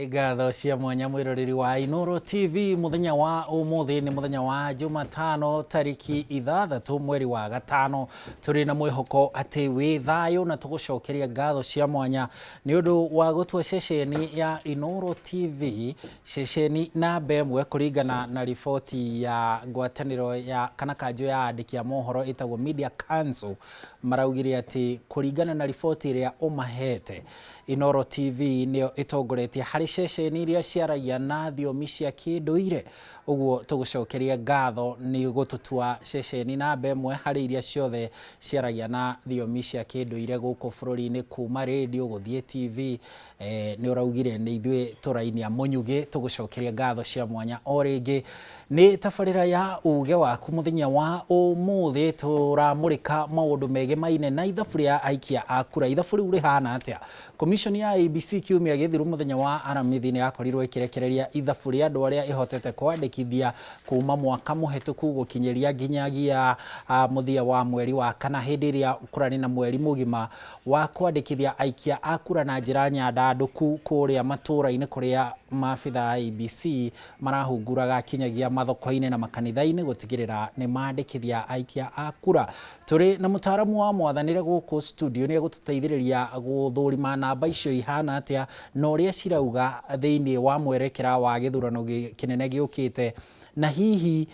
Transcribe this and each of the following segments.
Nĩ ngatho cia mwanya mwĩroreri wa Inooro TV. Mũthenya wa ũmũthĩ nĩ mũthenya wa Jumatano, tarĩki 6 mweri wa 5. Tũrĩ na mwĩhoko atĩ wĩ thayũ na tũgũcokeria ngatho cia mwanya nĩ ũndũ wa gũtua ceceni ya Inooro TV ceceni namba 1 kũringana na riboti ya ngwatanĩro ya kana kanjũ ya andĩki a mohoro ĩtagwo Media Council. Maraugire atĩ kũringana na riboti ĩrĩa ũmahete, Inooro TV nĩyo ĩtongoretie harĩ ceceni iria ciaragia na thiomi cia kĩndũire. Ũguo tũgũcokeria ngatho nĩ gũtũtua ceceni namba 1 harĩ iria ciothe ciaragia na thiomi cia kĩndũire gũkũ bũrũri-inĩ, kuma radio gũthiĩ TV. Nĩ ũraugire nĩ ithuĩ tũrainia mũnyugĩ, tũgũcokeria ngatho cia mwanya o rĩngĩ. Nĩ tabarĩra ya uge waku mũthenya wa ũmũthĩ, tũramũrĩka maũndũ megemaine na ithabu rĩa aikia a kura. Ithabu rĩu rĩhana atĩa? Commission ya IEBC kiumia gĩthiru mũthenya wa Aramithi nĩ yakorirwo ĩkĩrekereria ithabu rĩa andũ arĩa ĩhotete kwandĩkithia kuma mwaka mũhetũku gũkinyĩria nginyagia mũthia wa mweri wa 4, hĩndĩ ĩrĩa kũrarĩ na mweri mũgima wa kwandĩkithia aikia a kura na njĩra nyandandũku kũrĩa matũũra-inĩ kũrĩa maabitha a IEBC marahunguraga kinyagia mathoko-inĩ na makanitha-inĩ gũtigĩrĩra nĩ mandĩkithia aikia a kura. Tũrĩ na mũtaaramu wa mwathanĩre gũkũ studio, nĩ egũtũteithĩrĩria gũthũrima namba icio ihana atĩa na ũrĩa cirauga thĩinĩ wa mwerekera wa gĩthurano kĩnene gĩũkĩte, na hihi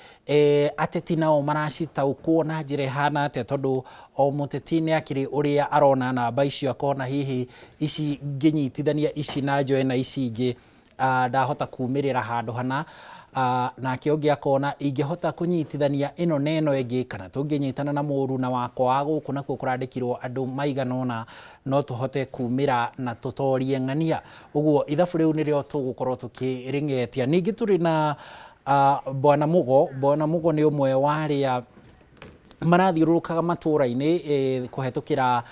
ateti nao maracitaũkwo na njĩra ĩhana atĩa, tondũ o mũteti nĩ akĩrĩ ũrĩa arona namba icio akona hihi ici ngĩnyitithania ici na njoe na ici ingĩ ndahota kumĩrĩra handũ hana, nake ũngĩ akona ingĩhota kũnyitithania ĩno na ĩno ĩngĩ, kana tũngĩnyitana na mũru na wakwa wa gũkũ nakuo kũrandĩkirwo andũ maigana ũna, no tũhote kumĩra na tũtorie ng'ania. Ũguo ithabu rĩu nĩrĩo tũgũkorwo tũkĩrĩng'etia. Ningĩ tũrĩ na Bwana Mugo. Bwana Mugo nĩ ũmwe wa arĩa marathiũrũrũkaga matũũra-inĩ kũhetũkĩra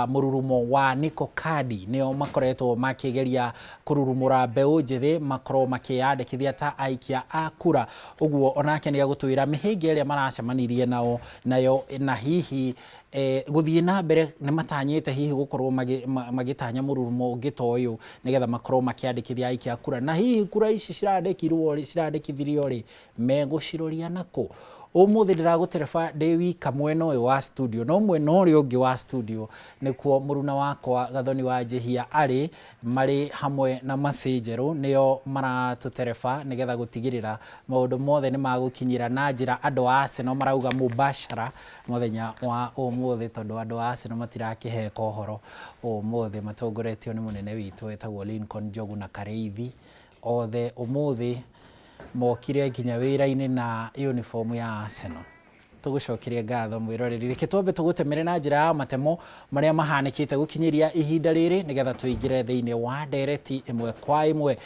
mũrurumo wa Niko Kadi. Nĩo makoretwo makĩgeria kũrurumũra mbeũ njĩthĩ makorwo makĩyandĩkithia ta aikia a kura. Ũguo onake nĩ egũtwĩra mĩhĩnga ĩrĩa maracemanirie nao nayo, na hihi gũthiĩ na mbere nĩ matanyĩte hihi gũkorwo magĩtanya mũrurumo ũngĩ ta ũyũ nĩgetha makorwo makĩandĩkithia aikia a kura, na hihi kura ici cirandĩkirwo rĩ, cirandĩkithirio rĩ, megũciroria nakũ. Ũmũthĩ ndĩragũtereba ndĩ wika mwena ũyũ wa studio, no mwena ũrĩa ũngĩ wa studio nĩkuo mũruna wakwa Gathoni wa Njĩhia arĩ, marĩ hamwe na Mercy Njerũ, nĩo maratũtereba nĩgetha gũtigĩrĩra maũndũ mothe nĩ magũkinyĩra na njĩra andũ a Arsenal marauga mubashara mũthenya wa ũmũthĩ, tondũ andũ a Arsenal matirakĩheka ũhoro ũmũthĩ, matongoretio nĩ mũnene witũ wĩtagwo Lincoln Njogu na Karĩithi othe ũmũthĩ mokire nginya wĩra-inĩ na uniform ya Arsenal. Tũgũcokeria ngatho mwĩroreri. Reke twambe tũgũtemere na njĩra ya matemo marĩa mahanĩkĩte gũkinyĩria ihinda rĩrĩ nĩgetha tũingĩre thĩinĩ wa ndereti ĩmwe kwa ĩmwe.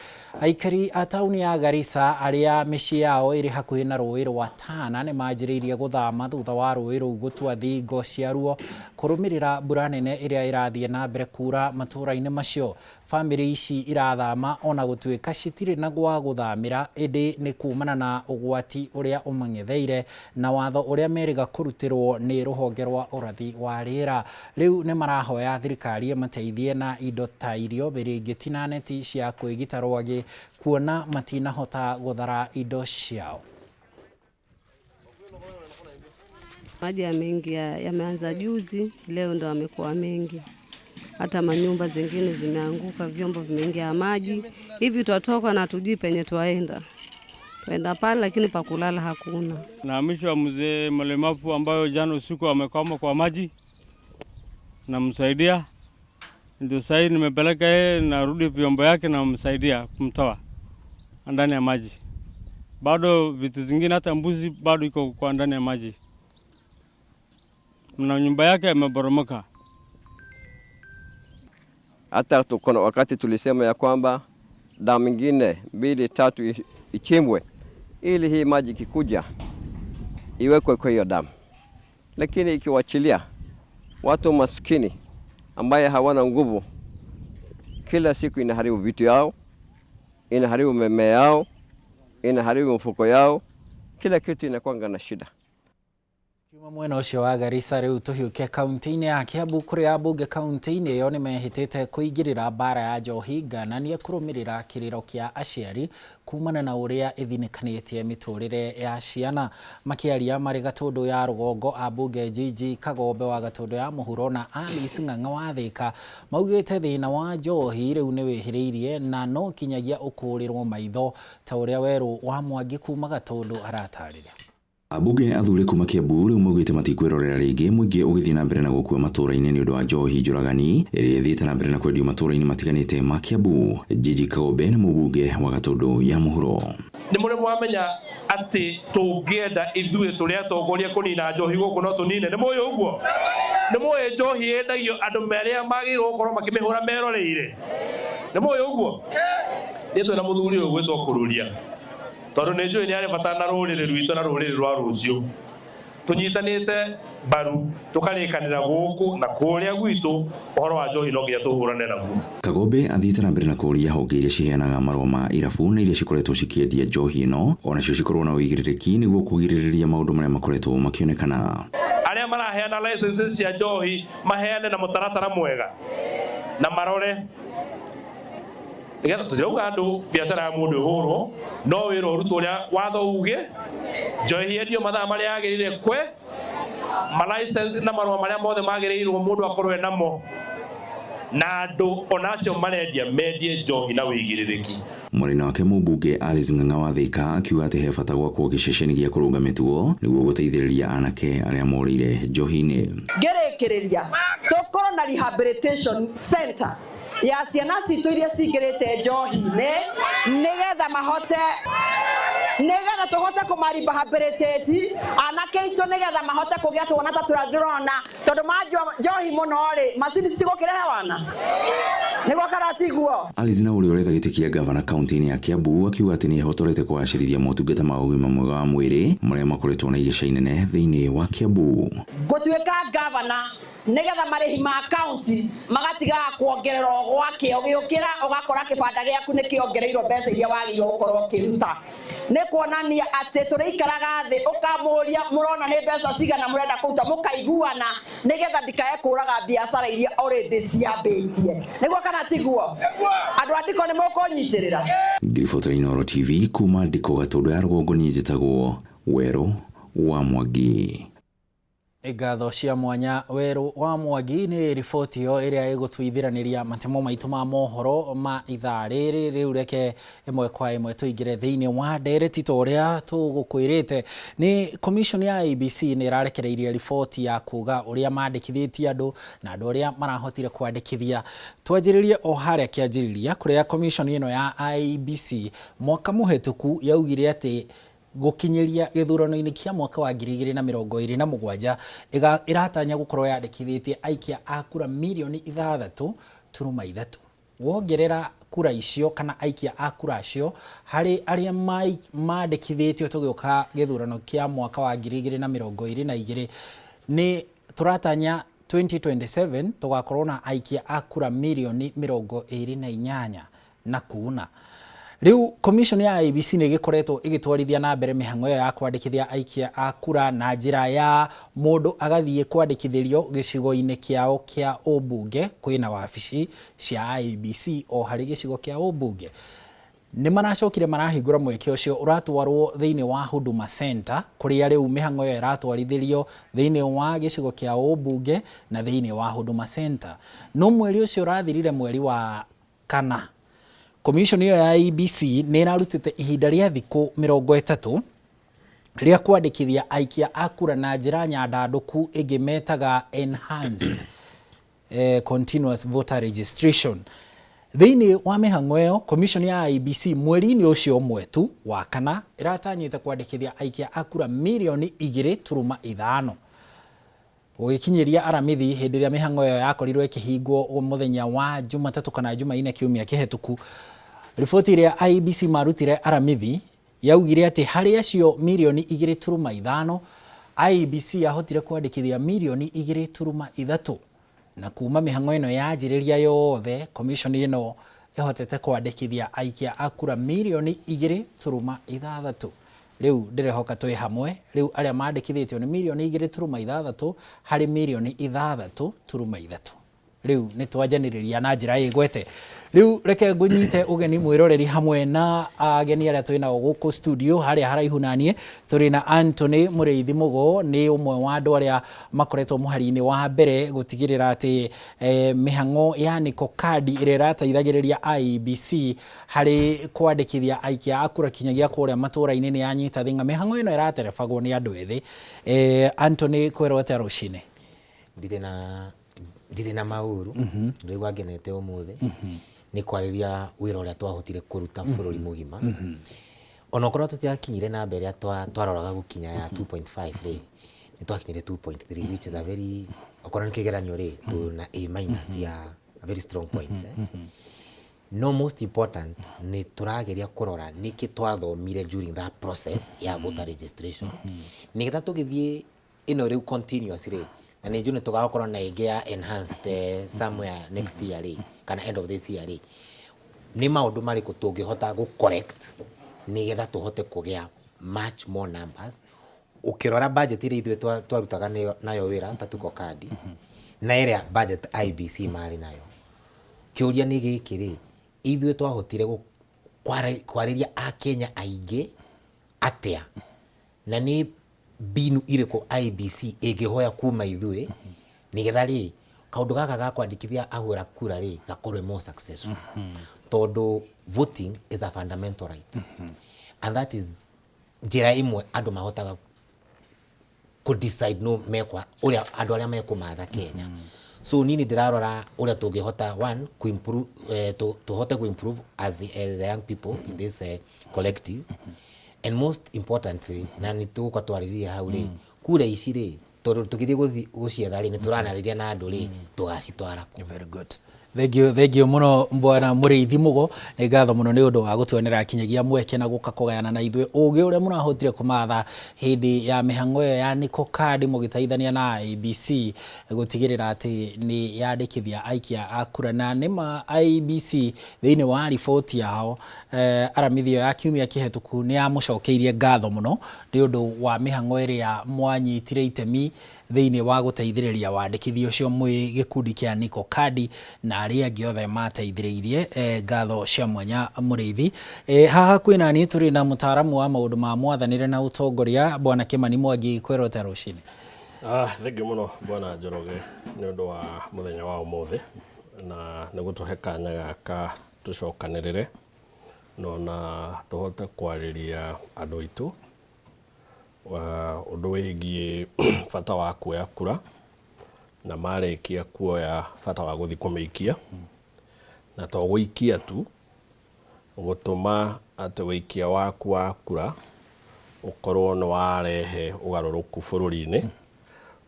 Aikari a taũni ya Garissa arĩa mĩciĩ yao ĩrĩ hakuhĩ na rũĩ rwa Tana nĩ manjĩrĩirie gũthama thutha wa rũĩ rũu gũtua thingo ciaruo kũrũmĩrĩra mbura nene ĩrĩa ĩrathiĩ na mbere kura matũũra-inĩ macio. Bamĩrĩ ici irathama ona gũtuĩka citirĩ na gwa gũthamĩra, ĩndĩ nĩ kumana na ũgwati ũrĩa ũmang'etheire na watho ũrĩa merĩga kũrutĩrwo nĩ rũhonge rwa ũrathi wa rĩera. Rĩu nĩ marahoya thirikari ĩmateithie na indo ta irio, mĩrĩngĩti na neti cia kwĩgita rwagĩ kuona matinahota gũthara indo ciao. Maji yameingia, yameanza juzi, leo ndo yamekuwa mengi. Hata manyumba zingine zimeanguka, vyombo vimeingia maji. Hivi twatoka na tujui penye twaenda. Twaenda pale lakini pa kulala hakuna. Nahamishwa mzee mlemavu ambayo jana usiku amekwama kwa maji, namsaidia. Ndio sasa nimepeleka yeye, narudi vyombo yake namsaidia kumtoa ndani ya maji. Bado vitu zingine hata mbuzi bado iko kwa ndani ya maji. Na nyumba yake imeboromoka. Hata kuna wakati tulisema ya kwamba damu nyingine 2 3 ichimbwe ili hii maji ikikuja iwekwe kwa hiyo damu. Lakini ikiwachilia watu maskini ambaye hawana nguvu, kila siku inaharibu vitu yao, inaharibu mimea yao, inaharibu mfuko yao, kila kitu inakuwa na shida. Kiuma mwena ũcio wa Garissa, rĩu tũhiũke kaunti-inĩ ya Kiambu, kũrĩa ambunge kaunti-inĩ ĩyo nĩmehĩtĩte kũingĩrĩra mbara ya njohi ngananie kũrũmĩrĩra kĩrĩro kĩa aciari kumana na ũrĩa ĩthinĩkanĩtie mĩtũrĩre ya ciana. Makĩaria marĩ Gatũndũ ya rũgongo, ambunge Gigi Kagombe wa Gatũndũ ya mũhuro na Alice Ng'ang'a wa Thĩka maugĩte thĩna wa njohi rĩu nĩ wĩhĩrĩirie na no kinyagia ũkũrĩrwo maitho, ta ũrĩa Werũ wa Mwangi kuma Gatũndũ aratarĩria. Ambunge athure kuma Kiambu rĩu maugĩte matikwĩrorera rĩngĩ mũingĩ ũgĩthiĩ na mbere na gũkua matũũra-inĩ nĩ ũndũ wa njohi njũragani ĩrĩa ĩthiĩte na mbere na kwendio matũũra-inĩ matiganĩte ma Kiambu. Gigi Kagombe nĩ mũmbunge wa Gatũndũ ya mũhuro. Nĩ mũrĩ mwamenya atĩ tũngĩenda ithuĩ tũrĩ atongoria kũnina njohi gũkũ no tũnine? Nĩ mũĩ ũguo? Nĩ mũĩ njohi yendagio andũ arĩa magĩrĩirwo gũkorwo makĩmĩhũra meroreire? Nĩ mũĩ ũguo? Niĩ twĩna mũthuri ũyũ gwĩtwo Kũrũria, tondũ nĩ njũĩ nĩ arĩ bata na rũrĩrĩ rwitũ na rũrĩrĩ rwa rũciũ. Tũnyitanĩte mbaru, tũkarĩkanĩra gũkũ na kũrĩa gwitũ, ũhoro wa njohi no nginya tũhũrane naguo. Kagombe athiĩte na mbere na kũũria honge iria ciheanaga marũa ma irabu na iria cikoretwo cikĩendia njohi ĩno onacio cikorwo na ũigĩrĩrĩki nĩguo kũgirĩrĩria maũndũ marĩa makoretwo makĩonekana. Arĩa maraheana licenses cia njohi maheane na mũtaratara mwega na marore nĩgetha tũtirauga andũ biacara ya mũndũ ĩhũrwo, no wĩra ũrutwo ũrĩa watho uge, njohi yendio mathaa marĩa yagĩrĩire, kwe ma license na marũa marĩa mothe magĩrĩirwo mũndũ akorwo enamo, na andũ onacio marendia mendie njohi na wĩigĩrĩrĩki. Mwena wake, mũmbunge Alice Ng'ang'a wa Thĩka akiuga atĩ he bata gwakwo gĩceceni gĩa kũrũnga mĩtugo nĩguo gũteithĩrĩria anake arĩa morĩire njohi-inĩ. Ngĩrĩkĩrĩria, tũkorwo na rehabilitation center ya ciana citũ iria cingĩrĩte njohi-inĩ, nĩgetha mahote, nĩgetha tũhote kũmarehabilitate anake aitũ, nĩgetha mahote kũgĩa twana ta tũrĩa ndĩrona, tondũ manjua njohi mũno rĩ, macini cigũkĩrehe wana nĩguo kana tiguo? Alice na ũrĩa ũretha gĩtĩ kĩa gavana kaunti-inĩ ya Kiambu akiuga atĩ nĩ ehotorete kũgacĩrithia motungata ma ũgima mwega wa mwĩrĩ marĩa makoretwo na igeca inene thĩinĩ wa Kiambu. Ngũtuĩka gavana nĩgetha marĩhi ma kaunti magatigaga kuongererwo gwakĩo, gĩũkĩra ũgakora kĩbanda gĩaku nĩ kĩongereirwo mbeca iria wagĩrĩirwo gũkorwo ũkĩruta. Nĩ kuonania atĩ tũrĩikaraga thĩ, ũkamũria mũrona nĩ mbeca cigana mũrenda kũruta, mũkaiguana, nĩgetha ndikae kũraga biacara iria already ciambĩtie. Nĩguo kana tiguo? Andũ a Ndiko, nĩ mũkũnyitĩrĩra? Ngiribotera Inooro TV kuma Ndiko, Gatũndũ ya rũgongo, niĩ njĩtagwo Werũ wa Mwangi. Nĩ ngatho cia mwanya, Werũ wa Mwangi, nĩ riboti ĩyo ĩrĩa ĩgũtũithiranĩria matemo maitũ ma mohoro ma ithaa rĩrĩ. Rĩu reke ĩmwe kwa ĩmwe tũingĩre thĩinĩ wa ndereti. Ta ũrĩa tũgũkwĩrĩte, nĩ commission ya IEBC nĩ ĩrarekereirie riboti ya kuga ũrĩa mandĩkithĩtie andũ na andũ arĩa marahotire kwandĩkithia. Twanjĩrĩrie o harĩa kĩanjĩrĩria, kũrĩa commission ĩno ya IEBC mwaka mũhetũku yaugire atĩ gũkinyĩria gĩthurano-inĩ kĩa mwaka wa 2027 ĩratanya gũkorwo yandĩkithĩtie aikia a kura mirioni 6.3. Wongerera kura icio kana aikia a kura acio harĩ arĩa mandĩkithĩtio tũgĩũka gĩthurano kĩa mwaka wa 2022, nĩ tũratanya 2027 tũgakorwo na aikia a kura mirioni 28 na kuna. Rĩu commission ya IEBC nĩ ĩgĩkoretwo ĩgĩtwarithia na mbere mĩhang'o ĩyo ya kwandĩkithia aikia a kura na njĩra ya mũndũ agathiĩ kwandĩkithĩrio gĩcigo-inĩ kĩao kĩa ũmbunge. Kwĩna wabici cia IEBC o harĩ gĩcigo kĩa ũmbunge. Nĩ maracokire marahingũra mweke ũcio ũratwarwo thĩinĩ wa Huduma Center, kũrĩa rĩu mĩhang'o ĩyo ĩratwarithĩrio thĩinĩ wa gĩcigo kĩa ũmbunge na thĩinĩ wa Huduma Center. No mweri ũcio ũrathirire, mweri wa kana, commission ĩyo ya IEBC nĩ ĩrarutĩte ihinda rĩa thikũ 30 rĩa kwandĩkithia aikia a kura na njĩra nyandandũku ĩngĩ metaga enhanced continuous voter registration. Thĩinĩ wa mĩhang'o ĩyo, commission ya IEBC mweri-inĩ ũcio ũmwe tu wa kana ĩratanyĩte kwandĩkithia aikia a kura mirioni 2.5. Gũgĩkinyĩria Aramithi, hĩndĩ ĩrĩa mĩhang'o ĩyo yakorirwo ĩkĩhingwo mũthenya wa Jumatatũ kana Jumaine kiumia kĩhetũku, riboti ĩrĩa IEBC marutire Aramithi yaugire atĩ harĩ acio mirioni 2.5, IEBC yahotire kwandĩkithia mirioni 2.3, na kuma mĩhang'o ĩno yanjĩrĩria yothe, commission ĩno ĩhotete kwandĩkithia aikia a kura mirioni 2.6. Rĩu ndĩrehoka twĩ hamwe. Rĩu arĩa mandĩkithĩtio nĩ 2.6 mirioni harĩ 6.3 mirioni. Rĩu nĩ twanjanĩrĩria na njĩra ĩgwete. Rĩu reke ngũnyite ũgeni mwĩroreri hamwe na ageni arĩa twĩ nao gũkũ studio. Harĩa haraihu naniĩ tũrĩ na Anthony Mũrĩithi Mũgo, nĩ ũmwe wa andũ arĩa makoretwo mũhari-inĩ wa mbere gũtigĩrĩra atĩ mĩhang'o ya Niko Kadi ĩrĩa ĩrateithagĩrĩria IEBC harĩ kwandĩkithia aikia a kura kinyagia kũrĩa matũũra-inĩ nĩ yanyita thing'a. Mĩhang'o ĩno ĩraterebagwo nĩ andũ ethĩ. Anthony, kwĩrwo atĩa rũcinĩ? Ndirĩ na maũru, ndĩraigua ngenete ũmũthĩ nĩ kwarĩria wĩra ũrĩa twahotire kũruta bũrũri mũgima. Onokorwo tũtiakinyire namba ĩrĩa twaroraga gũkinya ya 2.5 rĩ, nĩ twakinyire 2.3, which is a very, okorwo nĩ kĩgeranio rĩ, tuna A minus ya a very strong points, eh? No most important nĩ tũrageria kũrora nĩkĩ twathomire during that process ya voter registration, nĩgetha tũgĩthiĩ ĩno rĩu continuous rĩ, na nĩ njũĩ nĩ tũgakorwo na ĩngĩ ya enhanced somewhere next year rĩ, kana end of this year rĩ, nĩ maũndũ marĩkũ tũngĩhota gũ correct nĩgetha tũhote kũgĩa much more numbers. Ũkĩrora budget ĩrĩa ithuĩ twarutaga nayo wĩra ta Tuko Kadi na ĩrĩa budget IEBC marĩ nayo, kĩũria nĩ gĩkĩ rĩ, ithuĩ twahotire kwarĩria akenya aingĩ atĩa, na nĩ mbinu irĩkũ IEBC ĩngĩhoya kuma ithuĩ nĩgetha rĩ kaũndũ gaka ga kwandĩkithia ahũra kura rĩ gakorwe more successful, tondũ voting is a fundamental right and that is njĩra ĩmwe andũ mahotaga kũ decide no mekwa ũrĩa andũ arĩa mekũmatha Kenya. So nini ndĩrarora ũrĩa tũngĩhota one ku-improve, tũhote ku-improve as the young people in this collective, and most importantly, na nĩ tũgũka twarĩrĩria hau rĩ, kura ici rĩ, tondũ tũgĩthiĩ gũcietha rĩ, nĩ tũranarĩria na andũ rĩ, tũgacitwara kũ? Very good. Thank you, thank you muno bwana Mũrĩithi Mũgo. Nĩ ngatho mũno nĩ ũndũ wa gũtuonera kinyagia mweke na gũka kũgayana na ithuĩ ũgĩ ũrĩa mũrahotire kũmatha hĩndĩ ya mĩhang'o ĩyo ya Niko Kadi mũgĩteithania na IEBC gũtigĩrĩra atĩ nĩ yandĩkithia aikia a kura. Na nĩma IEBC thĩinĩ wa riboti yao aramithi ĩyo ya kiumia kĩhetũku nĩ yamũcokeirie ngatho mũno nĩ ũndũ wa mĩhang'o ĩrĩa mwanyitire itemi thĩinĩ wa gũteithĩrĩria wandĩkithia ũcio mwĩ gĩkundi kĩa Niko Kadi na arĩa angĩ othe mateithĩrĩirie. Ngatho cia mwanya, Mũrĩithi. Haha kwĩna niĩ tũrĩ na mũtaaramu wa maũndũ ma mwathanĩre na ũtongoria, bwana Kĩmani Mwangi. Kwĩrwo ta rũcinĩ? Ah, thengiũ mũno bwana Njoroge nĩ ũndũ wa mũthenya wa ũmũthĩ na nĩ gũtũhe kanya gaka tũcokanĩrĩre na ona tũhote kwarĩria andũ aitũ ũndũ wĩgiĩ bata wa kuoya kura, na marĩkia kuoya bata wa gũthiĩ kũmĩikia, na to gũikia tu, gũtũma atĩ wĩikia waku wa kura ũkorwo nĩ warehe ũgarũrũku bũrũri-inĩ,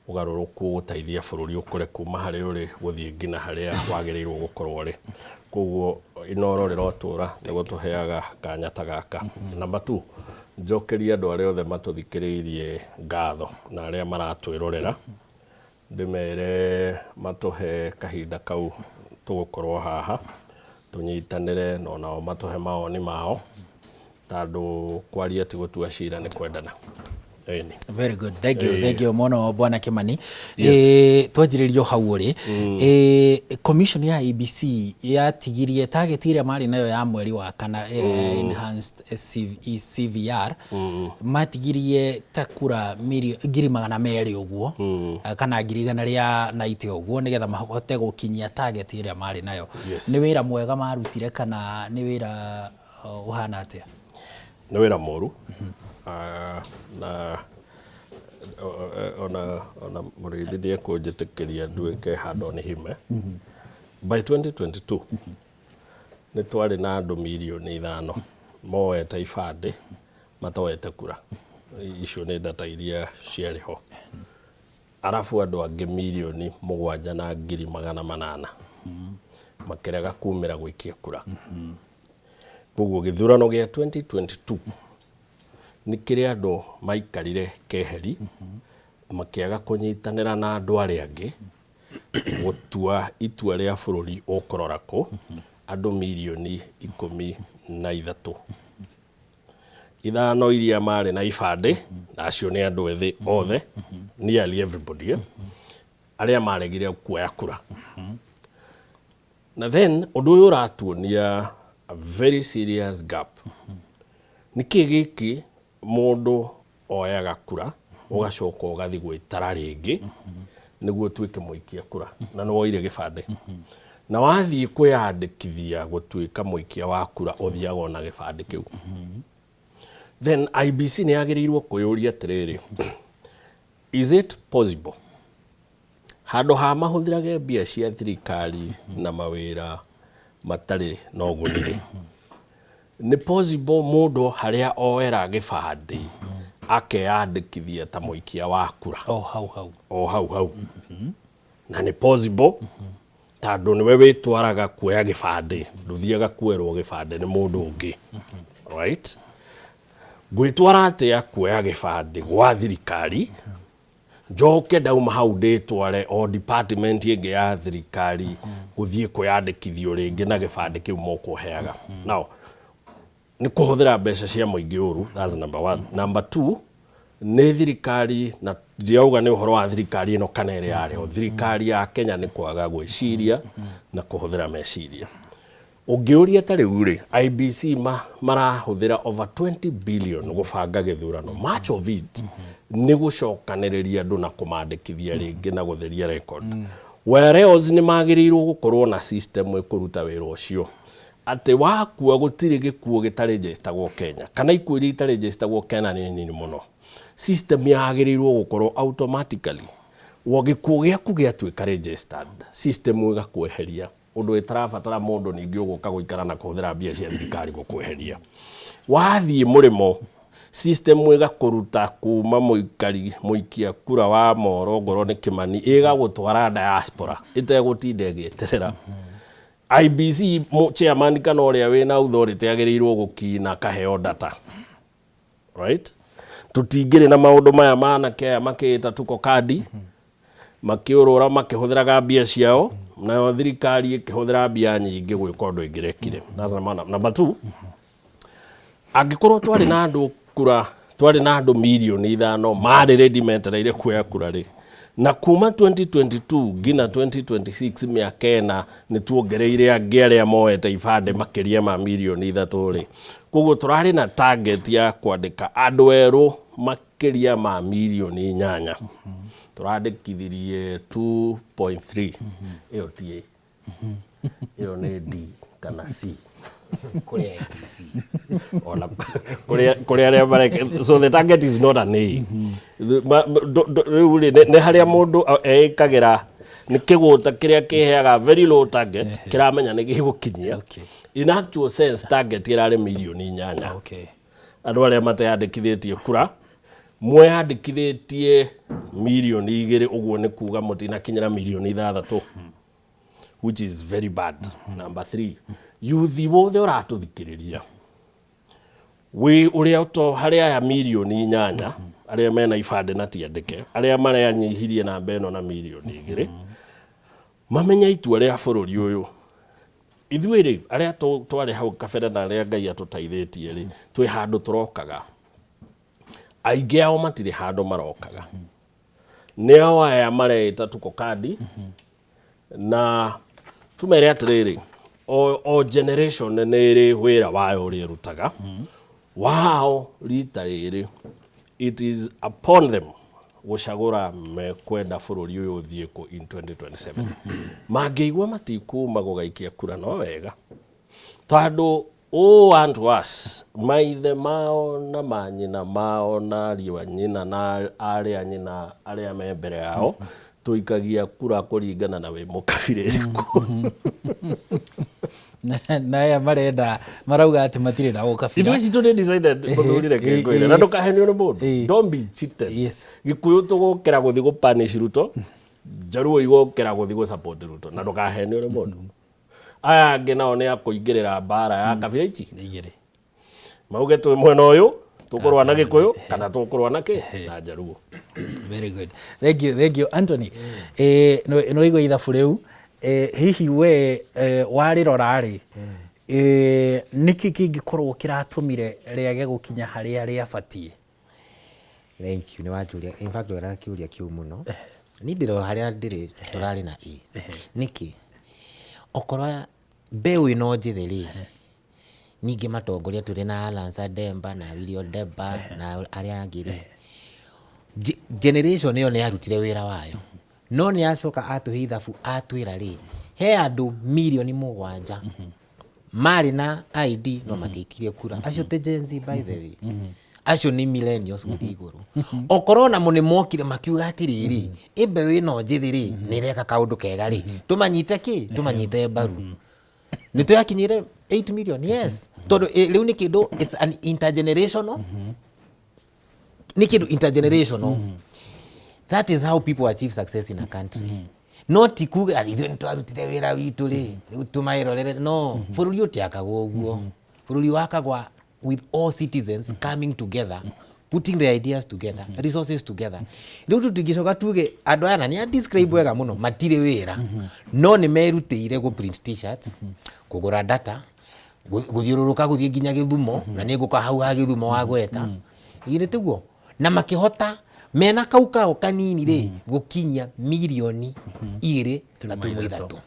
ũgarũrũku ũgũteithia bũrũri ũkũre kuma harĩa ũrĩ gũthiĩ nginya harĩa wagĩrĩirwo gũkorwo ũrĩ. Koguo Inoro rĩrotũra nĩ gũtũheaga kanya ta gaka. Number two, njokerie andũ arĩa othe matũthikĩrĩirie ngatho na arĩa maratwĩrorera, ndĩmere matũhe kahinda kau tũgũkorwo haha tũnyitanĩre na onao matũhe mawoni mao, tondũ kwaria ti gũtua cira, nĩ kwendana. Ĩni. Very good. Thank you. Thank you mũno bwana Kimani. Yes. Twanjĩrĩrio hau ũrĩ. Commission ya IEBC yatigirie target ĩrĩa marĩ nayo ya mweri wa kana, enhanced CV, CVR, matigirie ta kura 200,000 ũguo, kana 190,000 ũguo, nĩgetha mahote gũkinyia target ĩrĩa marĩ nayo. Nĩ wĩra mwega marutire kana nĩ wĩra ũhana atĩa? Nĩ wĩra mũru. Na ona mũrĩithi ndiekũnjĩtĩkĩria nduĩke handũ nĩ hime. By 2022 nĩ twarĩ na andũ 5 mirioni moete ibandĩ matoete kura. Icio nĩ data iria ciarĩ ho. Arabu andũ angĩ 7.8 mirioni makĩrega kumĩra gũikia kura. Koguo gĩthurano gĩa 2022 nĩ kĩrĩa andũ maikarire keheri makĩaga kũnyitanĩra na andũ arĩa angĩ gũtua itua rĩa bũrũri ũkũrora kũ, andũ 13 mirioni. Ithano iria marĩ na ibandĩ, na acio nĩ andũ ethĩ othe, nearly everybody, eh? Arĩa maregire kuoya kura. Na then ũndũ ũyũ ũratuonia a very serious gap. Nĩkĩ gĩkĩ mũndũ oyaga kura ũgacoka ũgathiĩ gwĩtara rĩngĩ nĩguo ũtuĩke mũikia kura, na nĩ woire gĩbandĩ, na wathiĩ kwĩyandĩkithia gũtuĩka mũikia wa kura ũthiaga ona gĩbandĩ kĩu? Then IEBC nĩ yagĩrĩirwo kwĩyũria atĩrĩrĩ, is it possible handũ ha mahũthĩrage mbia cia thirikari na mawĩra matarĩ na ũguni rĩ, nĩ possible mũndũ harĩa oera gĩbandĩ akeyandĩkithia ta mũikia wa kura? O hau hau. O hau hau. Na nĩ possible tondũ nĩwe wĩtwaraga kuoya gĩbandĩ, ndũthiaga kuoerwo gĩbandĩ nĩ mũndũ ũngĩ, right? Ngwĩtwara atĩa kuoya gĩbandĩ gwa thirikari, njoke ndauma hau ndĩtware o department ĩngĩ ya thirikari gũthiĩ kwĩyandĩkithio rĩngĩ na gĩbandĩ kĩu mokũheaga? Now nĩ kũhũthĩra mbeca cia mũingĩ ũru. That's number one. Number two, nĩ thirikari, na ndirauga nĩ ũhoro wa thirikari ĩno kana ĩrĩa yarĩ ho, thirikari ya Kenya nĩ kwaga gwĩciria na kũhũthĩra meciria. Ũngĩũria ta rĩu rĩ, IEBC marahũthĩra over 20 billion gũbanga gĩthurano. Much of it nĩ gũcokanĩrĩria andũ na kũmandĩkithia rĩngĩ na gũtheria record, whereas nĩ magĩrĩirwo gũkorwo na system ĩkũruta wĩra ũcio, atĩ wakua gũtirĩ gĩkuo gĩtarĩnjĩstagwo Kenya, kana ikuũ iria itarĩnjĩstagwo Kenya nĩ nini mũno. System yagĩrĩirwo gũkorwo automatically wo gĩkuũ gĩaku gĩatuĩka registered, system ĩgakweheria, ũndũ ĩtarabatara mũndũ ningĩ ũgũka gũikara na kũhũthĩra mbia cia thirikari gũkweheria. Wathiĩ mũrĩmo, system ĩgakũruta kuma mũikari mũikia kura wa Moro, ngorwo nĩ Kĩmani, ĩgagũtwara diaspora ĩtegũtinda ĩgĩeterera IEBC chairman kana ũrĩa wĩna authority agĩrĩirwo gũkina akaheo data, right? Tũtingĩrĩ na maũndũ maya manake aya makĩĩta tuko kadi, makĩũrũra makĩhũthĩraga mbia ciao, nayo thirikari ĩkĩhũthĩra mbia nyingĩ gwĩka ũndũ ĩngĩrekire. That's number one. Number two, angĩkorwo twarĩ na andũ kura, twarĩ na andũ mirioni 5 marĩ ready metereire kuoya kura rĩ, na kuma 2022 nginya 2026, mĩaka 4, nĩ tuongereire angĩ arĩa moete ibandĩ makĩria ma mirioni 3 rĩ, koguo tũrarĩ na target ya kwandĩka andũ erũ makĩria ma mirioni 8, tũrandĩkithirie 2.3. Ĩyo ti A, ĩyo nĩ D kana C. Kũrĩ IEBC. Ona kũrĩ arĩa mareka. So the target is not an A. Rĩu rĩ, nĩ harĩa mũndũ eĩkagĩra nĩ kĩgũta kĩrĩa kĩheaga very low target kĩramenya nĩ gĩgũkinyia. In actual sense, target ĩrarĩ mirioni 8. Andũ arĩa mateyandĩkithĩtie kura, mweyandĩkithĩtie mirioni 2, ũguo nĩ kuga mũtinakinyĩra mirioni 6, which is very bad. Number three, yuthi wothe ũratũthikĩrĩria wĩ ũrĩa to harĩ aya mirioni 8 arĩa mena ibandĩ na tiandĩke, arĩa maranyihirie namba ĩno na mirioni 2, mamenye itua rĩa bũrũri ũyũ. Ithuĩ rĩ, arĩa twarĩ hau kabere na arĩa Ngai atũteithĩtie rĩ, twĩ handũ tũrokaga. Aingĩ ao matirĩ handũ marokaga. Nĩ ao aya mareĩta tuko kadi, na tumere atĩrĩrĩ, o generation nĩ ĩrĩ wĩra wayo ũrĩa ĩrutaga wao. Rita rĩrĩ it is upon them gũcagũra mekwenda bũrũri ũyũ ũthiĩ kũ in 2027. Mangĩigua matikuma gũgaikia kura, no wega, tondũ ũũ unto us maithe mao na manyina mao na ariũ a nyina na arĩ a nyina arĩa me mbere yao tũikagia kura kũringana na wĩ mũkabira ĩrĩkũ. Na aya marenda marauga atĩ matirĩ na ũkabira. Ithuĩ citũ nĩ decided, mũthuri, reke ngwĩre, na ndũkahenio nĩ mũndũ. Don't be cheated. Gĩkũyũ tũgũkĩra gũthiĩ gũpunish Ruto, Njaruo igũkĩra gũthiĩ gũ support Ruto, na ndũkahenio nĩ mũndũ. Aya angĩ nao nĩ akũingĩrĩra mbara ya kabira ici igĩrĩ, mauge twĩ mwena ũyũ, tũkũrũa na Gĩkũyũ kana tũkũrũa na kĩ na Njaruo. Very good, thank you, thank you, Anthony. No igua ithabu rĩu, hihi we warĩrora rĩ, Nĩkĩ kĩngĩkorwo kĩratũmire rĩage gũkinya harĩa rĩabatiĩ? Thank you, nĩ wanjũria. In fact, wera kĩũria kĩu mũno. Niĩ ndĩrĩ o harĩa ndĩrĩ tũrarĩ na ĩ. Nĩkĩ? Okorwo mbeũ ĩno njĩthĩ rĩ, ningĩ matongoria tũrĩ na Alan Sademba na Willy Odemba na arĩa angĩ rĩ, generation ĩyo nĩ yarutire wĩra wayo. No nĩ yacoka atũhe ithabu atwĩra rĩ, he andũ mirioni 7 marĩ na ID no matiaikirie kura. Acio ti Gen Z, by the way. Acio nĩ millennials gũthiĩ igũrũ. Okorwo namo nĩ mokire makiuga atĩrĩrĩ, ĩ mbeũ ĩno njĩthĩ rĩ, nĩ ĩreka kaũndũ kega rĩ, tũmanyite kĩ? Tũmanyite mbaru. Nĩ tũyakinyire 8 million, yes. Tondũ rĩu nĩ kĩndũ, it's an intergenerational, nĩ kĩndũ intergenerational. That is how people achieve success in a country. No ti kuga ithuĩ nĩ twarutire wĩra witũ rĩ, rĩu tũmaĩrorere. No bũrũri ũtiakagwo ũguo. Bũrũri wakagwa with all citizens coming together, putting their ideas together, resources together. Rĩu tũtingĩcoka tuge andũ aya, na nĩ a describe wega mũno, matirĩ wĩra, no nĩ merutĩire gũ print T-shirts, kũgũra data, gũthiũrũrũka, gũthiĩ nginya Gĩthumo, na nĩ ngũka hau ha Gĩthumo wa gweta githĩ tiguo, na makĩhota mena kau kao kanini rĩ gũkinyia mirioni 2.3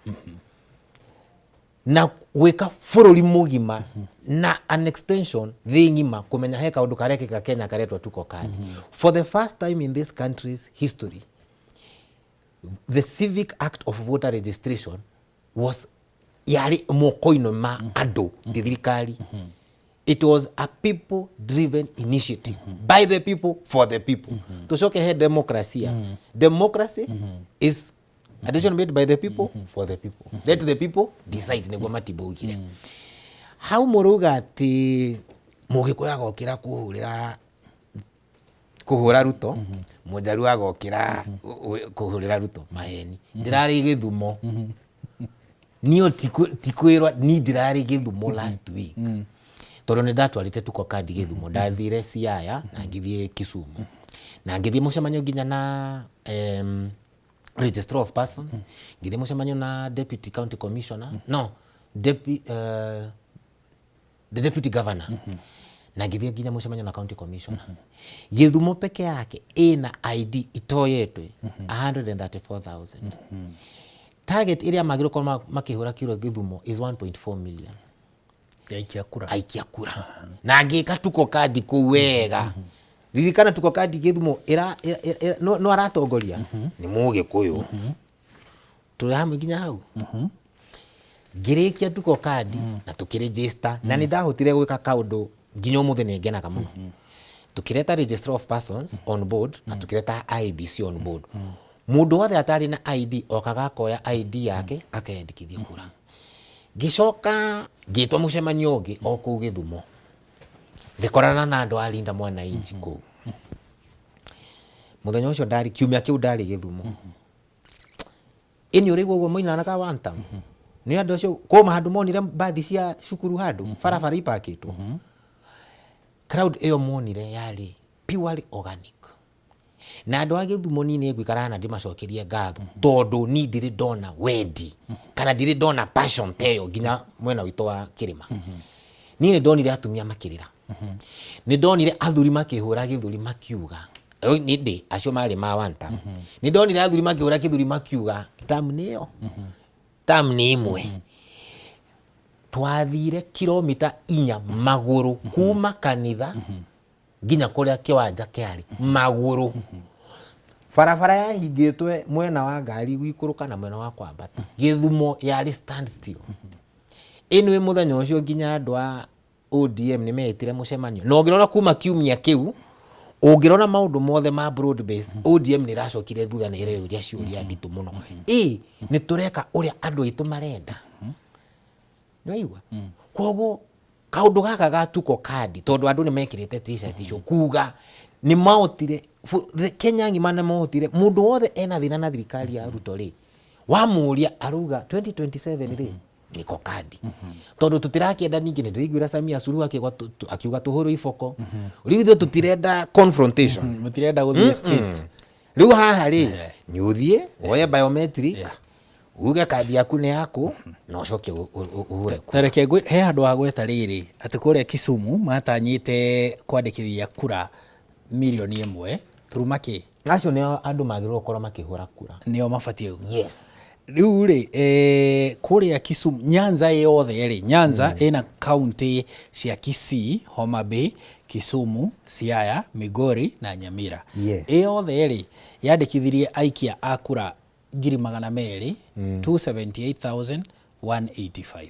na gwĩka bũrũri mũgima na an extension thĩ ng'ima kũmenya he kaũndũ karekĩka Kenya karetwo Tuko Card. For the first time in this country's history, the civic act of voter registration was yarĩ moko-inĩ ma andũ, ti thirikari. It was a people driven initiative, by the people, for the people. Tucoke he demokrasia. Democracy is a decision made by the people, for the people. Let the people decide, nĩguo matibaugire hau. Mũrauga atĩ Mũgĩkũyũ agokĩra kũhũrĩra kũhũra Ruto, Mũnjaruo agokĩra kũhũrĩra Ruto. Maheni. Ndĩrarĩ Gĩthumo niyo, tikwĩrwa ni ndĩrarĩ Gĩthumo last week, tondũ nĩ ndatwarĩte Tuko Card Gĩthumo. Ndathire Siaya na ngĩthiĩ Kisumu na ngĩthiĩ mũcemanio nginya na registrar of persons, ngĩthiĩ mũcemanio na deputy county commissioner, no the deputy governor, na ngĩthiĩ nginya mũcemanio na county commissioner. Gĩthumo peke yake ĩna ID itoyetwe 134,000. Target ĩrĩa magĩrĩirwo gũkorwo makĩhũra kiro Gĩthumo is 1.4 million. Aikia kura. Aikia kura. Na ngĩka Tuko Card kũu wega. Ririkana, Tuko Card Gĩthumo ĩra no aratongoria nĩ Mũgĩkũyũ. Tũrĩ hamwe nginya hau. Ngĩrĩkia Tuko Card na tũkĩregister, na nĩ ndahotire gwĩka kaũndũ nginya ũmũthĩ nĩ ngenaga mũno. Tũkĩreta registrar of persons on board na tũkĩreta IEBC on board. Mũndũ wothe atarĩ na ID okaga akoya ID yake akeyandĩkithia kura. Ngĩcoka ngĩtwo mũcemanio ũngĩ o kũu Gĩthumo, ngĩkorana na andũ a Linda Mwananchi kũu. Mũthenya ũcio ndarĩ, kiumia kĩu ndarĩ Gĩthumo. Ĩni ũrĩigua ũguo moinanaga one term nĩ andũ acio kũma handũ monire mbathi cia cukuru handũ barabara ipakĩtwo. Crowd ĩyo monire yarĩ purely organic, na andũ a Gĩthumo niĩ nĩ ngũikaraga na ndĩmacokerie ngatho, tondũ niĩ ndirĩ ndona wendi kana ndirĩ ndona passion ta ĩyo nginya mwena witũ wa kĩrĩma. Niĩ nĩ ndonire atumia makĩrĩra, nĩ ndonire athuri makĩhũra gĩthũri makiuga, nĩ ndĩ acio marĩ ma one term. Nĩ ndonire athuri makĩhũra gĩthũri makiuga term nĩyo, term nĩ ĩmwe. Twathire kilomita 4 magũrũ kuma kanitha nginya kũrĩa kĩwanja kĩarĩ, magũrũ. Barabara yahingĩtwe mwena wa ngari gũikũrũka na mwena wa kwambata. Gĩthumo yarĩ stand still. Anyway, mũthenya ũcio nginya andũ a ODM nĩ meĩtire mũcemanio, na ũngĩrora kuma kiumia kĩu, ũngĩrora maũndũ mothe ma broad base, ODM nĩ ĩracokire thutha na ĩreyũria ciũria nditũ mũno, ĩ nĩ tũreka ũrĩa andũ aitũ marenda? Nĩwaigua? Koguo kaũndũ gaka ga Tuko Card, tondũ andũ nĩ mekĩrĩte T-shirt icio kuga nĩ mahotire Kenya ng'ima, nĩ mahotire. Mũndũ wothe ena thĩna na thirikari ya Ruto rĩ, wamũria arauga 2027 rĩ niko kandi, tondũ tũtirakĩenda. Ningĩ nĩ ndĩraiguĩra Samia Suluhu akiuga akiuga tũhũrwo iboko. Rĩu ithuĩ tũtirenda confrontation. Mũtirenda gũthiĩ street. Rĩu haha rĩ, nĩ ũthiĩ woye biometric. Uge kandi yaku nĩ yaku na ũcoke ũhure kura. Ta reke he handũ wa gweta rĩrĩ atĩ kũrĩa Kisumu matanyĩte kwandĩkithia kura mirioni 1 turuma kĩ. Acio nĩo andũ magĩrĩirwo gũkorwo makĩhũra kura. Nĩo mabatiĩ. Yes. Rĩu rĩ, kũrĩa Kisumu, Nyanza yothe rĩ, Nyanza ĩna kaunti cia Kisii, Homa Bay, Kisumu, Siaya, Migori na Nyamira. Ĩ yothe rĩ, yandĩkithirie aikia a kura 200,000, 278,185.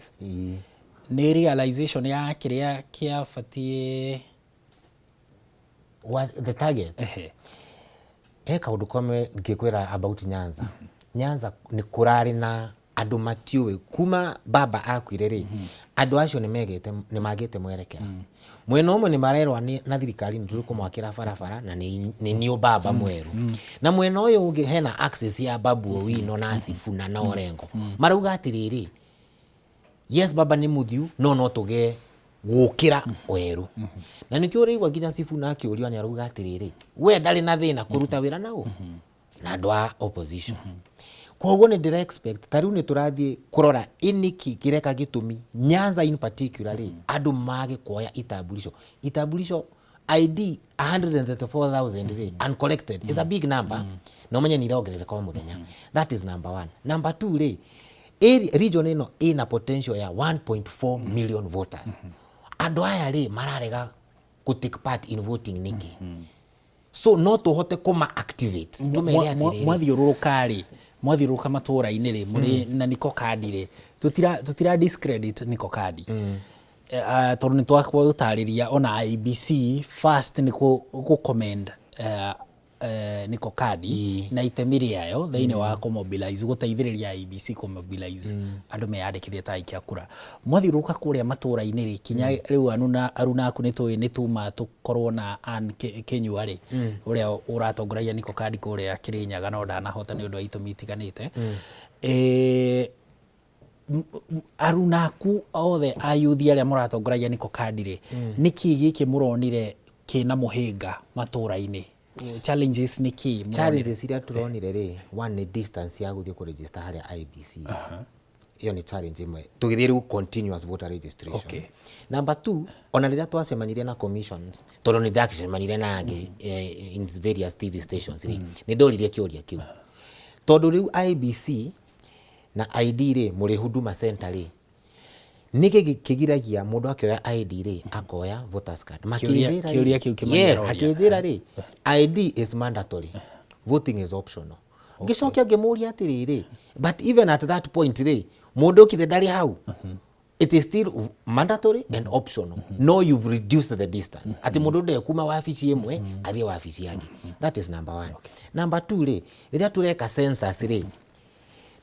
Nĩ realization ya kĩrĩa kĩabatiĩ. What, the target? Ehe. He kaũndũ kamwe ngĩkwĩra about Nyanza. Nyanza nĩ kũrarĩ na andũ matiũĩ kuma baba akuire rĩ, andũ acio nĩ megĩte, nĩ magĩte mwerekera. Mwena ũmwe nĩ marerwo na thirikari nĩ tũkũmwakĩra barabara na nĩ new baba mwerũ. Na mwena ũyũ ũngĩ hena access ya Babu Owino na Sifuna na Orengo. Marauga atĩrĩrĩ, yes, baba nĩ mũthiu, no no tũgĩe gũkĩra werũ. Na nĩkĩo ũraigua nginya Sifuna akĩũrio nĩ arauga atĩrĩrĩ, we ndarĩ na thĩna kũruta wĩra na ũ? Na andũ a opposition. Koguo nĩ ndĩra expect ta rĩu nĩ tũrathiĩ kũrora nĩkĩ kĩreka gĩtũmi Nyanza in particular rĩ, andũ mage kuoya itambulisho. Itambulisho ID 134,000 rĩ, uncollected is a big number, na ũmenye nĩ irongerereka o mũthenya. That is number one. Number two rĩ, area, region ĩno ĩna potential ya 1.4 million voters. Andũ aya rĩ, mararega kũ take part in voting nĩkĩ? So no tũhote kũma activate, tũmere atĩrĩrĩ, Mwathiũrũrũka rĩ, mwathiũrũrũka matũra-inĩ rĩ, mũrĩ na niko kandi rĩ, tũtira discredit niko kandi. Tondũ nĩ twagũtarĩria ona IEBC first nĩ kũ commend niko kandi na itemi rĩayo thĩinĩ wa kũmobilize, gũteithĩrĩria IEBC kũmobilize andũ meyandĩkithie ta aikia kura. Mwathiũrũrũka kũrĩa matũra-inĩ rĩ, kinya rĩu aruna aku nĩ tũĩ nĩ tuma tũkorwo na Ann Kinyua rĩ, ũrĩa ũratongoragia niko kandi kũrĩa Kĩrĩnyaga, no ndanahota nĩ ũndũ wa itũmi itiganĩte. Aruna aku othe a youth arĩa mũratongoragia niko kandi rĩ, nĩkĩ gĩkĩ mũronire kĩna mũhĩnga matũra-inĩ? Challenges nĩ kĩ mũronire? Challenges iria tũronire rĩ, one nĩ distance ya gũthiĩ kũregister harĩa IEBC. Ĩyo nĩ challenge ĩmwe tũgĩthiĩ rĩu continuous voter registration. Number two, ona rĩrĩa twacemanirie na commissions, tondũ nĩ ndacemanirie na angĩ in various TV stations rĩ, nĩ ndoririe kĩũria kĩu, tondũ rĩu IEBC na ID rĩ, mũrĩ Huduma Center rĩ, nĩkĩ kĩgiragia mũndũ akĩoya ID rĩ, akoya voters card? Kĩũria Makĩnjĩra rĩ, kĩũria kĩu Kĩmani yes, aroria. Akĩnjĩra rĩ, ID is mandatory, voting is optional. Ngĩcokia ngĩmũria atĩrĩrĩ, but even at that point rĩ, mũndũ ũkire ndarĩ hau, it is still mandatory and optional, no you've reduced the distance atĩ mũndũ ndekuma wabici ĩmwe athiĩ wabici yangĩ. That is number one. Number two rĩ, rĩrĩa tũreka census rĩ,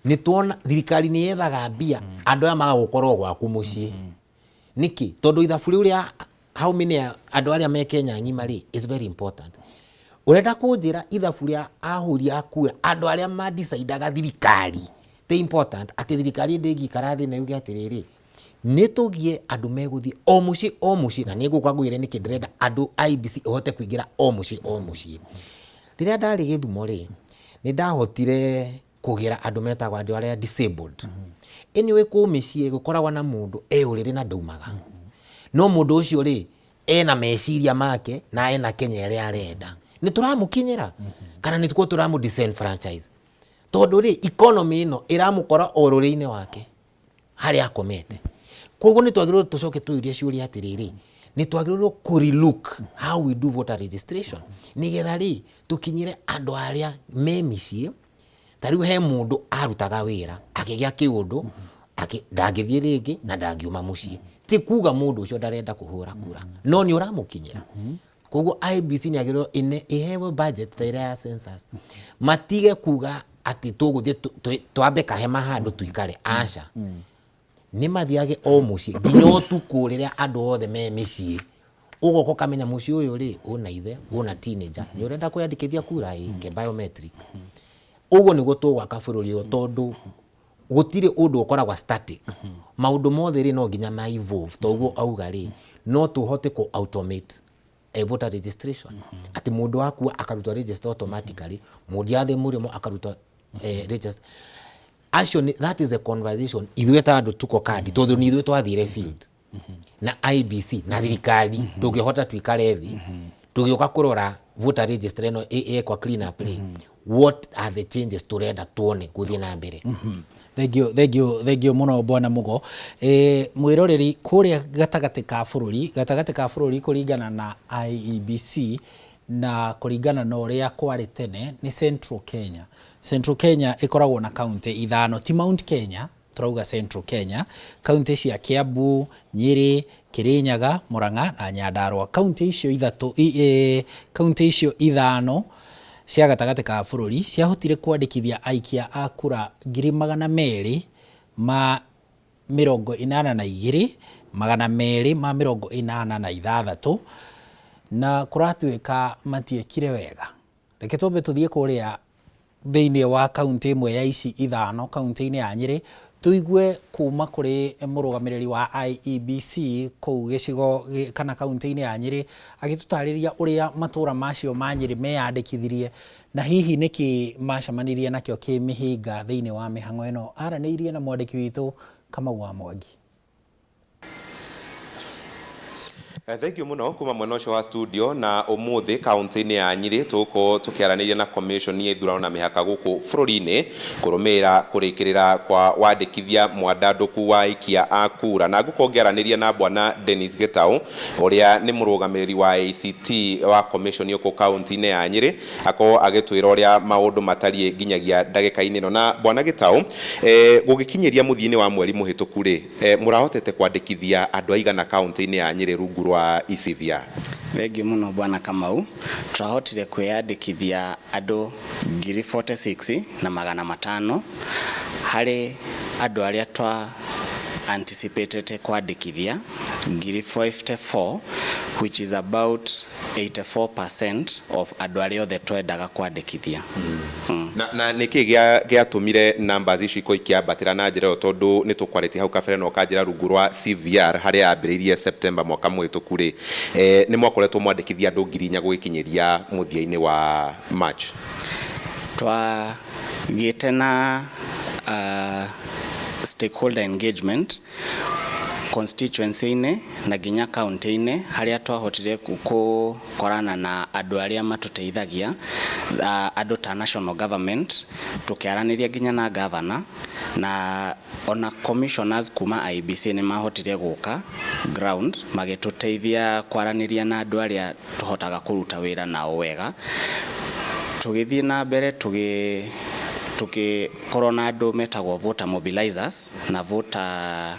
nĩ tuona thirikari nĩ yethaga mbia andũ aya maga gũkorwo gwaku mũciĩ. Nĩkĩ? Tondũ ithabu rĩu rĩa how many andũ arĩa me Kenya ng'ima rĩ is very important. Ũrenda kũnjĩra ithabu rĩa ahũri a kura, andũ arĩa madecidaga thirikari, ti important? Atĩ thirikari ndĩngĩikara thĩ na yuge atĩrĩrĩ, nĩ tũgie andũ megũthiĩ o mũciĩ o mũciĩ, na nĩ ngũka ngwĩre nĩkĩ ndĩrenda andũ IEBC ĩhote kũingĩra o mũciĩ o mũciĩ. Rĩrĩa ndarĩ Gĩthumo rĩ, nĩ ndahotire kũgĩra andũ metagwo andũ arĩa disabled. Anyway, kũu mĩciĩ gũkoragwo na mũndũ e ũrĩrĩ na ndaumaga, no mũndũ ũcio rĩ, ena meciria make na ena Kenya ĩrĩa arenda. Nĩ tũramũkinyĩra kana nĩ tuko tũramũ disenfranchise? Tondũ rĩ, economy ĩno ĩramũkora o rũrĩ-inĩ wake harĩa akomete. Koguo nĩ twagĩrĩirwo tũcoke twĩyũrie ciũria atĩrĩrĩ, nĩ twagĩrĩirwo kũ relook how we do voter registration, nĩgetha rĩ, tũkinyĩre andũ arĩa me mĩciĩ. Ta rĩu he mũndũ arutaga wĩra akĩgĩa kĩũndũ, ndangĩthiĩ rĩngĩ na ndangiuma mũciĩ. Ti kuga mũndũ ũcio ndarenda kũhũra kura, no nĩ ũramũkinyĩra. Koguo IEBC nĩ yagĩrĩirwo ĩhewe budget ta ĩrĩa ya census, matige kuga atĩ tũgũthiĩ twambe kahema handũ tuikare. Aca, nĩ mathiage o mũciĩ nginya ũtukũ rĩrĩa andũ othe me mĩciĩ. Ũgoka ũkamenya mũciĩ ũyũ rĩ, ũna ithe, ũna teenager, nĩ ũrenda kwĩyandĩkithia kura ĩ ke biometric. Ũguo nĩguo tũgwaka bũrũri ũyũ, tondũ gũtirĩ ũndũ ũkoragwo static. Maũndũ mothe rĩ, no nginya ma evolve. Toguo auga rĩ, no tũhote kũ automate voter registration, atĩ mũndũ akua akarutwo register automatically, mũndũ athiĩ mũrĩmo akarutwo register. Acio that is a conversation ithuĩ ta andũ tuko kandi, tondũ nĩ ithuĩ twathire field na IEBC na thirikari, tũngĩhota tuikare thĩ tũgĩũka kũrora voter register ĩno ĩkwa clean up rĩ, what are the changes tũrenda tuone gũthiĩ na mbere. Thengiũ, thengiũ, thengiũ mũno, bwana Mugo. Mwĩroreri kũrĩa gatagatĩ ka bũrũri, gatagatĩ ka bũrũri kũringana na IEBC na kũringana na ũrĩa kwarĩ tene nĩ Central Kenya. Central Kenya ĩkoragwo na kaunti ithano, ti Mount Kenya, tũrauga Central Kenya, kaunti cia Kiambu, Nyĩrĩ, Kirinyaga, Murang'a na Nyandarua. Kaunti icio ithatũ, kaunti icio ithano cia gatagatĩ ka bũrũri ciahotire kwandĩkithia aikia a kura 282,286, na kũratuĩka matiekire wega. Reke twambe tũthiĩ kũrĩa thĩinĩ wa kaunti ĩmwe ya ici ithano, kaunti-inĩ ya Nyĩrĩ, tũigue kuma kũrĩ mũrũgamĩrĩri wa IEBC kũu gĩcigo kana kaunti-inĩ ya Nyĩrĩ, agĩtũtarĩria ũrĩa matũra macio ma Nyĩrĩ meyandĩkithirie na hihi nĩkĩ macemanirie nakĩo kĩmĩhĩnga thĩinĩ wa mĩhang'o ĩno. Aranĩirie na mwandĩki witũ Kamau wa Mwangi. Thank you muno kuma mwena ũcio wa studio. Na ũmũthĩ kaunti-inĩ ya Nyĩrĩ tũgũkorwo tũkĩaranĩria na commission ya ithurano na mĩhaka gũkũ bũrũri-inĩ kũrũmĩrĩra kũrĩkĩrĩra kwa wandĩkithia mwandandũku wa aikia a kura, na ngũkorwo ngĩaranĩria na bwana Dennis Gitau, ũrĩa nĩ mũrũgamĩrĩri wa ACT wa commission gũkũ kaunti-inĩ ya Nyĩrĩ, akorwo agĩtwĩra ũrĩa maũndũ matariĩ nginyagia ndagĩka-inĩ ĩno. Na bwana Gitau, gũgĩkinyĩria mũthia-inĩ wa mweri mũhĩtũku rĩ, mũrahotete kwandĩkithia andũ aigana kaunti-inĩ ya Nyĩrĩ rungu rwa ECVR? Thengiũ mũno, bwana Kamau. Twahotire kwĩyandĩkithia andũ 46,500 harĩ andũ arĩa twa anticipated kwandĩkithia 54,000, which is about 84% of andũ arĩa othe twendaga kwandĩkithia. Na nĩkĩ gĩatũmire numbers ici ikorwo ikĩambatĩra na njĩra ĩyo, tondũ nĩ tũkwarĩtie hau kabere na ũkanjĩra rungu rwa CVR harĩa yambĩrĩirie September mwaka mũhĩtũku rĩ, nĩ mwakoretwo mwandĩkithia andũ 4,000 gũgĩkinyĩria mũthia-inĩ wa March? Twagĩte na stakeholder engagement constituency-inĩ na nginya county-inĩ, harĩa twahotire gũkorana na andũ arĩa matũteithagia, andũ ta national government, tũkĩaranĩria nginya na governor na ona commissioners kuma IEBC nĩ mahotire gũka ground magĩtũteithia kwaranĩria na andũ arĩa tũhotaga kũruta wĩra nao wega. Tũgĩthiĩ na mbere, tũgĩkorwo na andũ metagwo voter mobilizers na voter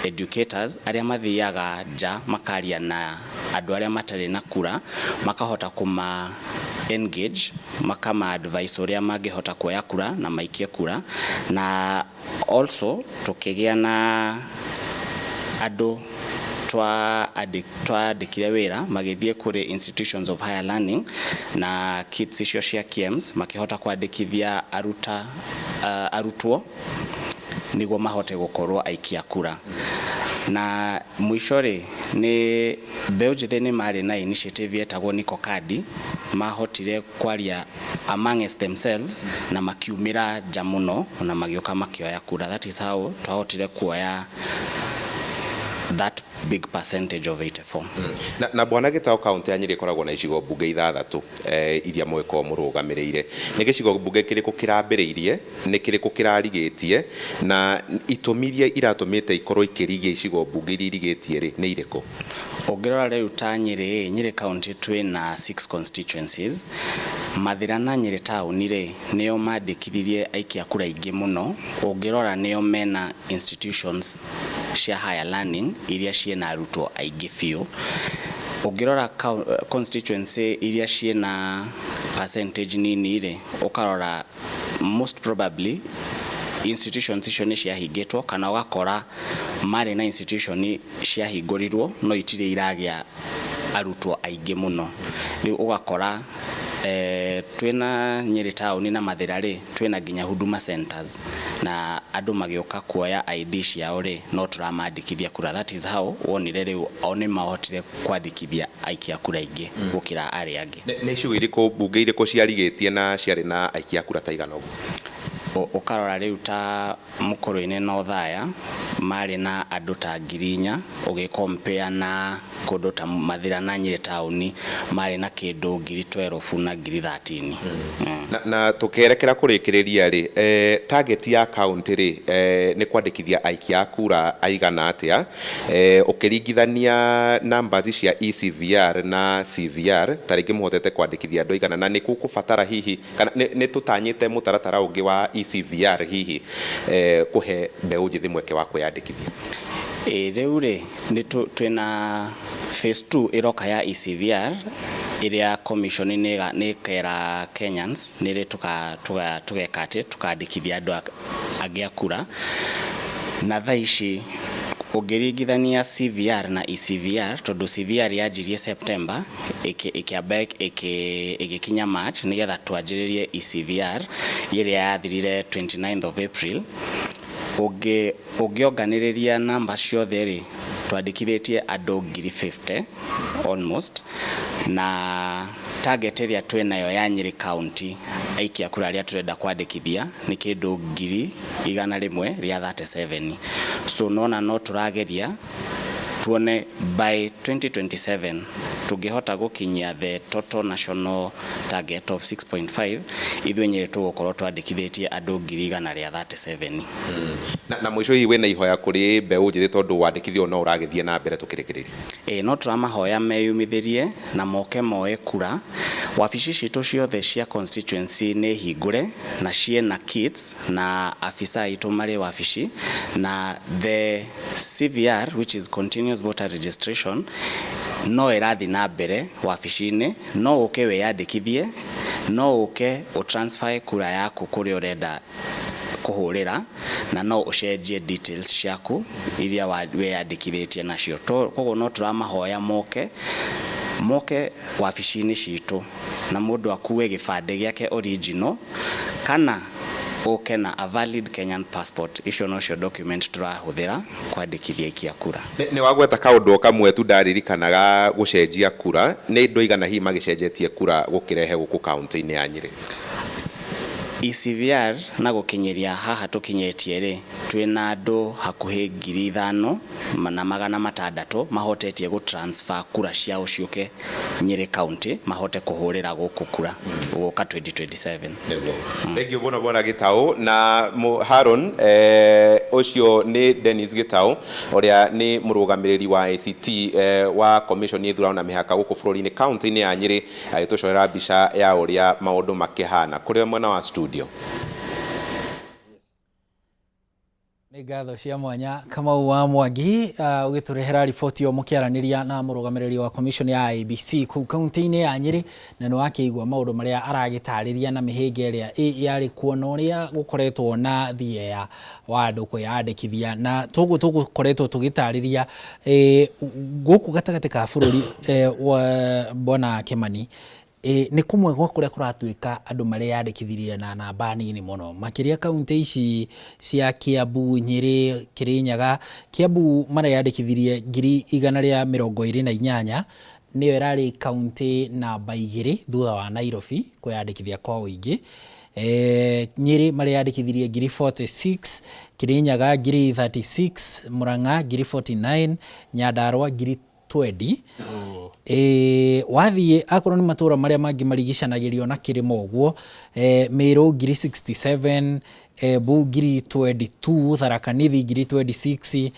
educators, arĩa mathiaga nja makaria na andũ arĩa matarĩ na kura, makahota kũma engage, makama advice ũrĩa mangĩhota kuoya kura na maikie kura. Na also tũkĩgĩa na andũ twandĩkire wĩra magĩthiĩ kũrĩ institutions of higher learning na kits icio cia KIEMS, makĩhota kwandĩkithia arutwo nĩguo mahote gũkorwo aikia kura. Na mũico rĩ, nĩ mbeũ njĩthĩ nĩ marĩ na initiative yetagwo Niko Kadi, mahotire kwaria amongst themselves na makiumĩra nja mũno na magĩũka makĩoya kura. That is how twahotire kuoya that big percentage of 84. Na bwana Gitau, kaunti ya Nyĩrĩ ĩkoragwo na icigo mbunge ithathatũ iria mũgĩkorwo mũrũgamĩrĩire. Nĩ gĩcigo mbunge kĩrĩkũ kĩrambĩrĩirie, nĩ kĩrĩkũ kĩrarigĩtie, na itũmi iria iratũmĩte ikorwo ikĩrigia icigo mbunge iria irigĩtie rĩ, nĩ irĩkũ? Ũngĩrora rĩu ta Nyĩrĩ, Nyĩrĩ county twĩna six constituencies. Mathĩra na Nyĩrĩ town rĩ, nĩo mandĩkithirie aikia kura aingĩ mũno. Ũngĩrora nĩo mena institutions cia higher learning iria ciĩna arutwo aingĩ biũ. Ũngĩrora constituency iria ciĩna percentage nini rĩ, ũkarora most probably institutions icio nĩ ciahingĩtwo, kana ũgakora marĩ na institution ciahingũrirwo no itirĩ iragĩa arutwo aingĩ mũno. Rĩu ũgakora twĩna Nyĩrĩ town na Mathĩra rĩ, twĩna nginya Huduma centers, na andũ magĩũka kuoya ID ciao rĩ, no tũramandĩkithia kura. That is how wonire rĩu o nĩ mahotire kwandĩkithia aikia kura aingĩ gũkĩra arĩa angĩ. Nĩ icigo irĩkũ mbunge irĩkũ ciarigĩtie na ciarĩ na aikia kura ta igana ũguo? Ũkarora rĩu ta Mũkũrwe-inĩ na Othaya marĩ na andũ ta 4,000, ũgĩ compare na kũndũ ta Mathira na Nyĩrĩ taũni marĩ na kĩndũ 12,000 na 13,000. Na tũkĩerekera kũrĩkĩrĩria rĩ, target ya county rĩ, nĩ kwandĩkithia aikia a kura aigana atĩa, ũkĩringithania numbers cia ECVR na CVR, ta rĩngĩ mũhotete kwandĩkithia andũ aigana, na nĩ gũkũbatara hihi kana nĩ tũtanyĩte mũtaratara ũngĩ wa ECVR hihi, kũhe mbeũ njĩthĩ mweke wa kwĩyandĩkithia? Ĩ rĩu rĩ, nĩ twĩna phase 2 ĩroka ya ECVR ĩrĩa commission nĩ ĩkera Kenyans nĩ rĩ tũgeka atĩ tũkandĩkithia andũ angĩ a kura. Na thaa ici ũngĩringithania CVR na ECVR, tondũ CVR yanjirie September ĩkĩamba ĩgĩkinya March nĩgetha twanjĩrĩrie ECVR ĩrĩa yathirire 29th of April. Ũngĩonganĩrĩria namba ciothe rĩ, twandĩkithĩtie andũ 50,000 almost, na target ĩrĩa twĩnayo ya Nyĩrĩ County aikia kura arĩa tũrenda kwandĩkithia nĩ kĩndũ 137,000. So nona no tũrageria tuone by 2027 tũngĩhota gũkinyia the total national target of 6.5, ithuĩ Nyĩrĩ tũgũkorwo twandĩkithĩtie andũ 137,000. Na mũico hihi wĩna ihoya kũrĩ mbeũ njĩthĩ, tondũ wandĩkithia no ũragĩthiĩ na mbere tũkĩrĩkĩrĩria? Ĩ, no tũramahoya meyumithĩrie na moke moe kura. Wabici citũ ciothe cia constituency nĩ hingũre na ciĩna kits na afisa aitũ marĩ wabici, na the CVR, which is continuous voter registration, no ĩrathiĩ na mbere wabici-inĩ. No ũke wĩyandĩkithie, no ũke ũtransfer kura yaku kũrĩa ũrenda kũhũrĩra, na no ũcenjie details ciaku iria wĩyandĩkithĩtie nacio. Koguo no tũramahoya moke wabici-inĩ citũ, na mũndũ akue gĩbandĩ gĩake original kana ũke na a valid Kenyan passport. Icio nocio document tũrahũthĩra kwandĩkithia aikia kura. Nĩ wagweta kaũndũ o kamwe tu ndaririkanaga, gũcenjia kura. Nĩ andũ aigana hihi magĩcenjetie kura gũkĩrehe gũkũ kaunti-inĩ ya Nyĩrĩ? ECVR na gũkinyĩria haha tũkinyĩtie rĩ, twĩna andũ hakuhĩ 5,600 mahotetie gũ transfer kura ciao ciũke Nyĩrĩ County mahote kũhũrĩra gũkũ kura gũka 2027. Thank you mũno, bwana Gĩtaũ na Haron. Ũcio nĩ Dennis Gĩtaũ ũrĩa nĩ mũrũgamĩrĩri wa ACT wa Commission ya ithurano na mĩhaka gũkũ bũrũri-inĩ, kaunti-inĩ ya Nyĩrĩ, agĩtũcorera mbica ya ũrĩa maũndũ makĩhana kũrĩ mwena wa studio. Nĩ ngatho cia mwanya, Kamau wa Mwangi, ũgĩtũrehera riboti ĩyo mũkĩaranĩria na mũrũgamĩrĩri wa commission ya IEBC kũu kaunti-inĩ ya Nyĩrĩ. Na nĩ wakĩigua maũndũ marĩa aragĩtarĩria na mĩhĩnga ĩrĩa yarĩ kuo na ũrĩa gũkoretwo na thieya wa andũ kwĩyandĩkithia, na toguo tũgũkoretwo tũgĩtarĩria gũkũ gatagatĩ ka bũrũri. Bwana Kĩmani, nĩ kũmwe gwa kũrĩa kũratuĩka andũ mareyandĩkithirie na namba nini mũno, makĩria kaunti ici cia Kiambu, Nyĩrĩ, Kĩrĩnyaga. Kiambu mareyandĩkithirie 128,000, nĩyo ĩrarĩ kaunti namba 2 thutha wa Nairobi kwĩyandĩkithia kwa ũingĩ. Nyĩrĩ mareyandĩkithirie 46,000, Kĩrĩnyaga 36,000, Murang'a 49,000, Nyandarua 20,000. Wathiĩ akorwo nĩ matũra marĩa mangĩ marigicanagĩrio na kĩrĩma ũguo, Meru 67,000, Embu 22,000, Tharaka Nithi 26,000.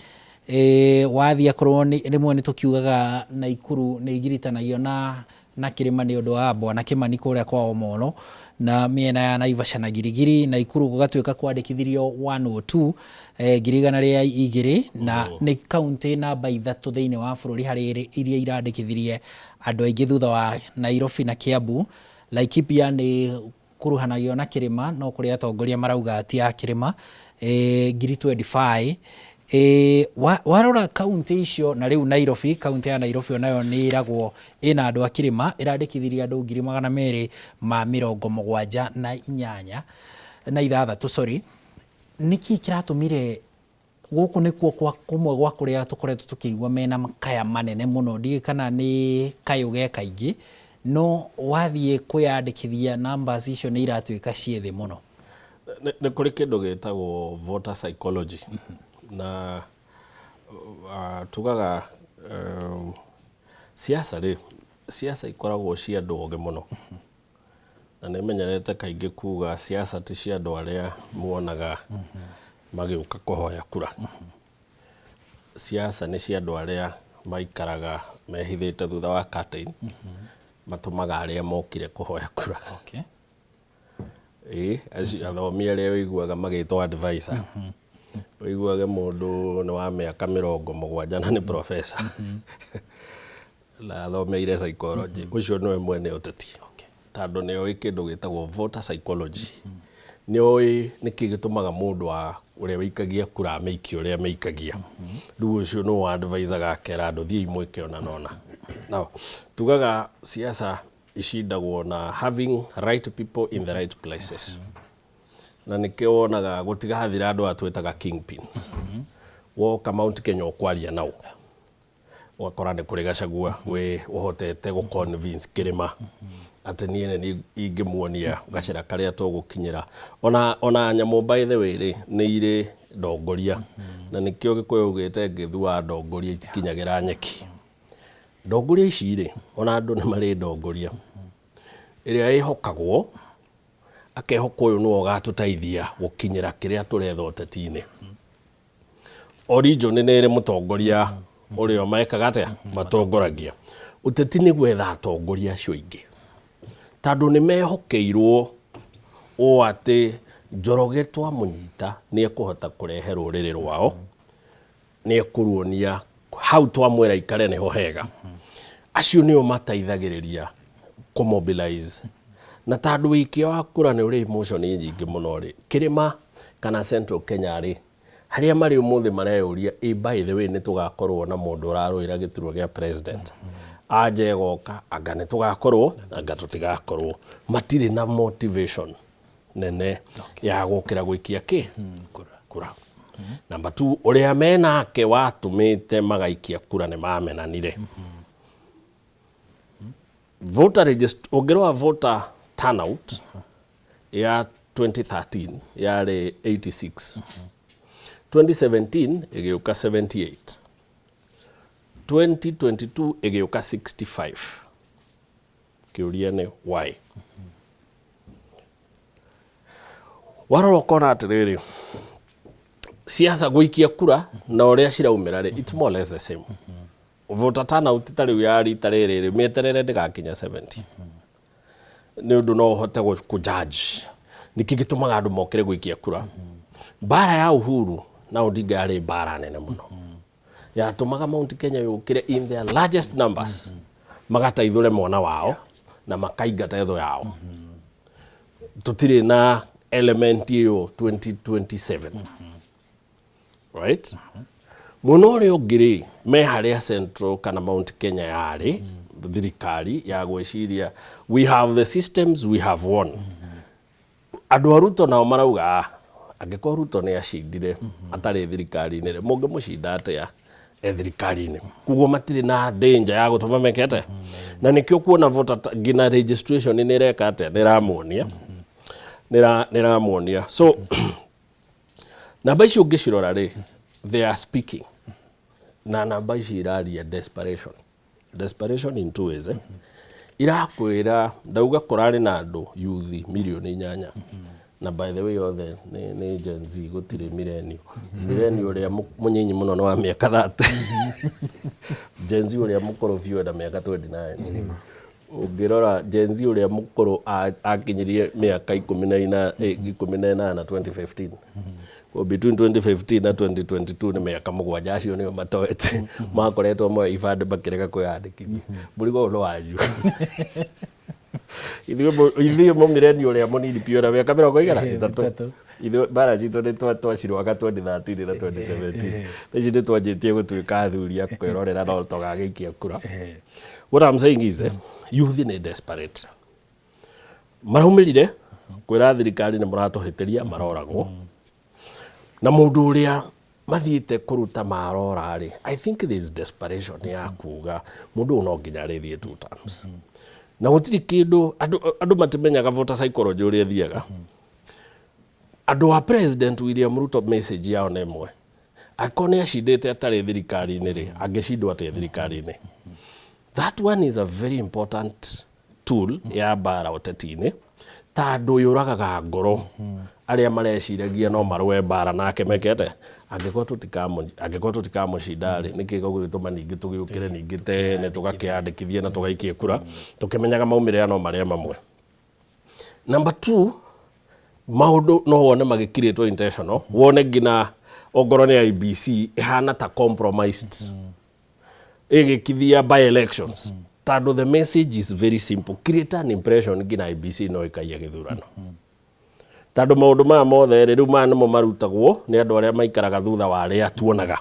Wathiĩ akorwo rĩmwe nĩ tũkiugaga Naikuru nĩ igiritanagio na kĩrĩma nĩ ũndũ wa Bwana Kĩmani kũrĩa kwa Omolo na mĩena ya Naivasha na Girigiri. Naikuru gũgatuĩka kwandĩkithirio 102, 102, na nĩ kaunti namba 3 thĩinĩ wa bũrũri harĩ iria irandĩkithirie andũ aingĩ thutha wa Nairobi na Kiambu. Laikipia nĩ kuruhanagio na kĩrĩma, no kũrĩ atongoria marauga ti ya kĩrĩma, 25,000. Warora kaunti icio na rĩu Nairobi, kaunti ya Nairobi onayo nĩ ĩragwo ĩna andũ a kĩrĩma, ĩrandĩkithirie andũ 278,000 na 6, sorry. Nĩkĩ kĩratũmire gũkũ nĩkuo kwa kũmwe gwa kũrĩa tũkoretwo tũkĩigua mena makaya manene mũno? Ndiũĩ kana nĩ kayũ ge kaingĩ, no wathiĩ kwĩyandĩkithia numbers icio nĩ iratuĩka ciĩ thĩ mũno. Nĩ kũrĩ kĩndũ gĩtagwo voter psychology na tugaga siasa rĩ, siasa ikoragwo cia andũ ogĩ mũno, na nĩ menyerete kaingĩ kuga siasa ti cia andũ arĩa muonaga magĩũka kũhoya kura. Siasa nĩ cia andũ arĩa maikaraga mehithĩte thutha wa curtain, matũmaga arĩa mokire kũhoya kura. Ĩĩ, acio athomi arĩa ũiguaga magĩtwo advisor, ũiguage mũndũ nĩ wa mĩaka 70 na nĩ professor na athomeire psychology, ũcio nĩwe mwene ũteti, tondũ nĩ oĩ kĩndũ gĩtagwo voter psychology, nĩ oĩ nĩkĩ gĩtũmaga mũndũ wa ũrĩa wĩikagia kura amĩikie ũrĩa amĩikagia. Rĩu ũcio nĩwe advisaga akera andũ thiĩi mwĩke ũna na ũna. Now, tugaga siasa icindagwo na having right people in the right places, na nĩkĩo wonaga gũtigathira andũ aya twĩtaga kingpins. Woka Mount Kenya ũkwaria nao, ũgakora nĩ kũrĩ Gachagua wĩ ũhotete gũ convince kĩrĩma atĩ niĩ nĩ ingĩmuonia gacĩra karĩa tũgũkinyĩra. Ona nyamũ by the way rĩ, nĩ irĩ ndongoria, na nĩkĩo Gĩkũyũ ugĩte ngĩthu wa ndongoria itikinyagĩra nyeki. Ndongoria ici rĩ, ona andũ nĩ marĩ ndongoria ĩrĩa ĩhokagwo, akehoka ũyũ nĩwe ũgatũteithia gũkinyĩra kĩrĩa tũretha ũteti-inĩ. O region nĩ ĩrĩ mũtongoria ũrĩa mekaga atĩa, matongoragia. Ũteti nĩ gwetha atongoria acio aingĩ, tondũ nĩ mehokeirwo ũũ atĩ Njoroge twamũnyita nĩ ekũhota kũrehe rũrĩrĩ rwao, nĩ ekũruonia hau twamwĩra ikare nĩho hega. Acio nĩo mateithagĩrĩria kũmobilize, na tondũ wĩikia wa kura nĩ ũrĩ emotion nyingĩ mũno rĩ, kĩrĩma kana Central Kenya rĩ, harĩa marĩ ũmũthĩ mareyũria, ĩ by the way nĩ tũgakorwo na mũndũ ũrarũĩra gĩturwa gĩa president, anja ĩgoka anga nĩ tũgakorwo anga tũtigakorwo. Matirĩ na motivation nene ya gũkĩra gũikia kĩ kura. Number 2, ũrĩa menake watũmĩte magaikia kura nĩ mamenanire. Voter register, ũngĩrora voter turnout ya 2013 yarĩ 86, 2017 ĩgĩũka 78, 2022 ĩgĩũka 65. Kĩũria nĩ why? Warora ũkona atĩrĩrĩ, siasa gũikia kura na ũrĩa ciraumĩra rĩ, it's more or less the same. Voter turnout ta rĩu ya rita rĩrĩ rĩ, mĩeterere ndĩgakinya 70, nĩ ũndũ no ũhote kũ judge nĩkĩ gĩtũmaga andũ mokĩre gũikia kura. Mbara ya Uhuru na Odinga yarĩ mbara nene mũno, yatũmaga Mount Kenya yũkĩre in their largest numbers, magateithũre mwana wao na makaingata ĩthũ yao. Tũtirĩ na element ĩyo 2027, right? Mwena ũrĩa ũngĩ rĩ, me harĩa Central kana Mount Kenya yarĩ thirikari ya gwĩciria we have the systems, we have won. Andũ a Ruto nao marauga, "Ah, angĩkorwo Ruto nĩ acindire atarĩ thirikari-inĩ rĩ, mũngĩmũcinda atĩa e thirikari-inĩ?" Koguo matirĩ na danger ya gũtũma meke atĩa, na nĩkĩo kuona voter nginya registration nĩ ĩreka atĩa, nĩ ĩramuonia, nĩ ĩramuonia. So namba ici ũngĩcirora rĩ, they are speaking, na namba ici iraria desperation, desperation in two ways, eh? Irakwĩra ndauga kũrarĩ na andũ yuthi mirioni 8, na by the way othe nĩ Gen Z, gũtirĩ millennial. Millennial ũrĩa mũnyinyi mũno nĩ wa mĩaka 30, Gen Z ũrĩa mũkũrũ biũ ena mĩaka 29. Ũngĩrora Gen Z ũrĩa mũkũrũ akinyirie mĩaka 18 2015. Ko between 2015 na 2022 nĩ mĩaka 7. Acio nĩo matoete, makoretwo moe ibandĩ makĩrega kwĩyandĩkithia. Mũrigo ũyũ nĩ wanyu. Ithuĩ mũmireni ũrĩa mũnini biũ na mĩaka mĩrongo igana ĩtatũ, ithuĩ mbara citũ nĩ twacirwaga 2013 na 2017. Thaa ici nĩ twanjĩtie gũtuĩka athuri a kwĩrorera no tũgagĩikia kura. What I'm saying is, youth nĩ desperate, maraumĩrire kwĩra thirikari nĩ mũratũhĩtĩria, maroragwo na mũndũ ũrĩa mathiĩte kũruta marora rĩ. I think there is desperation ya kuga mũndũ ũyũ no nginya arĩthiĩ two terms, na gũtirĩ kĩndũ andũ matimenyaga voter psychology ũrĩa ĩthiaga. Andũ a President William Ruto message yao nĩ ĩmwe. Angĩkorwo nĩ acindĩte atarĩ thirikari-inĩ rĩ, angĩcindwo atĩa thirikari-inĩ? That one is a very important tool ya mbara ũteti-inĩ, tondũ yũragaga ngoro arĩa mareciragia no marũe mbara nake meke atĩa? Angĩkorwo tũtikamũ angĩkorwo tũtikamũcinda rĩ, nĩkĩ gĩgũgĩtũma ningĩ tũgĩũkĩre ningĩ tene tũgakĩandĩkithie na tũgaikie kura tũkĩmenyaga maumĩrĩra no marĩa mamwe. Number two, maũndũ no wone magĩkirĩtwo intentional, wone nginya ongorwo nĩ IEBC ĩhana ta compromised ĩgĩkithia by elections, tondũ the message is very simple: create an impression nginya IEBC no ĩkaiya gĩthurano, tondũ maũndũ maya mothe rĩ, rĩu maya nĩmo marutagwo nĩ andũ arĩa maikaraga thutha wa arĩa tuonaga,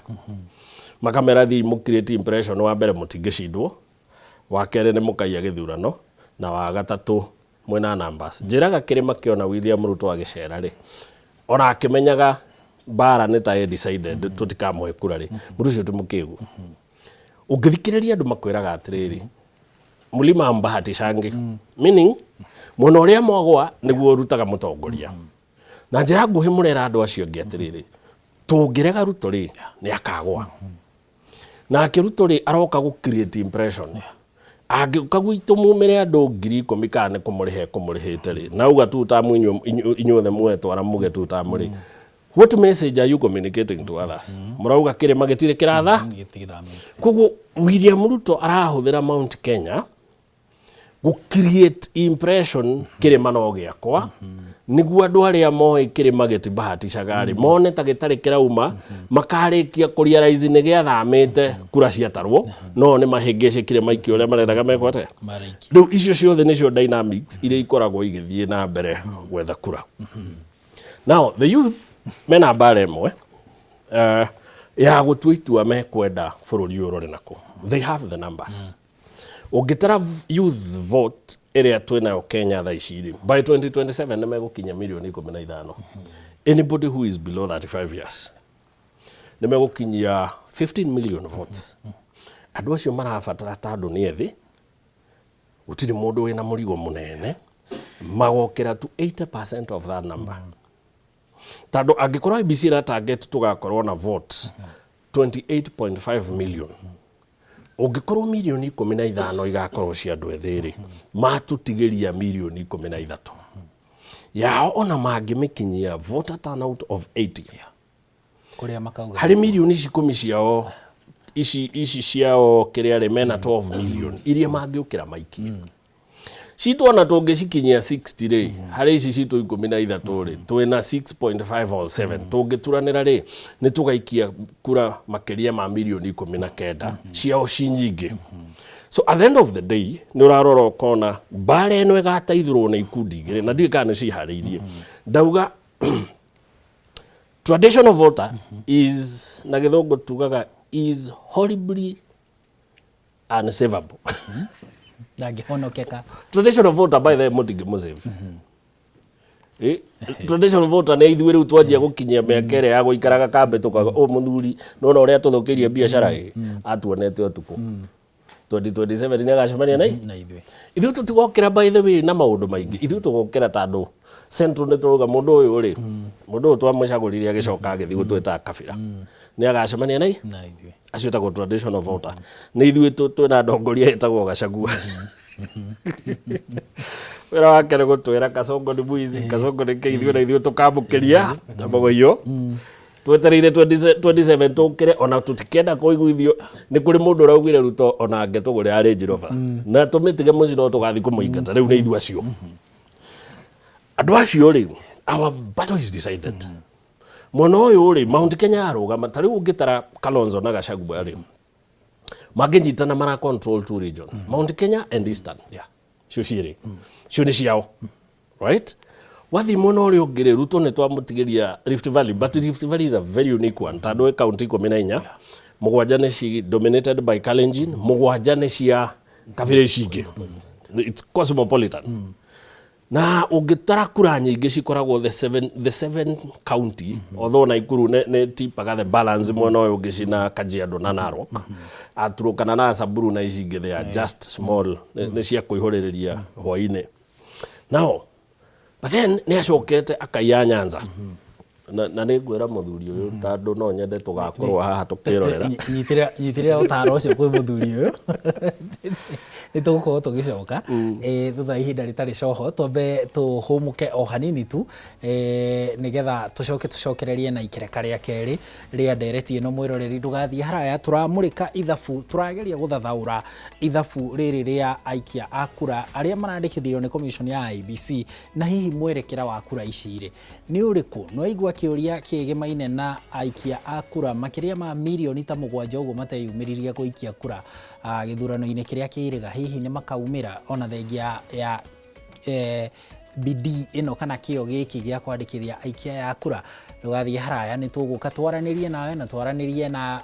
makamera thiĩ mũ create impression. Wa mbere, mũtingĩcindwo; wa kerĩ, nĩ mũkaiya gĩthurano; na wa gatatũ, mwĩna numbers. Njĩraga kĩrĩma kĩona William Ruto agĩcera rĩ, ona akĩmenyaga mbara nĩ ta ĩ decided tũtikamũhe kura rĩ, mũndũ ũcio ti mũkĩgu. Ũngĩthikĩrĩria andũ makwĩraga atĩrĩrĩ, mlima hambahatishangi, meaning mwena ũrĩa mwagwa nĩguo ũrutaga mũtongoria. Na njĩra nguhĩ, mũrera andũ acio angĩ atĩrĩrĩ, tũngĩrega Ruto rĩ, nĩ akagwa. Nake Ruto rĩ, aroka gũ create impression. Angĩũka gwitũ mumĩre andũ 10,000 kana nĩ kũmũrĩha kũmũrĩhĩte rĩ, na auga tu tamu inyuothe mwetwara muge tu tamu rĩ, what message are you communicating to others? Mũrauga kĩrĩma gĩtirĩ kĩratha. Gĩtigĩthamĩte. Koguo William Ruto arahũthĩra Mount Kenya gũ create impression kĩrĩma no gĩakwa, nĩguo andũ arĩa moĩ kĩrĩma gĩtibahatishaga rĩ, mone ta gĩtarĩ kĩrauma, makarĩkia kũ realize nĩ gĩathamĩte kura ciatarwo, no nĩ mahĩngĩcĩkire maikio ũrĩa marendaga mekwo atĩa. Maraikia. Rĩu icio ciothe nĩcio dynamics iria ikoragwo igĩthiĩ na mbere gwetha kura. Now the youth mena mbara ĩmwe ya gũtua itua mekwenda bũrũri ũyũ ũrore nako. They have the numbers. Ũngĩtara youth vote ĩrĩa twĩnayo Kenya thaa ici rĩ, by 2027 nĩ megũkinya mirioni 15. Anybody who is below 35 years nĩ megũkinyia 15 million votes. Andũ acio marabatara, tondũ nĩ ethĩ, gũtirĩ mũndũ wĩna mũrigo mũnene, magokĩra tu 80% of that number, tondũ angĩkorwo IEBC ĩra target tũgakorwo na vote 28.5 million, ũngĩkorwo mirioni 15 igakorwo cia andũ ethĩ rĩ, matũtigĩria mirioni 13 yao, ona mangĩmĩkinyia voter turnout of 80 Kũrĩa makauga harĩ mirioni ici 10 ciao, ici ciao kĩrĩa rĩ, mena 12 million iria mangĩũkĩra maikie. Citũ ona tũngĩcikinyia 60 rĩ, harĩ ici citũ 13 rĩ, twĩna 6.5 or 7. Tũngĩturanĩra rĩ, nĩ tũgaikia kura makĩria ma mirioni 19, ciao ci nyingĩ. So at the end of the day, nĩ ũrarora ũkona mbara ĩno ĩgataithũrwo nĩ ikundi igĩrĩ, na ndiũĩ kana nĩ ciharĩirie. Ndauga traditional voter is, na gĩthũngũ tugaga, is horribly unsavable. Ndangĩhonokeka. Traditional voter, by the way, mũtingĩmũsave. Traditional voter nĩ ithuĩ rĩu twanjia gũkinyia mĩaka ĩrĩa ya gũikaraga kambĩ, tũkaga ũ mũthuri nona ũrĩa tũthũkĩirie biacara ĩ, atuonete ũtukũ 2027 nĩ agacemania na na ithuĩ. Ithuĩ tũtigokĩra, by the way, na maũndũ maingĩ. Ithuĩ tũgokĩra tondũ central nĩ tũrauga mũndũ ũyũ rĩ, mũndũ ũyũ twamũcagũrire agĩcoka agĩthiĩ gũtwĩta kabira, nĩ agacemania na na ithuĩ. Acio etagwo traditional voter. Nĩ ithuĩ twĩna ndongoria ĩtagwo Gachagua, wĩra wake nĩ gũtwĩra Kasongo nĩ mwici, Kasongo nĩ kĩ. Ithuĩ na ithuĩ tũkamũkĩria na mũgũiyũ, twetereire 27 tũkĩre, ona tũtikenda kũiguithio nĩ kũrĩ mũndũ ũraugire Ruto ona angĩtũgũrĩra Range Rover na tũmĩtige mũciĩ no tũgathiĩ kũmũingata. Rĩu nĩ ithuĩ acio, andũ acio rĩ, our battle is decided. Mwena ũyũ rĩ, Mount Kenya yarũgama ta rĩu, ũngĩtara Kalonzo na Gachagua rĩ, mangĩnyitana mara control two regions, Mount Kenya and Eastern. Cio cierĩ cio nĩ ciao, right? Wathiĩ mwena ũrĩa ũngĩ rĩ, Ruto nĩ twamũtigĩria Rift Valley, but Rift Valley is a very unique one, tondũ ĩ kaunti 14, mũgwanja nĩ ci dominated by Kalenjin, mũgwanja nĩ cia kabira ici ingĩ. It's cosmopolitan. Na ũngĩtara kura nyingĩ cikoragwo the seven county, although Naikuru nĩ tipaga the balance mwena ũyũ ũngĩ, cina Kajiado na Narok, Turkana na Samburu na ici ingĩ, they are just small, nĩ cia kũihũrĩrĩria hwainĩ. Now But then nĩ acokete akaiya Nyanza. Na nĩ ngwĩra mũthuri ũyũ tondũ no nyende tũgakorwo haha tũkĩrorera. Nyitĩrĩra ũtaro ũcio kwĩ mũthuri ũyũ. Nĩ tũgũkorwo tũgĩcoka thutha wa ihinda rĩtarĩ coho, twambe tũhũmũke o hanini tu nĩgetha tũcoke tũcokererie na ikereka rĩa kerĩ rĩa ndereti ĩno. Mwĩroreri, ndũgathiĩ haraya, tũramũrĩka ithabu, tũrageria gũthathaũra ithabu rĩrĩ rĩa aikia a kura arĩa marandĩkithirio nĩ commission ya IEBC, na hihi mwerekera wa kura ici rĩ nĩ ũrĩkũ. Nĩwaigua kĩũria kĩgemaine na aikia a kura makĩria ma mirioni ta 7 ũguo mateyumĩririe gũikia kura gĩthurano-inĩ kĩrĩa kĩrĩga, hihi nĩ makaumĩra ona thengia ya bidii ĩno kana kĩo gĩkĩ gĩa kwandĩkithia aikia ya kura. Ndũgathiĩ haraya, nĩ tũgũka twaranĩrie nawe na twaranĩrie na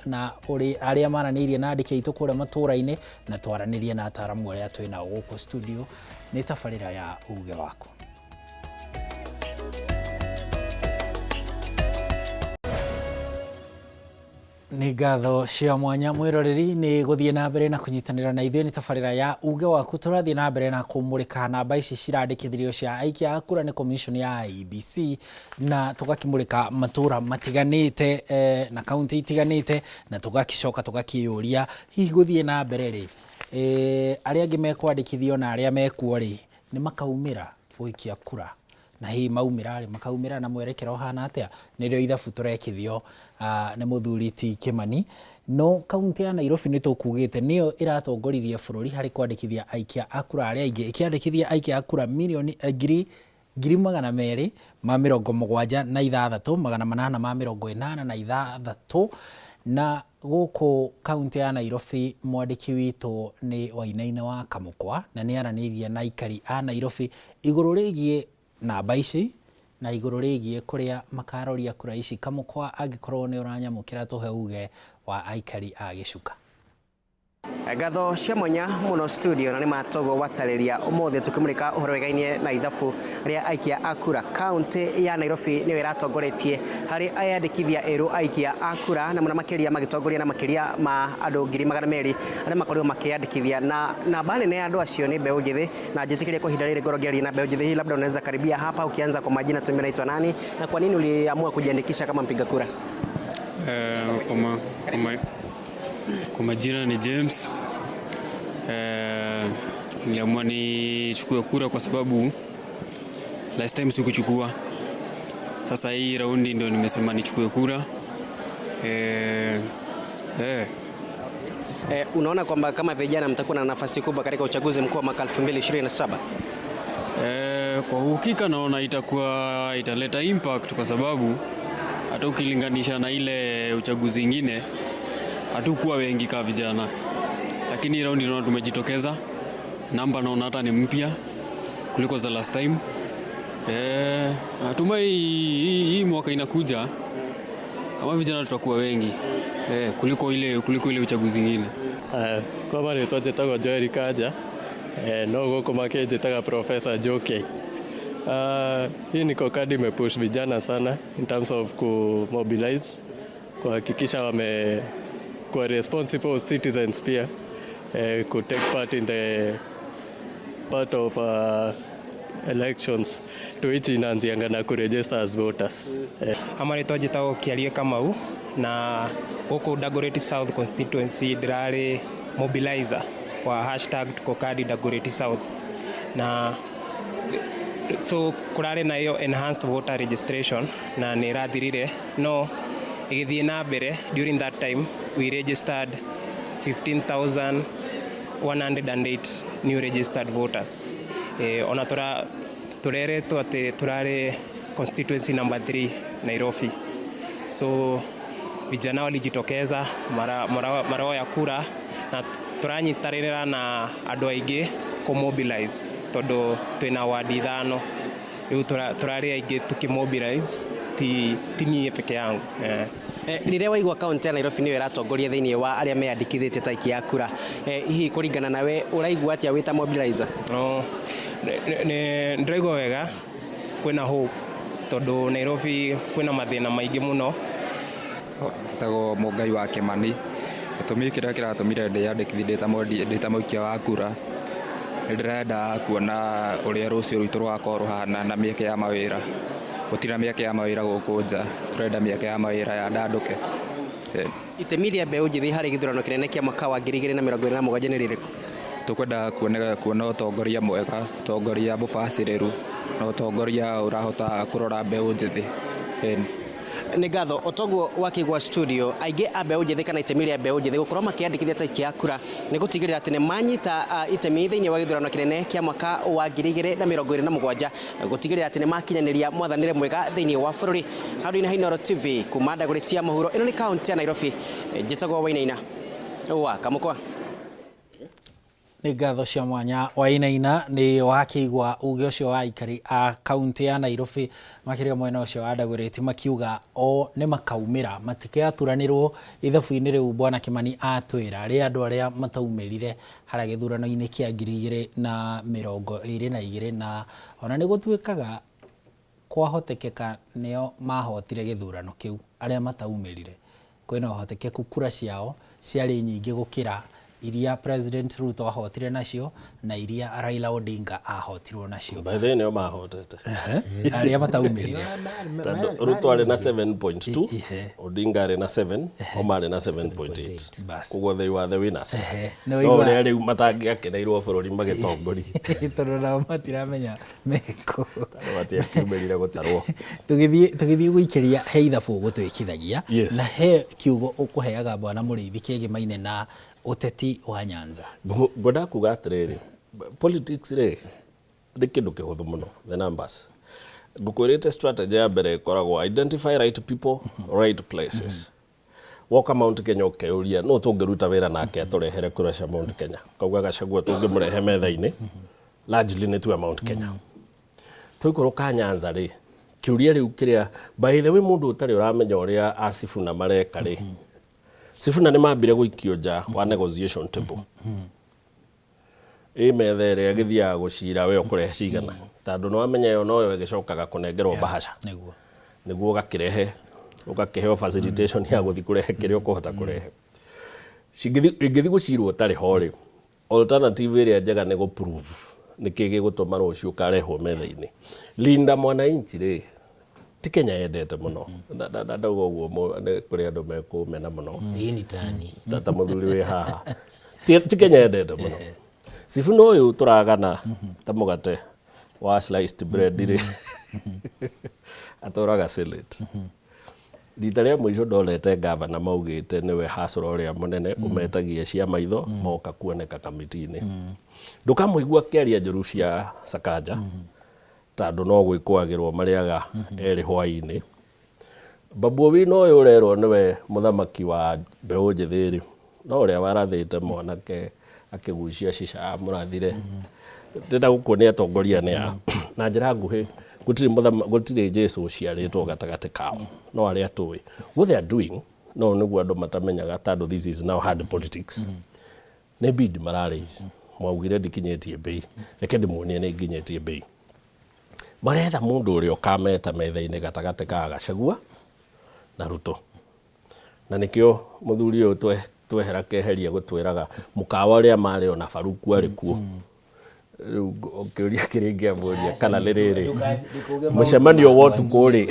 arĩa maranĩirie na andĩki aitũ kũrĩa matũũra-inĩ, na twaranĩrie na ataramu arĩa twĩ nao gũkũ studio. Nĩ tabarĩra ya Uge Waku. Nĩ ngatho cia mwanya mwĩroreri nĩ gũthiĩ na mbere na kũnyitanĩra na ithuĩ. Nĩ tabarĩra ya Uge Waku, tũrathiĩ na mbere na kũmũrĩka namba ici cirandĩkithirio cia aikia a kura nĩ commission ya IEBC, na tũgakĩmũrĩka matũra matiganĩte na kaunti itiganĩte, na tũgakĩcoka tũgakĩyũria hihi gũthiĩ na mbere rĩ arĩa angĩ mekwandĩkithio na arĩa mekuo rĩ nĩ makaumĩra gũikia kura, na hihi maumĩra rĩ makaumĩra na mwerekera ũhana atĩa. Nĩrĩo ithabu tũrekithio nĩ mũthuri T Kimani. No kaunti ya Nairobi nĩ tũkugĩte nĩyo ĩratongoririe bũrũri harĩ kwandĩkithia aikia a kura arĩa aingĩ, ĩkĩandĩkithia aikia a kura mirioni 276,886. Na gũkũ kaunti ya Nairobi mwandĩki witũ nĩ Wainaina wa Kamũkwa, na nĩ aranĩirie na aikari a Nairobi igũrũ rĩgiĩ namba ici na igũrũ rĩgiĩ kũrĩa makaroria kura ici. Kamũkwa, angĩkorwo nĩ ũranyamũkĩra, tũhe uge wa aikari a Gĩcuka. Ngatho cia mwanya muno studio, na nĩ matogo watarĩria ũmũthĩ tũkĩmũrĩka ũhoro wĩgainie na ithabu rĩa aikia a kura. Kaunti ya Nairobi nĩyo ĩratongoretie harĩ ayandĩkithia erũ aikia a kura, na mũno makĩria magĩtongoria na makĩria ma andũ 200,000 arĩa makorirwo makĩyandĩkithia, na namba nene ya andũ acio nĩ mbeũ njĩthĩ. Na njĩtĩkĩrie kwa ihinda rĩrĩ ngorwo ngĩaria na mbeũ njĩthĩ, hihi labda unaweza karibia hapa, ukianza kwa majina, tuambie unaitwa nani na kwa nini uliamua kujiandikisha kama mpiga kura? Kwa majina ni James. Niliamua nichukue kura kwa sababu last time sikuchukua. Sasa hii raundi ndio nimesema nichukue kura. Unaona kwamba kama vijana mtakuwa na nafasi kubwa katika uchaguzi mkuu wa mwaka 2027? Kwa uhakika naona itakuwa italeta impact, kwa sababu hata ukilinganisha na ile uchaguzi ingine hatukuwa wengi kama vijana, lakini raundi naona tumejitokeza. Namba naona hata ni mpya kuliko za last time. Natumai hii mwaka inakuja kama vijana tutakuwa wengi kuliko ile uchaguzi ingine. Kwa marĩtwa njĩtagwo Joel Kanja, no gũkũ makĩnjĩtaga Professor Joke. Hii Niko Kadi imepush vijana sana in terms of kumobilize, kuhakikisha wame kuwa responsible citizens pia, ku take part in the part of elections to which inaanzianga na kuregister as voters. Amarĩtwa njĩtagwo Kĩarie Kamau, na gũkũ Dagoretti South constituency ndĩrarĩ mobilizer wa hashtag Tuko Kadi Dagoretti South, na so kũrarĩ na ĩyo enhanced voter registration na nĩ ĩrathirire, no ĩgĩthiĩ na mbere. During that time we registered 15,108 new registered voters. Ona tũreretwo atĩ tũrarĩ constituency number 3 Nairobi, so vijana walijitokeza maroya kura, na tũranyitanĩra na andũ aingĩ kũmobilize tondũ twĩna wadi 5 rĩu tũrarĩ aingĩ tukimobilize, ti niĩ peke yangu. Rĩrĩa waigua kaunti ya Nairobi nĩyo ĩratongoria thĩinĩ wa arĩa meyandĩkithĩtie ta aikia a kura, hihi kũringana nawe ũraigua atĩa wĩ ta mobilizer? Ndĩraigua wega, kwĩna hope tondũ Nairobi kwĩna mathĩna maingĩ mũno. Njĩtagwo Mũngai wa Kĩmani. Gĩtũmi kĩrĩa kĩratũmire ndĩyandĩkithie ndĩ ta mũikia wa kura Nĩ ndĩrenda kuona ũrĩa rũciũ rwitũ rũgakorwo rũhana na mĩeke ya mawĩra. Gũtirĩ na mĩeke ya mawĩra gũkũ nja, tũrenda mĩeke ya mawĩra yandandũke. Itemi rĩa mbeũ njĩthĩ harĩ gĩthurano kĩnene kĩa mwaka wa 2027 nĩ rĩrĩkũ? Tũkwenda kuona ũtongoria mwega, ũtongoria mũbacĩrĩru na ũtongoria ũrahota kũrora mbeũ njĩthĩ. Nĩ ngatho otoguo wakĩgwa studio aingĩ a mbeũ njĩthĩ kana itemi rĩa mbeũ njĩthĩ gũkorwo makĩandĩkithia ta aikia a kura nĩ gũtigĩrĩra atĩ nĩ manyita itemi thĩinĩ wa gĩthurano kĩnene kĩa mwaka wa 2027 gũtigĩrĩra atĩ nĩ makinyanĩria mwathanĩre mwega thĩinĩ wa bũrũri. Handũ-inĩ ha Inooro TV kuma Dagoretti ya mũhuro, ĩno nĩ kaũntĩ ya Nairobi, njĩtagwo Wainaina wa Kamũkwa. Nĩ ngatho cia mwanya Wainaina nĩ wakĩigua uge ũcio wa aikari a kaunti ya Nairobi makĩria mwena ũcio wa Dagoretti makiuga o nĩ makaumĩra matikaturanĩrwo ithabu-inĩ rĩu Bwana Kimani atwĩra rĩa andũ arĩa mataumĩrire harĩa gĩthurano-inĩ kĩa 2022 na ona nĩ gũtuĩkaga kwahotekeka nĩo mahotire gĩthurano kĩu arĩa mataumĩrire kwĩna ũhotekeku kura ciao ciarĩ nyingĩ gũkĩra iria President Ruto ahotire nacio na iria Raila Odinga ahotirwo nacio. By the way nĩo mahotete. Arĩa mataumĩrire. Tondũ Ruto arĩ na 7.2, Odinga arĩ na 7, o marĩ na 7.8. Koguo they were the winners. No ũrĩa rĩu matangĩakeneirwo bũrũri magĩtongoria. Tondũ nao matiramenya meko. Tondũ matiakiumĩrire gũtarwo. Tũgĩthiĩ gũikĩria he ithabu ũgũtwĩkithagia na he kiugo ũkũheaga Bwana Mũrĩithi kĩgĩmaine na ũteti wa Nyanza. Ngwenda kuga atĩrĩrĩ, politics rĩ nĩ kĩndũ kĩhũthũ mũno, the numbers. Ngũkwĩrĩte strategy ya mbere ĩkoragwo identify right people, right places. Woka Mount Kenya ũkeyũria nũ tũngĩruta wĩra nake atũrehere kura cia Mount Kenya. Kauga Gachagua tũngĩmũrehe metha-inĩ, largely nĩ tuya Mount Kenya. Tũikũrũka Nyanza rĩ, kĩũria rĩu kĩrĩa, by the way mũndũ ũtarĩ ũramenya ũrĩa a Sifuna mareka rĩ, Sifuna nĩ mambire gũikio nja wa negotiation table. Ĩ metha ĩrĩa ĩgĩthiaga gũcira we ũkũrehe cigana, tondũ nĩ wamenya ĩyo noyo ĩgĩcokaga kũnengerwo bahasha. Nĩguo ũgakĩrehe, ũgakĩheo facilitation ya gũthiĩ kũrehe kĩrĩa ũkũhota kũrehe. Ingĩthiĩ gũcirwo ũtarĩ ho rĩ, alternative ĩrĩa njega nĩ gũ-prove nĩkĩ gĩgũtũma rũciũ ũkarehwo metha-inĩ. Linda Mwananchi rĩ, ti Kenya yendete mũno. Ndauga ũguo nĩ kũrĩ andũ mekũmena mũno. Ta mũthuri wĩ haha. Ti Kenya yendete mũno. Sifuna ũyũ tũragana ta mũgate wa sliced bread rĩ, atũraga Senate. Rita rĩa mũico ndorete gavana maugĩte nĩwe hacũra ũrĩa mũnene ũmetagia cia maitho moka kuoneka kamĩtĩ-inĩ. Ndũkamũigua akĩaria njũru cia Sakaja tondũ no gwĩkũagĩrwo marĩaga erĩ hwaĩ-inĩ. Babu Owino ũyũ ũrerwo nĩwe mũthamaki wa mbeũ njĩthĩ rĩ, no ũrĩa warathĩte mwanake akĩgucia cica amũrathire. Ndĩrenda gũkuonia atongoria nĩ a. Na njĩra nguhĩ gũtirĩ Jesũ ũciarĩtwo gatagatĩ kao, no arĩa tũĩ. What they are doing, no nĩguo andũ matamenyaga tondũ this is now hard politics. Nĩ bid mararaise. Mwaugire ndikinyĩtie bei. Reke ndĩmuonie nĩ nginyĩtie bei. Maretha mũndũ ũrĩa ũkameta metha-inĩ gatagatĩ ka Gachagua na Ruto. Na nĩkĩo mũthuri ũyũ twehera keheria gũtwĩraga mũkawa ũrĩa marĩ ona Faruku arĩ kuo. Rĩu ũkĩũria kĩrĩa ingĩamũria kana nĩ rĩrĩ mũcemanio wa ũtukũ rĩ,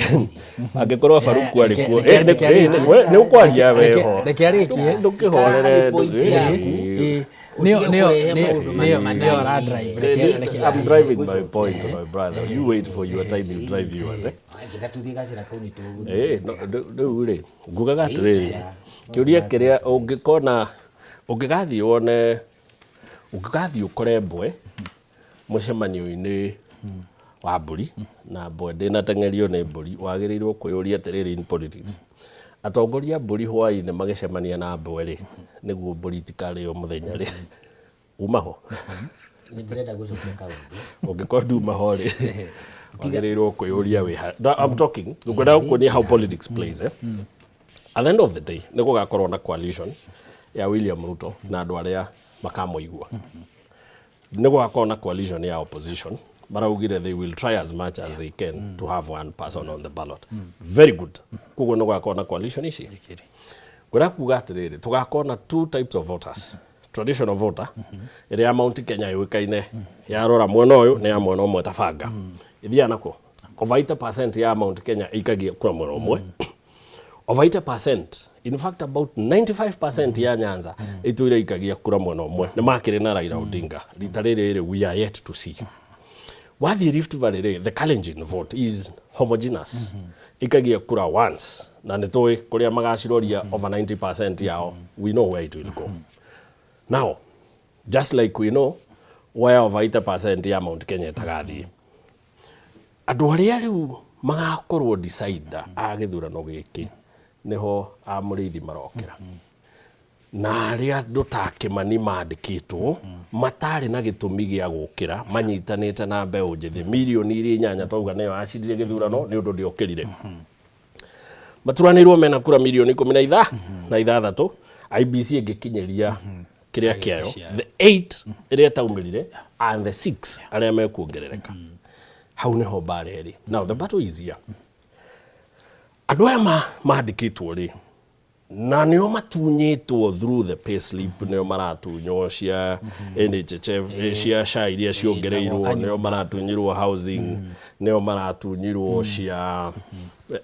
angĩkorwo Faruku arĩ kuo, nĩ ũkwaria we ho. Reke arĩkie. Ndũkĩhorere. I'm driving my point, my brother. You wait for your time, you drive yours. Rĩu rĩ, ngugaga atĩrĩrĩ, kĩũria kĩrĩa ũngĩkona, ũngĩgathiĩ wone, ũngĩgathiĩ ũkore mbwe mũcemanio-inĩ wa mbũri, na mbwe ndĩnateng'erio nĩ mbũri, wagĩrĩirwo kwĩyũria atĩrĩrĩ in politics. Atongoria a mbũri hwaĩ-inĩ magĩcemania na mbwe rĩ, nĩguo mbũri itikarĩo mũthenya rĩ, uma ho. Nĩndĩrenda gũcokia kaũndũ. Ũngĩkorwo nduma ho rĩ, wagĩrĩirwo kwĩyũria wĩ ha. I'm talking, ngwenda gũkuonia how politics plays. At the end of the day, nĩ gũgakorwo na coalition ya William Ruto na andũ arĩa makamũigua. Nĩ gũgakorwo na coalition ya opposition. Maraugire they will try as much as they can to have one person on the ballot. Very good. Koguo nĩ gũgakorwo na coalition ici. Ngwenda kuga atĩrĩrĩ, tũgakorwo na two types of voters. Traditional voter ĩrĩa ya Mount Kenya yũĩkaine yarora mwena ũyũ nĩ ya mwena ũmwe ta banga ĩthiaga nako over 80% ya Mount Kenya ĩikagia kura mwena ũmwe. Over 80%, in fact about 95% ya Nyanza ĩtũire ikagia kura mwena ũmwe nĩ makĩrĩ na Raila Odinga. Rita rĩrĩ rĩ, we are yet to see. Wathiĩ Rift Valley rĩ, the Kalenjin vote is homogeneous, ikagia kura once na nĩ tũĩ kũrĩa magaciroria. Over 90% yao, we know where it will go. Now, just like we know where over 80% ya Mount Kenya ĩtagathiĩ, andũ arĩa rĩu magakorwo decider a gĩthurano gĩkĩ nĩho a Mũrĩithi marokĩra na arĩa andũ ta Kĩmani mandĩkĩtwo matarĩ na gĩtũmi gĩa gũkĩra manyitanĩte na mbeũ njĩthĩ mirioni iria inyanya twauga nĩyo yacindire gĩthurano nĩ ũndũ ndĩokĩrire. Maturanĩirwo mena kura mirioni ikũmi na itha na ithathatũ. IEBC ĩngĩkinyĩria kĩrĩa kĩayo, the 8 ĩrĩa ĩtaumĩrire and the 6 arĩa mekuongerereka, hau nĩho mbara ĩrĩ. Now the battle is here. Andũ aya mandĩkĩtwo rĩ, na nĩo matunyĩtwo through the pay slip, nĩo maratunywo cia NHHF, cia SHA iria ciongereirwo, nĩo maratunyirwo housing, nĩo maratunyirwo cia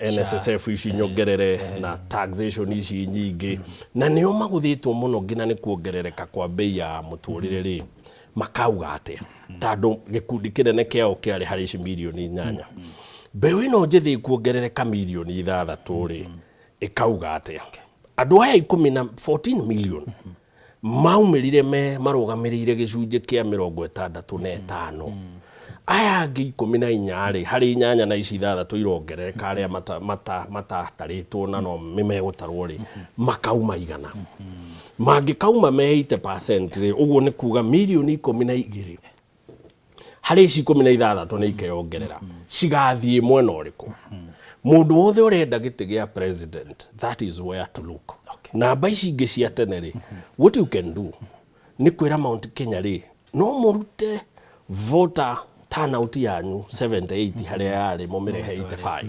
NSSF ici nyongerere na taxation ici nyingĩ, na nĩo magũthĩtwo mũno nginya nĩ kuongerereka kwa bei ya mũtũrĩre rĩ, makauga atĩa? Tondũ gĩkundi kĩnene kĩao kĩarĩ harĩ ici mirioni 8. Mbeũ ĩno njĩthĩ kuongerereka mirioni 6 rĩ, ĩkauga atĩa? Andũ aya ikũmi na 14 million maumĩrire me marũgamĩrĩire gĩcunjĩ kĩa 65. Aya angĩ 14 rĩ, harĩ inyanya na ici ithathatũ irongerereka, arĩa matatarĩtwo na no nĩmegũtarwo rĩ, makauma igana. Mangĩkauma me 80% rĩ, ũguo nĩ kuga mirioni 12 harĩ ici 16 nĩ ikeyongerera cigathiĩ mwena ũrĩkũ? Mũndũ wothe ũrenda gĩtĩ gĩa president, that is where to look. Namba ici ingĩ cia tene rĩ, what you can do nĩ kwĩra Mount Kenya rĩ, no mũrute voter turnout yanyu 78 harĩa yarĩ mũmĩrehe 85.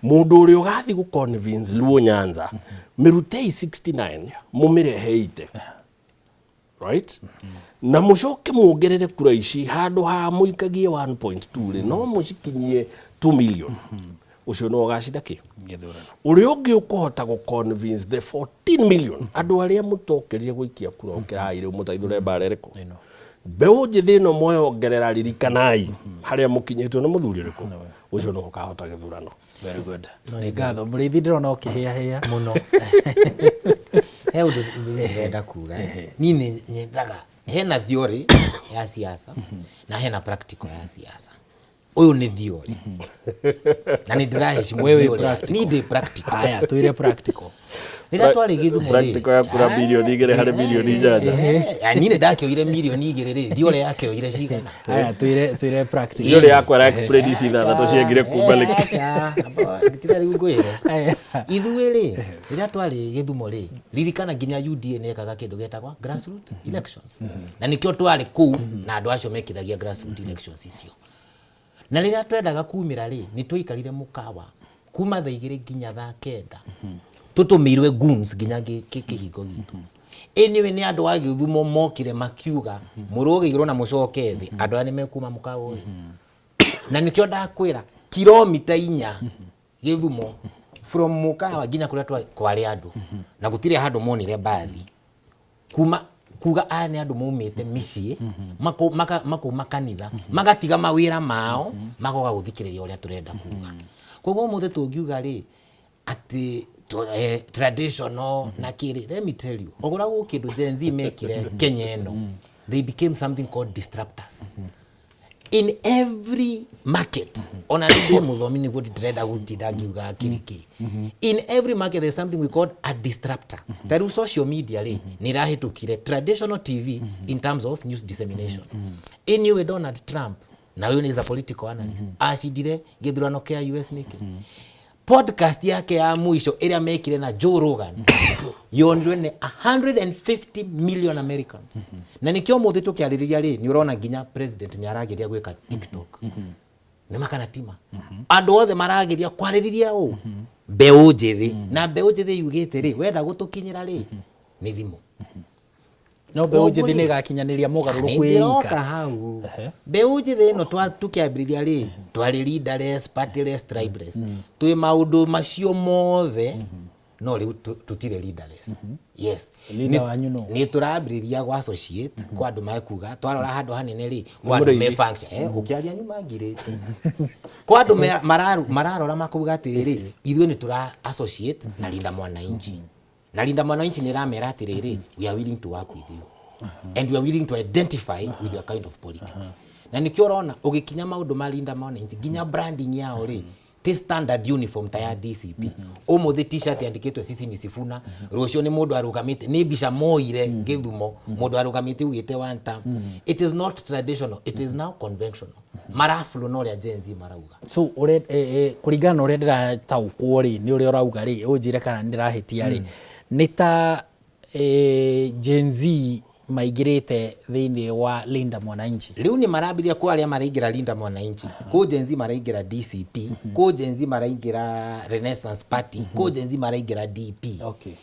Mũndũ ũrĩa ũgathiĩ gũ convince Luo Nyanza, mĩrutei 69 mũmĩrehe 80, right? Na mũcoke muongerere kura ici, handũ ha mũikagie 1.2 rĩ, no mũcikinyie 2 million. Ũcio no ũgacinda kĩ ũrĩa ũngĩ ũkũhota gũ convince the 14 million andũ arĩa mũtokĩrire gũikia kura. Ũkĩrai rĩu mũtaithũre mbara ĩrĩkũ? Mbeũ njĩthĩ ĩno mweyongerera, ririkanai harĩa mũkinyĩtwo nĩ mũthuri ũrĩkũ. Ũcio no ũkahota gĩthurano. Very good, nĩ ngatho Mũrĩithi, ndĩrona ũkĩhĩahĩa. Mũno. He ũndũ ndĩrenda kuga. Niĩ nĩ nyendaga hena theory ya siasa na hena practical ya siasa. Ũyũ nĩ theory na nĩ ndĩraheshimu Wewe theory. Practical. Niĩ ndĩ practical. Aya, twĩre practical. Rĩrĩa twarĩ Gĩthumo rĩ, Practical ya kura mirioni 2 harĩ mirioni 8. Niĩ nĩ ndakĩoire mirioni 2 rĩ, theory yakĩoire cigana? Aya, twĩre practical. Theory yakwa ĩra explain ici ithathatũ ciagire kuma nĩkĩ. Aca, tiga rĩu ngwĩre. Ithuĩ rĩ, rĩrĩa twarĩ Gĩthumo rĩ, ririkana nginya UDA nĩ ekaga kĩndũ gĩtagwo grassroot elections, na nĩkĩo twarĩ kũu na andũ acio mekithagia grassroot elections icio. Na rĩrĩa twendaga kumĩra rĩ, nĩ twaikarire mũkawa kuma thaa 2 nginya thaa 9, tũtũmĩirwe goons nginya kĩhingo gitũ. Anyway, nĩ andũ a Gĩthumo mokire makiuga mũrũgĩirwo na mũcoke thĩ, andũ aya nĩ mekuma mũkawa ũyũ. Na nĩkĩo ndakwĩra kilomita 4 Gĩthumo from mũkawa nginya kũrĩa kwarĩ andũ, na gũtirĩ handũ monire mbathi kuma kuga aya nĩ andũ maumĩte mĩciĩ makauma kanitha, magatiga mawĩra mao, magoka gũthikĩrĩria ũrĩa tũrenda kuga. Koguo ũmũthĩ tũngiuga rĩ atĩ traditional na kĩrĩ, let me tell you, ogũragwo kĩndũ Gen Z mekire Kenya ĩno, they became something called disruptors in every market. Ona nĩ ndĩ mũthomi, nĩguo ndĩrenda gũtinda ngiuga kĩrĩ kĩ. In every market there is something we call a disruptor. Ta rĩu social media rĩ, nĩ ĩrahĩtũkire traditional TV in terms of news dissemination. Anyway, Donald Trump, na ũyũ is a political analyst, acindire gĩthurano kĩa US nĩkĩ? Podcast yake ya mũico ĩrĩa mekire na Joe Rogan yonirwe nĩ 150 million Americans. Na nĩkĩo ũmũthĩ tũkĩarĩrĩria rĩ, nĩ ũrona nginya president nĩ arageria gwĩka TikTok, nĩ makanatima andũ othe marageria kwarĩrĩria ũ mbeũ njĩthĩ, na mbeũ njĩthĩ yugĩte rĩ, wenda gũtũkinyĩra rĩ, nĩ thimũ. No mbeũ njĩthĩ nĩ ĩgakinyanĩria mogarũrũku ĩ Nĩndĩroka ika? Hau mbeũ njĩthĩ ĩno tũkĩambĩrĩria rĩ, twarĩ leaderless, partyless, tribeless, twĩ maũndũ macio mothe, no rĩu tũtirĩ leaderless, yes. Leader wanyu nũ? Nĩ tũrambĩrĩria gũ associate kwa andũ mekuga twarora handũ hanene rĩ, kwa andũ me Mũrĩithi. function ũkĩaria nyuma ngirĩte, kwa andũ mararora makauga atĩrĩrĩ, ithuĩ nĩ tũra associate na Linda Mwananchi, na Linda Mwananchi nĩ ĩramera atĩrĩrĩ, we are willing to work with you and we are willing to identify with your kind of politics. Na nĩkĩo ũrona ũgĩkinya maũndũ ma Linda Mwananchi, nginya branding yao rĩ, ti standard uniform ta ya DCP. Ũmũthĩ T-shirt yandĩkĩtwo "Sisi ni Sifuna", rũciũ nĩ mũndũ arũgamĩte, nĩ mbica moire Gĩthumo, mũndũ arũgamĩte ugĩte "one term". It is not traditional, it is now conventional. Maraflow na ũrĩa Gen Z marauga. So ũrĩa kũringana na ũrĩa ndĩrataũkwo rĩ, nĩ ũrĩa ũrauga rĩ, ũnjĩre kana nĩ ndĩrahĩtia rĩ, nĩ ta Gen Z maingĩrĩte thĩinĩ wa Linda Mwananchi. Rĩu nĩ marambĩrĩria kwa arĩa maraingĩra Linda Mwananchi, kũ Gen Z maraingĩra DCP, kũ Gen Z maraingĩra Renaissance Party, kũ Gen Z maraingĩra DP.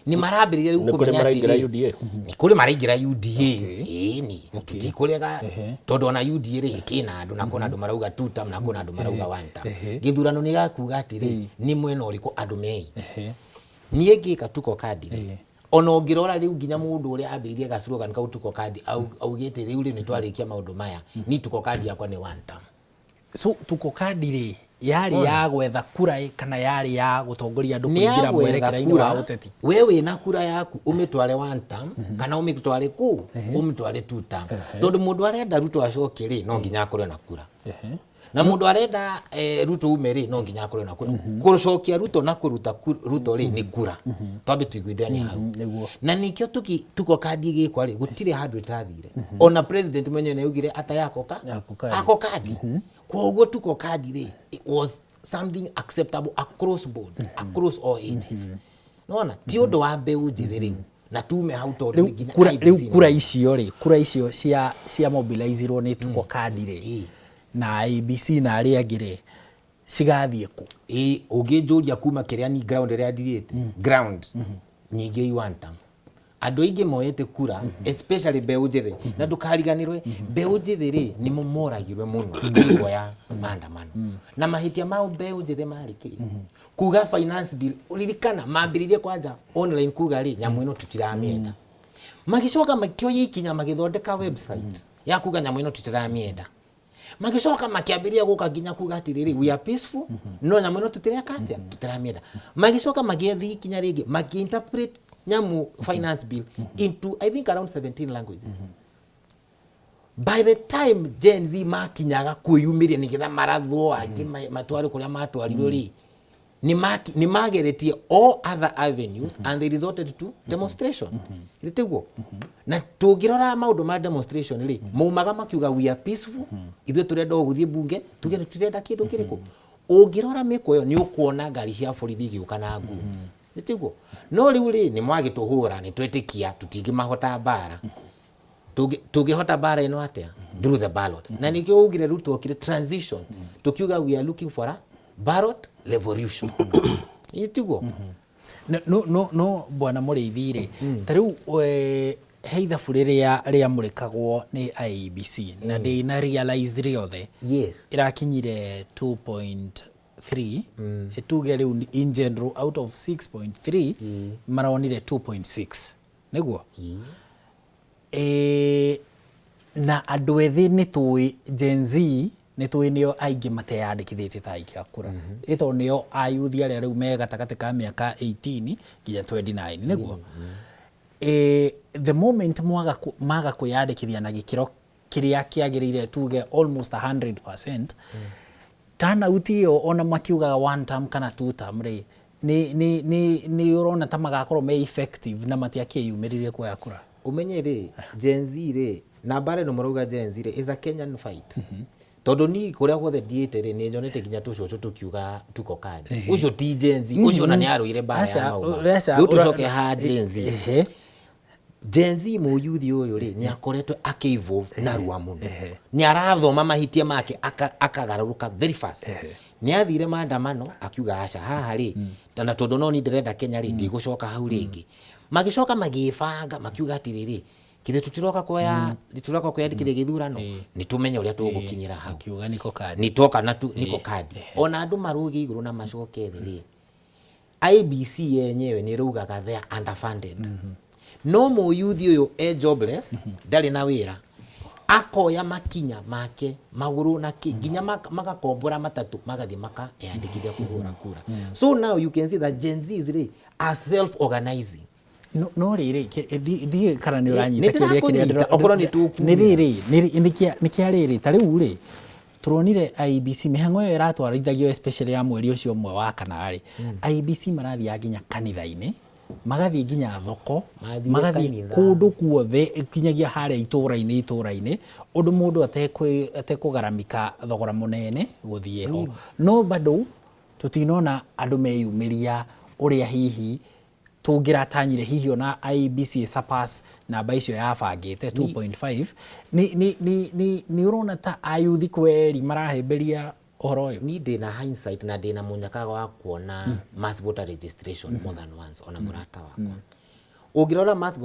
Nĩ marambĩrĩria rĩu Nĩ kũrĩ kũmenya maraingĩra atĩrĩ, UDA. Nĩ kũrĩ maraingĩra UDA, ĩni tũtikũrega, tondũ ona UDA rĩ, kĩna andũ, na kwĩna andũ marauga two term, na kwĩna andũ marauga one term. Gĩthurano nĩ gakuga atĩrĩ, nĩ mwena ũrĩkũ andũ meite. Niĩ ngĩka Tuko Kadi rĩ, ona ũngĩrora rĩu nginya mũndũ ũrĩa ambĩrĩirie gaslogan kau Tuko Kadi augĩte rĩu rĩ, nĩ twarĩkia maũndũ maya, ni Tuko Kadi yakwa nĩ one term. So Tuko Kadi rĩ, yarĩ Ona. ya gwetha kura ĩ, kana yarĩ ya gũtongoria andũ Nĩ ya kũingĩra gwetha mwerekera-inĩ wa kura. ũteti? We wĩna kura yaku, ũmĩtware one term kana ũmĩtware kũ, ũmĩtware two term, tondũ mũndũ arenda Ruto acoke rĩ, no nginya akorwo na kura, na mũndũ arenda Ruto ume rĩ, no nginya akorwo na kura. Kũcokia Ruto na kũruta Ruto rĩ, nĩ kura. Twambe tuiguithanie hau. Na nĩkĩo Tuko Kadi gĩkwa rĩ, gũtirĩ handũ ĩtathire. Ona president mwenyewe nĩ augire ata yako ka Yako kadi. Ako kadi. Koguo Tuko Kadi rĩ, it was something acceptable across board, across all ages. Nona ti ũndũ wa mbeũ njĩthĩ rĩu, na tume hau tondũ Rĩu nginya kura IEBC rĩu kura icio rĩ, kura icio cia mobilizirwo nĩ Tuko Kadi rĩ, na IEBC na arĩa angĩ rĩ, cigathiĩ kũ? Ĩ, ũngĩnjũria kuma kĩrĩa ni ground ĩrĩa ndirĩte ground nyingĩ i one term. Andũ aingĩ moete kura, especially mbeũ njĩthĩ, na ndũkariganĩrwe mbeũ njĩthĩ rĩ, nĩmo moragirwe mũno hingo ya maandamano. Na mahĩtia ma mbeũ njĩthĩ marĩ kĩ? Kuga finance bill. Ririkana mambĩrĩirie kwanja online kuga rĩ, nyamũ ĩno tũtiramĩenda. Magĩcoka makĩoya ikinya, magĩthondeka website ya kuga nyamũ ĩno tũtiramĩenda. Magĩcoka makĩambĩrĩria gũka nginya kuga atĩrĩrĩ, we are peaceful, no nyamũ ĩno tũtireka atĩa, tũtiramĩenda. Magĩcoka magĩetha ikinya rĩngĩ, makĩinterpret nyamũ finance bill into, I think, around 17 languages. By the time Gen Z makinyaga kwĩyumĩria nĩgetha marathwo, angĩ matwarwo kũrĩa matwarirwo rĩ, nĩ mageretie all other avenues and they resorted to demonstration. Nĩ tiguo? Na tũngĩrora maũndũ ma demonstration rĩ, maumaga makiuga we are peaceful, ithuĩ tũrenda o gũthiĩ bunge tuge tũtirenda kĩndũ kĩrĩkũ. Ũngĩrora mĩkwa ĩyo, nĩ ũkuona ngari cia borithi igĩũka na goons. Nĩ tiguo? No rĩu rĩ, nĩ mwagĩtũhũra, nĩ twetĩkia tũtingĩmahota mbara. Tũngĩhota mbara ĩno atĩa? Through the ballot. Na nĩkĩo ugire rĩu twokire transition, tukiuga we are looking for a ballot revolution. Ĩ tiguo? No bwana Mũrĩithi rĩ, ta rĩu he ithabu rĩrĩa rĩamũrĩkagwo nĩ IEBC na ndĩna realize rĩothe ĩrakinyire 2.3. Tuge rĩu in general out of 6.3 maronire 2.6, nĩguo? Na andũ ethĩ nĩ tũĩ, Gen Z nĩ tũĩ nĩo aingĩ mateyandĩkithĩtie ta aikia kura, ĩ tondũ nĩo ayuthi arĩa rĩu me gatagatĩ ka mĩaka 18 nginya 29, nĩguo? The moment maga kwĩyandĩkithia na gĩkĩro kĩrĩa kĩagĩrĩire, tuge almost 100% turnout ĩyo, ona makiugaga one term kana two term rĩ, nĩ ũrona ta magakorwo me effective na matiakĩyumĩririe kuoya kura? Ũmenye rĩ, Gen Z rĩ, na mbara ĩno mũrauga Gen Z rĩ, is a Kenyan fight, tondũ ni kũrĩa guothe ndiĩte rĩ, nĩ nyonete nginya tũcũcũ tũkiuga Tuko Kadi. Ũcio ti Gen Z, ũcio ona nĩ arũire mbara ya Aca, Mau Mau. Aca, Rĩu tũcoke ha Gen Z. Gen Z, mũyuthi ũyũ rĩ, nĩ akoretwo akĩ-evolve narua mũno. Nĩ arathoma mahĩtia make, akagarũrũka very fast. Nĩ athire maandamano akiuga aca, haha rĩ, na tondũ no ni ndĩrenda Kenya rĩ, ndigũcoka hau rĩngĩ. Magĩcoka magĩbanga makiuga atĩrĩrĩ, Kithe tutiroka kuoya tutiroka kwiyandikithia githurano ni tumenye uria tugukinyira hau. Akiuga niko kandi. Ni twoka na tu, niko kandi ona andu maruge iguru na macoke thi ri, IBC yenyewe nä raugaga they are underfunded. No mũyuthi ũyũ e jobless, ndarĩ na wĩra, akoya makinya make magũrũ na kĩ nginya magakombora matatũ, magathiĩ makeyandĩkithia kũhũra kura. So now you can see that Gen Zs rĩ are self organizing. No rĩrĩ, ndiũĩ kana nĩ ũranyita Nĩ kĩũria kĩrĩa ndĩrakũnyita, okorwo nĩ tũkuumĩra. Nĩ rĩrĩ, nĩ kĩa rĩrĩ, ta rĩu rĩ turonire IEBC mĩhang'o ĩyo ĩratwarithagio, especially ya mweri ũcio ũmwe wa kana rĩ, IEBC marathiaga nginya kanitha-inĩ, magathiĩ nginya thoko, Mathire magathiĩ kanitha. Kũndũ kuothe, nginyagia harĩa itũra-inĩ, ũndũ mũndũ atekũgaramika thogora mũnene gũthiĩ ho, no bado tũtinona andũ meyumĩria ũrĩa hihi tũngĩratanyire, hihi ona IEBC surpass namba icio yabangĩte 2.5. Nĩ ũrona ta ayuthi kweri marahĩmbĩria ũhoro ũyũ? Ni ndĩna hindsight na ndĩna mũnyaka wa kuona mass voter registration more than once, ona mũrata wakwa. Ũngĩrora mass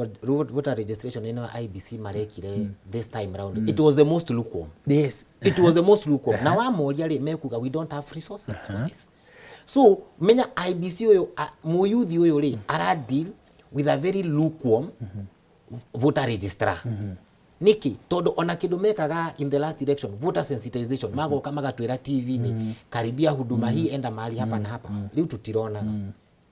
voter registration ĩno IEBC marekire this time round, it was the most lukewarm. It was the most lukewarm, na wamoria rĩ, mekuga, "We don't have resources for this." So menya IEBC ũyũ, mũyuthi ũyũ rĩ, ara deal with a very lukewarm voter registrar. Niki? Tondu ona kindu mekaga in the last election, voter sensitization, magoka magatwira TV-inĩ, "Karibia huduma hii, enda mahali hapa na hapa." Riu tutironaga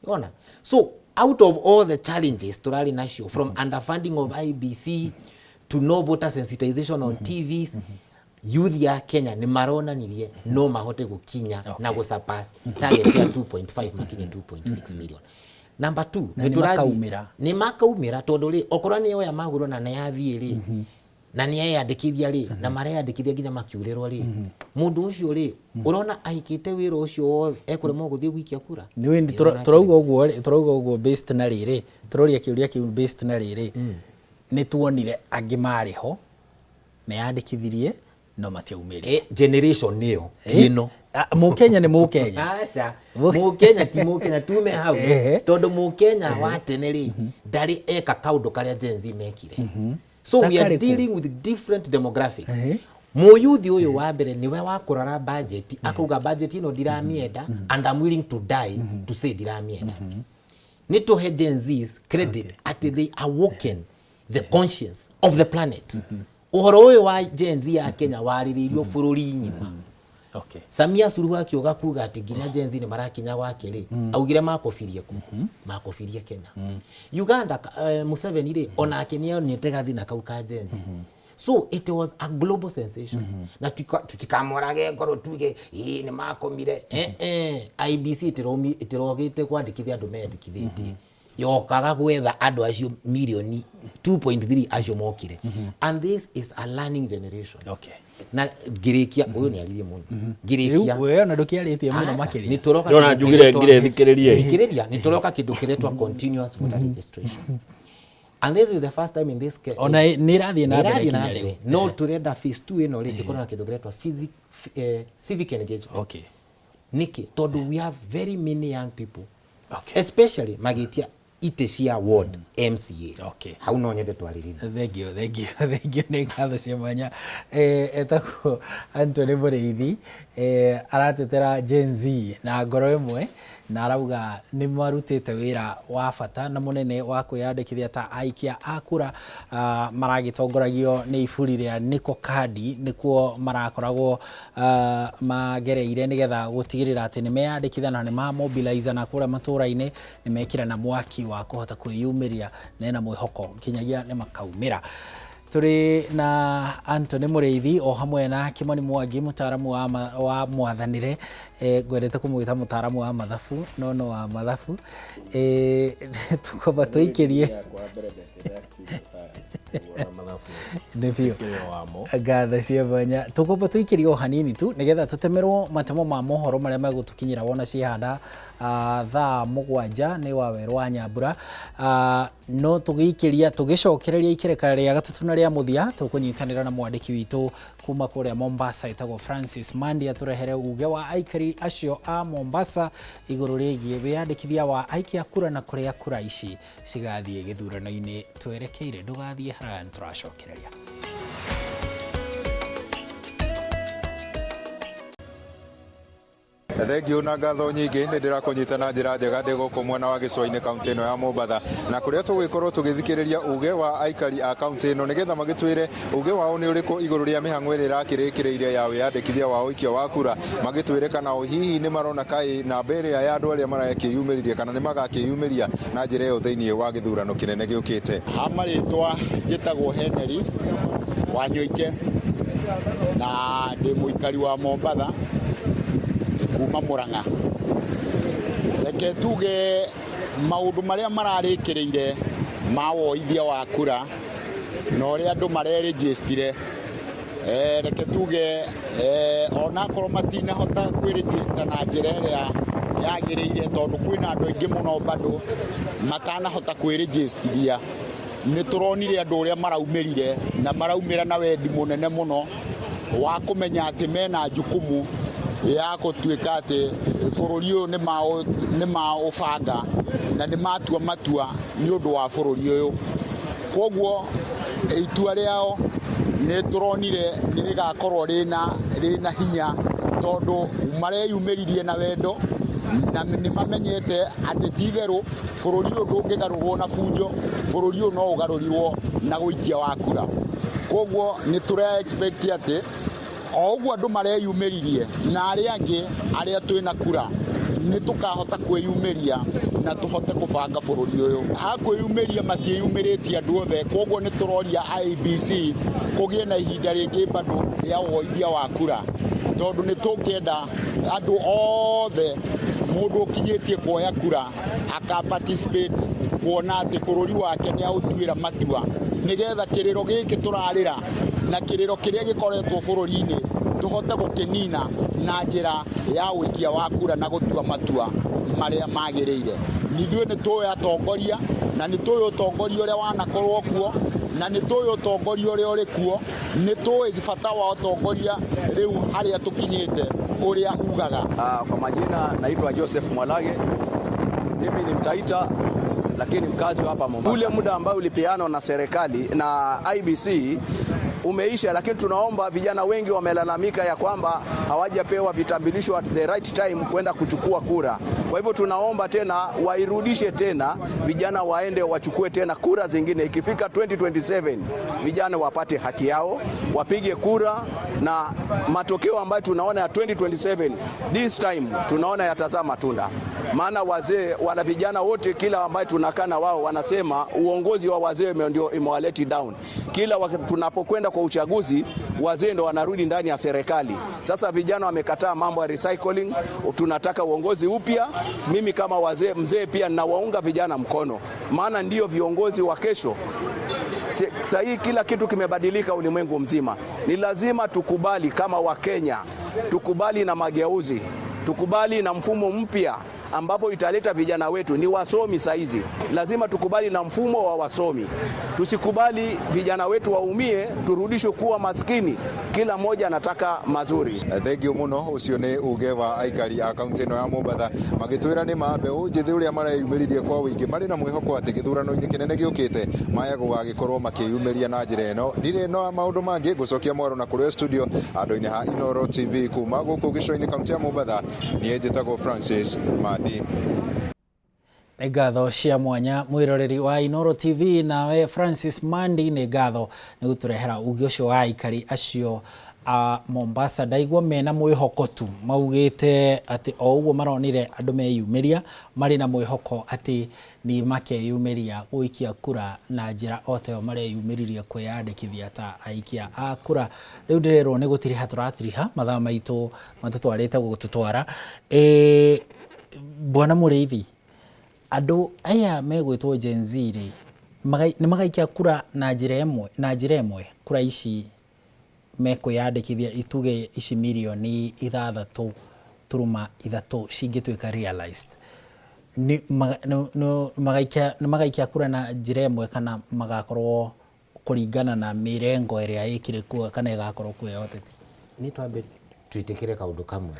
ona. So out of all the challenges turari nacio, from underfunding of IEBC to no voter sensitization on TVs, youth ya Kenya nĩ maronanirie no mahote gũkinya na gũsurpass target ya 2.5, makinye 2.6 million. Number two, Na nĩ makaumĩra. Nĩ makaumĩra, tondũ rĩ, okorwo nĩ oya magũrũ na nĩ yathiĩ rĩ, na nĩ eyandĩkithia rĩ, na mareyandĩkithia nginya makiurĩrwo rĩ, mũndũ ũcio rĩ, ũrona ahikĩte wĩra ũcio wothe ekũremwo gũthiĩ gũikia kura? Nĩ tũrauga ũguo rĩ, tũrauga ũguo based na rĩrĩ, tũroria kĩũria kĩu based na rĩrĩ, nĩ tuonire angĩ marĩ ho meyandĩkithirie no matiaumĩrire. Generation ĩyo ti ĩno. Mũkenya nĩ Mũkenya. Aca, Mũkenya ti Mũkenya, tume hau, tondũ Mũkenya wa tene rĩ, ndarĩ eka kaũndũ karĩa Gen Z mekire. So we are Takarĩkũ? dealing with different demographics. Mũyuthi ũyũ wa mbere nĩwe wakũrora budget, akauga, "Budget ĩno ndiramĩenda, and I'm willing to die to say ndiramĩenda." Nĩ tũhe Gen Zs credit atĩ they awoken the conscience of the planet. Ũhoro ũyũ wa Gen Z ya Kenya warĩrĩirio bũrũri ng'ima. Samia Suluhu akiuga kuga atĩ nginya Gen Z nĩ marakinya gwake rĩ, augire makobirie kũ? Makobirie Kenya. Uganda, Museveni rĩ, onake nĩ onete gathĩna kau ka Gen Z. So it was a global sensation, na tutikamorage ngoro tuge ĩ nĩ makomire. IEBC ĩtirogĩte kwandĩkithia andũ meyandĩkithĩtie, yokaga gwetha andũ acio mirioni 2.3 acio mokire, and this is a learning generation. Na ngĩrĩkia, ũyũ nĩ aririe mũno, ngĩrĩkia. Rĩu we ona ndũkĩarĩtie mũno Aca, makĩria. nĩ tũroka Ndĩrona kĩndũ njugire ngire thikĩrĩrie. Thikĩrĩria, nĩ tũroka kĩndũ kĩretwa continuous voter registration, and this is the first time in this Ona nĩ ĩrathiĩ na mbere Nĩ ĩrathiĩ na nginya mbere. rĩu. No tũrenda phase 2 ĩno rĩ, ĩkorwo na kĩndũ kĩretwa civic engagement. Nĩkĩ? Tondũ we have very many young people, especially magĩtia itĩ cia ward MCAs. Hau no nyende twarĩrĩrie. Thank you, thank you, thank you. Nĩ ngatho cia mwanya. Etagwo Anthony Mũrĩithi, aratetera Gen Z na ngoro ĩmwe, na arauga nĩ marutĩte wĩra wa bata na mũnene wa kwĩyandĩkithia ta aikia a kura, maragĩtongoragio nĩ iburi rĩa Niko Kadi, nĩkuo marakoragwo magereire nĩgetha gũtigĩrĩra atĩ nĩ meyandĩkithia na nĩ mamobilize, na kũrĩa matũra-inĩ nĩ mekĩra na mwaki wa kũhota kwĩyumĩria, na ena mwĩhoko nginyagia nĩ makaumĩra. Tũrĩ na Anthony Mũrĩithi o hamwe na Kimani Mwangi, mũtaaramu wa mwathanĩre. Ngwendete kũmwĩta mũtaaramu wa mathabu, no wa mathabu. Tũkwamba tũikĩrie nĩ biũ ngatho cia mwanya. Tũkwamba tũikĩrie o hanini tu nĩgetha tũtemerwo matemo ma mohoro marĩa megũtũkinyĩra wona ciehanda. Thaa 7 nĩ Wawerũ wa Nyambura. No tũgĩikĩria tũgĩcokereria ikereka rĩa gatatũ na rĩa mũthia, tũkũnyitanĩra na mwandĩki witũ kuma kũrĩa Mombasa ĩtagwo Francis Mandi, atũrehere uge wa aikari acio a Mombasa igũrũ rĩgiĩ wĩyandĩkithia wa aikia kura na kũrĩa kura ici cigathiĩ gĩthurano-inĩ twerekeire. Ndũgathiĩ haraya, nĩtũracokereria. Thengiũ na ngatho nyingĩ, nĩ ndĩrakũnyita na njĩra njega ndĩ gũkũ mwena wa gĩcũa-inĩ, kaunti ĩno ya Mombatha, na kũrĩa tũgũgĩkorwo tũgĩthikĩrĩria uge wa aikari a kaunti ĩno, nĩgetha magĩtwĩre uge wao nĩ ũrĩkũ igũrũ rĩa mĩhang'o ĩrĩa ĩrakĩrĩkĩrĩire ya wĩyandĩkithia wa ũikia wa kura, magĩtwĩre kana o hihi nĩ marona kaĩ namba ĩrĩa ya andũ arĩa marakĩyumĩririe kana nĩ magakĩyumĩria na njĩra ĩyo thĩinĩ wa gĩthurano kĩnene gĩũkĩte. Ha marĩtwa njĩtagwo Henry Wanyoike na ndĩ mũikari wa Mombatha kuma Murang'a. Reke tuge maũndũ marĩa mararĩkĩrĩire ma woithia wa kura na ũrĩa andũ marerĩnjĩstire, reke tuge onakorwo matinahota kwĩrĩnjĩsta na njĩra ĩrĩa yagĩrĩire, tondũ kwĩna andũ aingĩ mũno bado matanahota kwĩrĩnjĩstithia, nĩ tũronire andũ ũrĩa maraumĩrire na maraumĩra na wendi mũnene mũno wa kũmenya atĩ mena jukumu ya gũtuĩka atĩ bũrũri ũyũ nĩ maũbanga na nĩ matua matua nĩ ũndũ wa bũrũri ũyũ. Koguo itua rĩao nĩ tũronire nĩ rĩgakorwo rĩna hinya, tondũ mareyumĩririe na wendo na nĩ mamenyete atĩ ti itherũ bũrũri ũyũ ndũngĩgarũrwo na bunjo, bũrũri ũyũ no ũgarũrirwo na gũikia wa kura. Koguo nĩ tũra expect atĩ o ũguo andũ mareyumĩririe na arĩa angĩ arĩa twĩna kura nĩ tũkahota kwĩyumĩria na tũhote kũbanga bũrũri ũyũ. Ha kwĩyumĩria matiĩyumĩrĩtie andũ othe, koguo nĩ tũroria IEBC kũgĩe na ihinda rĩngĩ bado rĩa woithia wa kura, tondũ nĩ tũngĩenda andũ othe mũndũ ũkinyĩtie kuoya kura aka participate kuona atĩ bũrũri wake nĩ aũtuĩra matua, nĩgetha kĩrĩro gĩkĩ tũrarĩra na kĩrĩro kĩrĩa gĩkoretwo bũrũri-inĩ tũhote gũkĩnina na njĩra ya ũikia wa kura na gũtua matua marĩa magĩrĩire. Ithuĩ nĩ tũĩ atongoria na nĩ tũĩ ũtongoria ũrĩa wanakorwo kuo na nĩ tũĩ ũtongoria ũrĩa ũrĩ kuo, nĩ tũĩ bata wa ũtongoria rĩu harĩa tũkinyĩte ũrĩa ugaga. Kwa majina naitwa Joseph Mwalage, mimi ni Mtaita lakini mkazi wa hapa Mombasa. Ule muda ambao ulipeanwa na serikali na IEBC umeisha, lakini tunaomba, vijana wengi wamelalamika ya kwamba hawajapewa vitambulisho at the right time kwenda kuchukua kura. Kwa hivyo tunaomba tena wairudishe tena, vijana waende wachukue tena kura zingine. Ikifika 2027 vijana wapate haki yao, wapige kura, na matokeo ambayo tunaona ya 2027 this time tunaona yatazaa matunda. Maana wazee wana vijana wote kila ambaye tunakaa na wao wanasema uongozi wa wazee ndio imewaleti down. Kila tunapokwenda kwa uchaguzi wazee ndo wanarudi ndani ya serikali. Sasa vijana wamekataa mambo ya recycling, tunataka uongozi upya. Mimi kama wazee, mzee pia ninawaunga vijana mkono, maana ndio viongozi wa kesho. Sasa hii kila kitu kimebadilika ulimwengu mzima. Ni lazima tukubali kama Wakenya, tukubali na mageuzi, tukubali na mfumo mpya ambapo italeta vijana wetu ni wasomi saizi. Lazima tukubali na mfumo wa wasomi. Tusikubali vijana wetu waumie, turudishwe kuwa maskini. Kila mmoja anataka mazuri. Thengiũ mũno. Ũcio nĩ uge wa aikari a kaunti ĩno ya Mombatha magĩtwĩra nĩ ma mbeũ njĩthĩ ũrĩa mareyumĩririe kwa ũingĩ marĩ na mwĩhoko atĩ gĩthurano-inĩ kĩnene gĩũkĩte maya gũgagĩkorwo makĩyumĩria na njĩra ĩno. Ndirĩ na maũndũ mangĩ, ngũcokia mwaro na kũrĩ studio andũ-inĩ ha Inooro TV kuma gũkũ gĩcũa-inĩ, kaunti ya Mombatha. Niĩ njĩtagwo Francis Mandi. Nĩ ngatho cia mwanya mwĩroreri wa Inooro TV, nawe Francis Mandi, nĩ ngatho nĩ gũtũrehera uge ũcio wa aikari acio a Mombasa. Ndaigua mena mwĩhoko tu, maugĩte atĩ o ũguo maronire andũ meyumĩria, marĩ na mwĩhoko atĩ nĩ makeyumĩria gũikia kura na njĩra o ta ĩyo mareyumĩririe kwĩyandĩkithia ta aikia a kura. Rĩu ndĩrerwo nĩ gũtiriha tũratiriha, mathaa maitũ matũtwarĩte gũtũtwara. Bwana Mũrĩithi, andũ aya megwĩtwo Gen Z rĩ, nĩ magaikia kura na njĩra ĩmwe, na njĩra ĩmwe kura ici mekwĩyandĩkithia ituge ici 6.3 mirioni cingĩtuĩka realized. Nĩ magaikia nĩ magaikia kura na njĩra ĩmwe kana magakorwo kũringana na mĩrengo ĩrĩa ĩkĩrĩ kuo kana ĩgakorwo kuo ya ũteti? Nĩ twambe twĩtĩkĩre kaũndũ kamwe.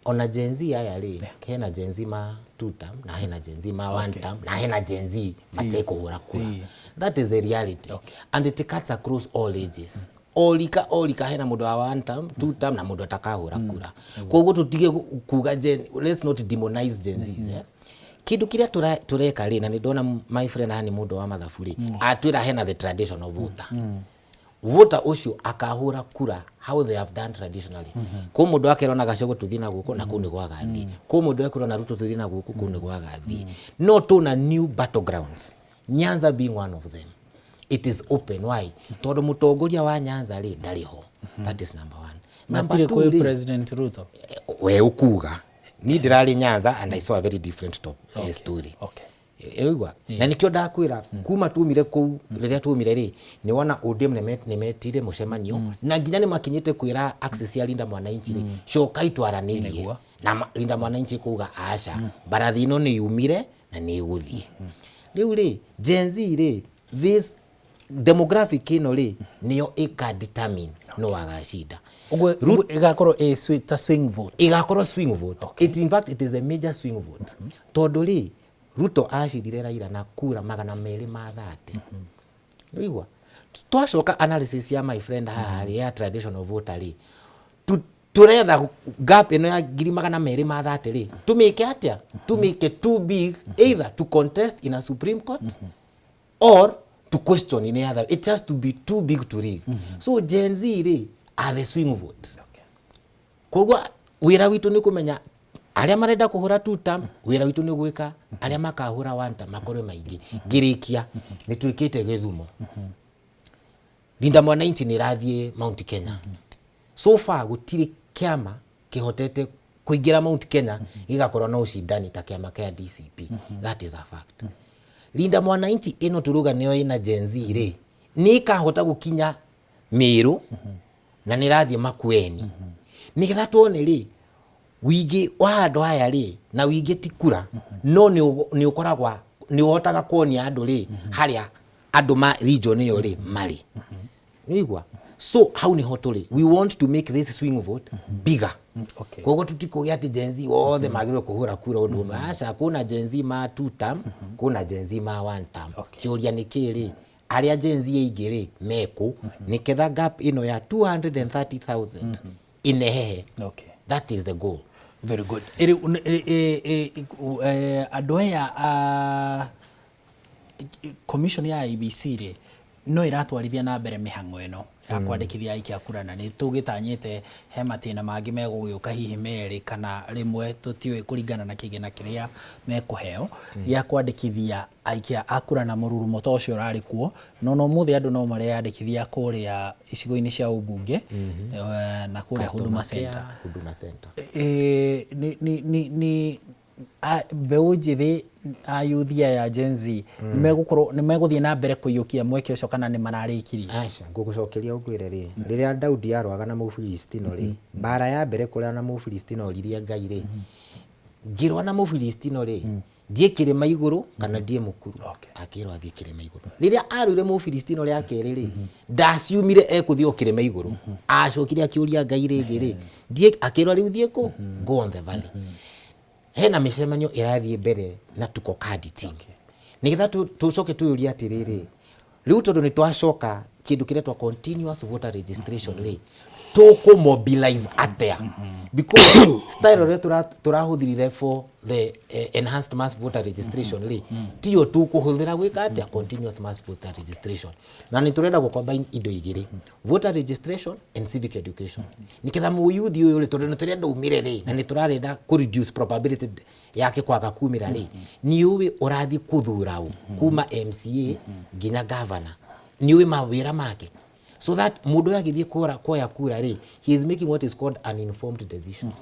Ona Gen Z aya rĩ, hena Gen Z ma two term na hena Gen Z ma one term na hena Gen Z matekũhũra kura. That is the reality. And it cuts across all ages. O rika o rika hena mũndũ wa one term, two term na mũndũ atakahũra kura. Koguo tũtige kuga Gen, let's not demonize Gen Zs. Eh? Kĩndũ kĩrĩa tũreka rĩ, na nĩ ndona my friend haha nĩ mũndũ wa mathabu rĩ, atwĩra hena the traditional voter. Voter ũcio akahũra kura how they have done traditionally. Kũ mũndũ akerwo na Gachagua tũthiĩ na gũkũ na kũu nĩguo agathiĩ. Kũ mũndũ ekwĩrwo na Ruto tũthiĩ na gũkũ kũu nĩguo agathiĩ. No tũna new battlegrounds, Nyanza being one of them. It is open. Why? Tondũ mũtongoria wa Nyanza rĩ ndarĩ ho. That is number one. Number Matirĩ two kwĩ rĩ, President Ruto. We ũkuga ni ndĩrarĩ Nyanza and I saw a very different top, story. Ĩigua na nĩkĩo ndakwĩra kuma tumire kũu rĩrĩa tumire rĩ nĩ wona ODM nĩmetire mũcemanio na nginya nĩ makinyĩte kwĩra axis ya Linda Mwananchi rĩ, cokai twaranĩrie na Linda Mwananchi kuga aca, mbarathi ĩno nĩ yumire na nĩ ĩgũthiĩ. Rĩu rĩ Gen Z rĩ, this demographic ĩno rĩ nĩyo ĩka determine no agacinda. Ũguo ĩgakorwo ĩ ta swing vote. Ĩgakorwo swing vote. It, in fact it is a major swing vote. Tondũ rĩ Ruto acindire Raila na kura 230. Ũigua? Twacoka analysis ya my friend haha rĩ ya traditional voter rĩ, tũretha gap ĩno ya 230,000 rĩ, tũmĩke atĩa? Tũmĩke too big either to contest in a Supreme Court or to question in other. It has to be too big to rig. So Gen Z rĩ are the swing vote. Koguo wĩra witũ nĩ kũmenya arĩa marenda kũhũra two term, wĩra witũ nĩ gwĩka arĩa makahũra one term makorwe maingĩ. Ngĩrĩkia nĩ twĩkĩte Gĩthumo. Linda Mwananchi nĩ ĩrathiĩ Mount Kenya. So far gũtirĩ kĩama kĩhotete kũingĩra Mount Kenya gĩgakorwo na ũcindani ta kĩama kĩa DCP. That is a fact. Linda Mwananchi ĩno tũrauga nĩyo ĩna Gen Z rĩ, nĩ ĩkahota gũkinya Meru na nĩ ĩrathiĩ Makueni. Nĩgetha tuone rĩ wingĩ wa andũ aya rĩ, na wingĩ ti kura, no nĩ ũkoragwo nĩ ũhotaga kuonia andũ rĩ harĩa andũ ma region ĩyo rĩ marĩ. Nĩũigua? So hau nĩho tũrĩ. We want to make this swing vote bigger. Koguo tũtikũgĩa atĩ Gen Z othe magĩrĩirwo kũhũra kura ũndũ ũmwe. Aca, kwĩna Gen Z ma two term, kwĩna Gen Z ma one term. Kĩũria nĩ kĩ rĩ, arĩa Gen Z aingĩ rĩ mekũ, nĩketha gap ĩno ya 230,000 inehehe. That is the goal. Very good. Andũ aya commission ya IEBC rĩ no ĩratwarithia na mbere mĩhang'o ĩno ya kwandĩkithia aikia kura, na nĩ tũgĩtanyĩte he matĩna mangĩ megũgĩũka hihi merĩ kana rĩmwe tũtiũĩ kũringana na kĩgĩna kĩrĩa mekũheo gĩa kwandĩkithia aikia a kura na mũrurumo ta ũcio ũrarĩ kuo. No no ũmũthĩ andũ no mareyandĩkithia kũrĩa icigo-inĩ cia ũmbunge na kũrĩa Huduma Center. Huduma Center. Nĩ mbeũ njĩthĩ ayuthi aya Gen Z nĩmegũkorwo nĩmegũthiĩ na mbere kũiyũkia mweke ũcio kana nĩ mararĩkirie? Aca, ngũgũcokeria ũngwĩre rĩ, rĩrĩa Daudi arũaga na Mũfilistino rĩ, mbara ya mbere kũrĩa na Mũfilistino oririe Ngai rĩ, ngĩrũa na Mũfilistino rĩ, ndiĩ kĩrĩma igũrũ kana ndiĩ mũkuru? Akĩrwo athiĩ kĩrĩma igũrũ. Rĩrĩa arũire Mũfilistino rĩa kerĩ rĩ, ndaciumire ekũthiĩ o kĩrĩma igũrũ, acokire akĩũria Ngai rĩngĩ rĩ, ndiĩ, akĩrwo rĩu thiĩ kũ? Go on the valley. Hena mĩcemanio ĩrathiĩ mbere na Tuko Kadi team. Nĩgetha tũcoke twĩyũrie atĩrĩrĩ, rĩu tondũ nĩ twacoka kĩndũ kĩretwo continuous voter registration rĩ, tũkũ mobilize atĩa? Because style ĩrĩa tũrahũthĩrire for the enhanced mass voter registration rĩ, tiyo tũkũhũthĩra gwĩka atĩa continuous mass voter registration. Na nĩ tũrenda gũ combine indo igĩrĩ, voter registration and civic education. Nĩgetha mũyuthi ũyũ rĩ, tondũ nĩ tũrenda umĩre rĩ, na nĩ tũrarenda kũ reduce probability yake kwaga kumĩra rĩ, nĩ ũĩ ũrathiĩ kũthura ũ kuma MCA nginya governor, nĩ ũĩ mawĩra make, so that mũndũ ũyũ agĩthiĩ kuoya kura rĩ, he is making what is called an informed decision.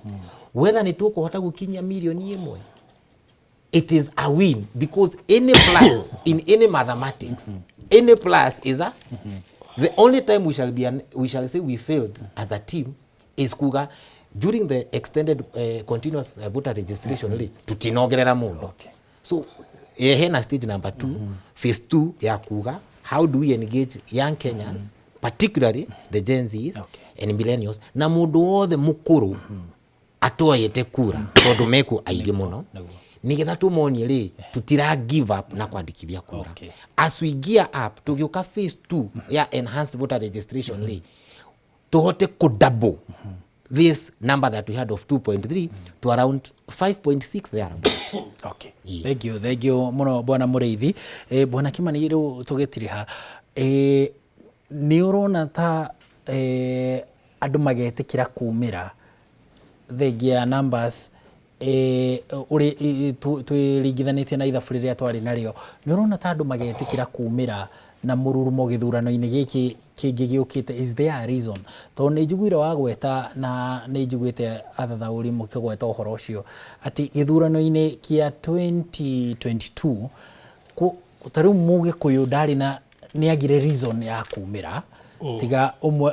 Whether nĩ tũkũhota gũkinyia 1 million, it is a win, because any plus in any mathematics, any plus is a the only time we shall be we shall say we failed as a team is kuga During the extended continuous voter registration rĩ, tutinongerera mũndũ. So hena stage number 2, phase 2 ya kuga how do we engage young Kenyans, particularly the Gen Zs and millennials, na mũndũ wothe mũkũrũ atoyete kura, tondũ mekuo aingĩ mũno, nigetha tũmonie rĩ tutira give up na kwandĩkithia kura. As we gear up tũgĩũka phase 2 ya enhanced voter registration rĩ, tũhote kũ double this number that we had of 2.3 to around 5.6 thereabout. Okay. Thank you, thank you muno, bwana Mũrĩithi. Bwana Kimani, rĩu tũgĩtiriha, nĩ ũrona ta andũ magetĩkĩra kumĩra thengia ya numbers ũrĩ twĩringithanĩtie na ithabu rĩrĩa twarĩ narĩo, nĩ ũrona ta andũ magetĩkĩra kumĩra na mũrurumo gĩthurano-inĩ gĩkĩ kĩngĩ gĩũkĩte? Is there a reason? Tondũ nĩ njiguire wagweta na nĩ njiguĩte athathaũri mũkĩgweta ũhoro ũcio atĩ gĩthurano-inĩ kĩa 2022 ta rĩu Mũgĩkũyũ ndarĩ na nĩ agire reason ya kumĩra, tiga ũmwe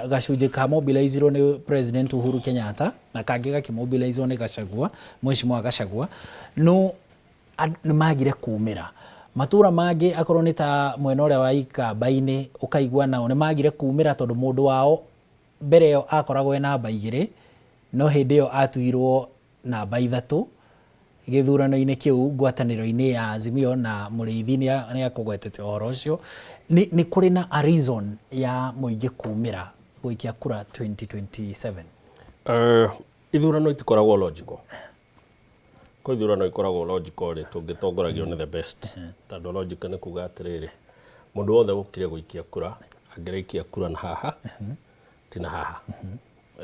gacunjĩ ka mobilizirwo nĩ President Uhuru Kenyatta na kangĩ gakĩmobilizwo nĩ Gachagua, Mheshimiwa Gachagua, no nĩ magire kumĩra. Matũra mangĩ, akorwo nĩ ta mwena ũrĩa wa Ikamba-inĩ, ũkaigua nao nĩ magire kumĩra tondũ mũndũ wao mbere ĩyo akoragwo e namba 2, no hĩndĩ ĩyo atuirwo namba 3 gĩthurano-inĩ kĩu ngwatanĩro-inĩ ya Azimio, na Mũrĩithi nĩ akũgwetete ũhoro ũcio. Nĩ kũrĩ na a reason ya mũingĩ kumĩra gũikia kura 2027? Ithurano itikoragwo logical. Ko ithurano ikoragwo logical rĩ, tũngĩtongoragio nĩ the best, tondũ logic nĩ kuga atĩrĩrĩ, mũndũ wothe ũkire gũikia kura angĩraikia kura na haha ti na haha,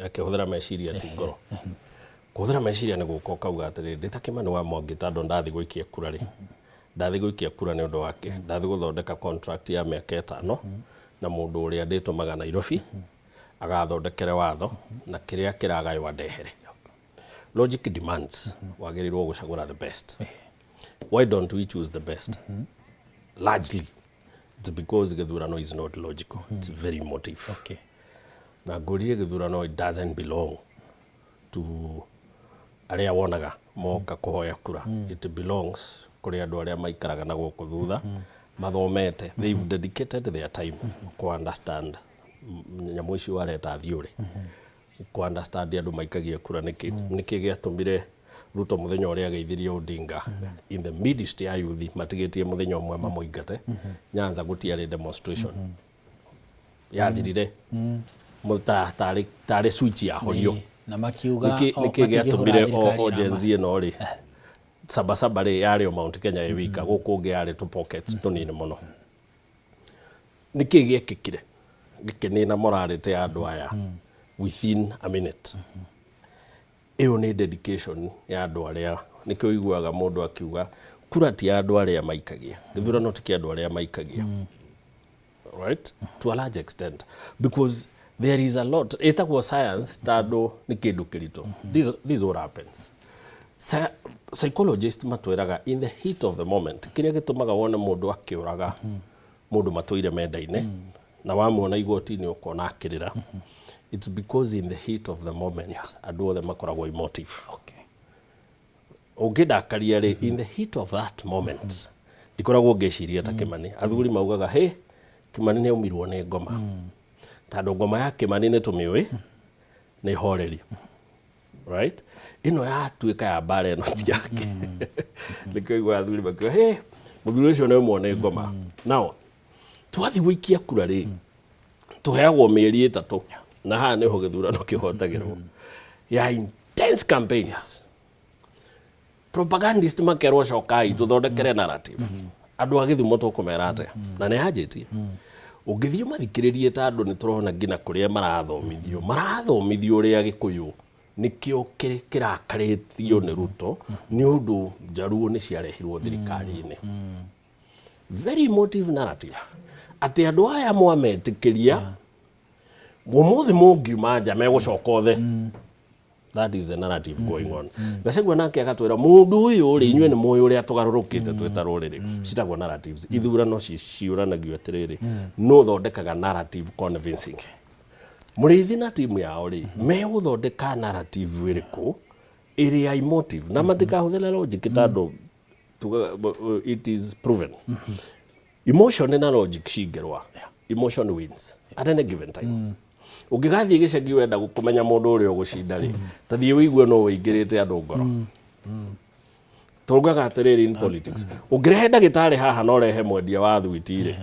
akĩhũthĩra meciria ti ngoro. Kũhũthĩra meciria nĩ gũka ũkauga atĩrĩrĩ, ndĩ ta Kĩmani wa Mwangi, tondũ ndathi gũikia kura rĩ, ndathi gũikia kura nĩ ũndũ wake, ndathi gũthondeka contract ya mĩaka 5 na mũndũ ũrĩa ndĩtũmaga Nairobi agathondekere watho na kĩrĩa kĩragaywo andehere. Logic demands wagĩrĩirwo gũcagũra the best. Why don't we choose the best? Largely it's because gĩthurano is not logical, it's very emotive. Na ngũrie, gĩthurano, it doesn't belong to arĩa wonaga moka kũhoya kura. It belongs kũrĩ andũ arĩa maikaraga na gũkũ thutha, mathomete, they've dedicated their time ku understand nyamũ icio wareta thiũrĩ, ku understand andũ maikagia kura nĩkĩ, nĩkĩ gĩatũmire Ruto mũthenya ũrĩa ageithirie Odinga in the midst ya youth matigĩtie mũthenya ũmwe mamũingate Nyanza, gũtiarĩ demonstration yathirire tarĩ switch yahorio. Na makiuga Nĩkĩ matingĩhũra gĩatũmire thirikari o Gen rama. Z ĩno rĩ, Sabasaba rĩ, yarĩ o Mount Kenya ĩ wika, gũkũ ũngĩ yarĩ tũ pockets tũnini mũno? Nĩkĩ gĩekĩkire gĩkĩnina morality ya andũ aya within a minute? Ĩyo nĩ dedication ya andũ arĩa nĩkĩo ũiguaga mũndũ akiuga kura ti ya andũ arĩa maikagia, gĩthurano ti kĩa andũ arĩa maikagia, right, to a large extent, because there is a lot ĩtagwo science, tondũ nĩ kĩndũ kĩritũ. This is what happens. Psychologist matwĩraga in the heat of the moment, kĩrĩa gĩtũmaga wone mũndũ akĩũraga mũndũ matũire mendaine na wamuona igoti-inĩ ũkona akĩrĩra, it's because in the heat of the moment andũ othe makoragwo emotive. Ũngĩndakaria rĩ, in the heat of that moment ndikoragwo ngĩciria ta Kĩmani. Athuri maugaga, "Hĩ, Kĩmani nĩ aumirwo nĩ ngoma," tondũ ngoma ya Kĩmani nĩ tũmĩũĩ nĩ horeri, right? Ĩno yatuĩka ya mbara, ĩno ti yake. Nĩkĩo iguaga athuri makiuga, "Hĩ, mũthuri ũcio nĩ ũmwe nĩ ngoma." Now twathiĩ gũikia kura rĩ, tũheagwo mĩeri 3, na haha nĩho gĩthurano kĩhotagĩrwo ya intense campaigns. Propagandist makerwo, "Cokai tũthondekere narrative." Andũ a gĩthumo tũkũmera atĩa? Na nĩ yanjĩtie ũngĩthiĩ ũmathikĩrĩrie, ta andũ nĩ tũrona nginya kũrĩa marathomithio, marathomithio ũrĩa Gĩkũyũ nĩkĩo kĩrakarĩtio nĩ Ruto nĩ ũndũ Njaruo nĩ ciarehirwo thirikari-inĩ. Very emotive narrative atĩ andũ aya mwametĩkĩria ũmũthĩ mũngiuma nja megũcoka othe. That is the narrative going on. Gachagua nake agatwĩra mũndũ ũyũ rĩ, inyuĩ nĩ mũĩ ũrĩa tũgarũrũkĩte twĩ ta rũrĩrĩ. Citagwo narratives. Ithurano ciũranagio atĩrĩrĩ, no thondekaga narrative convincing. Mũrĩithi na timu yao rĩ, megũthondeka narrative ĩrĩkũ ĩrĩa emotive na matikahũthĩre logic tondũ tugaga it is proven emotion na logic cingĩrũa, emotion wins at any given time. Ũngĩgathiĩ gĩcagi wenda kũmenya mũndũ ũrĩa ũgũcinda rĩ, ta thiĩ wĩigue no wĩingĩrĩte andũ ngoro. Tugaga atĩrĩrĩ, in politics ũngĩrehe ndagĩtarĩ haha na ũrehe mwendia wa thwiti rĩ,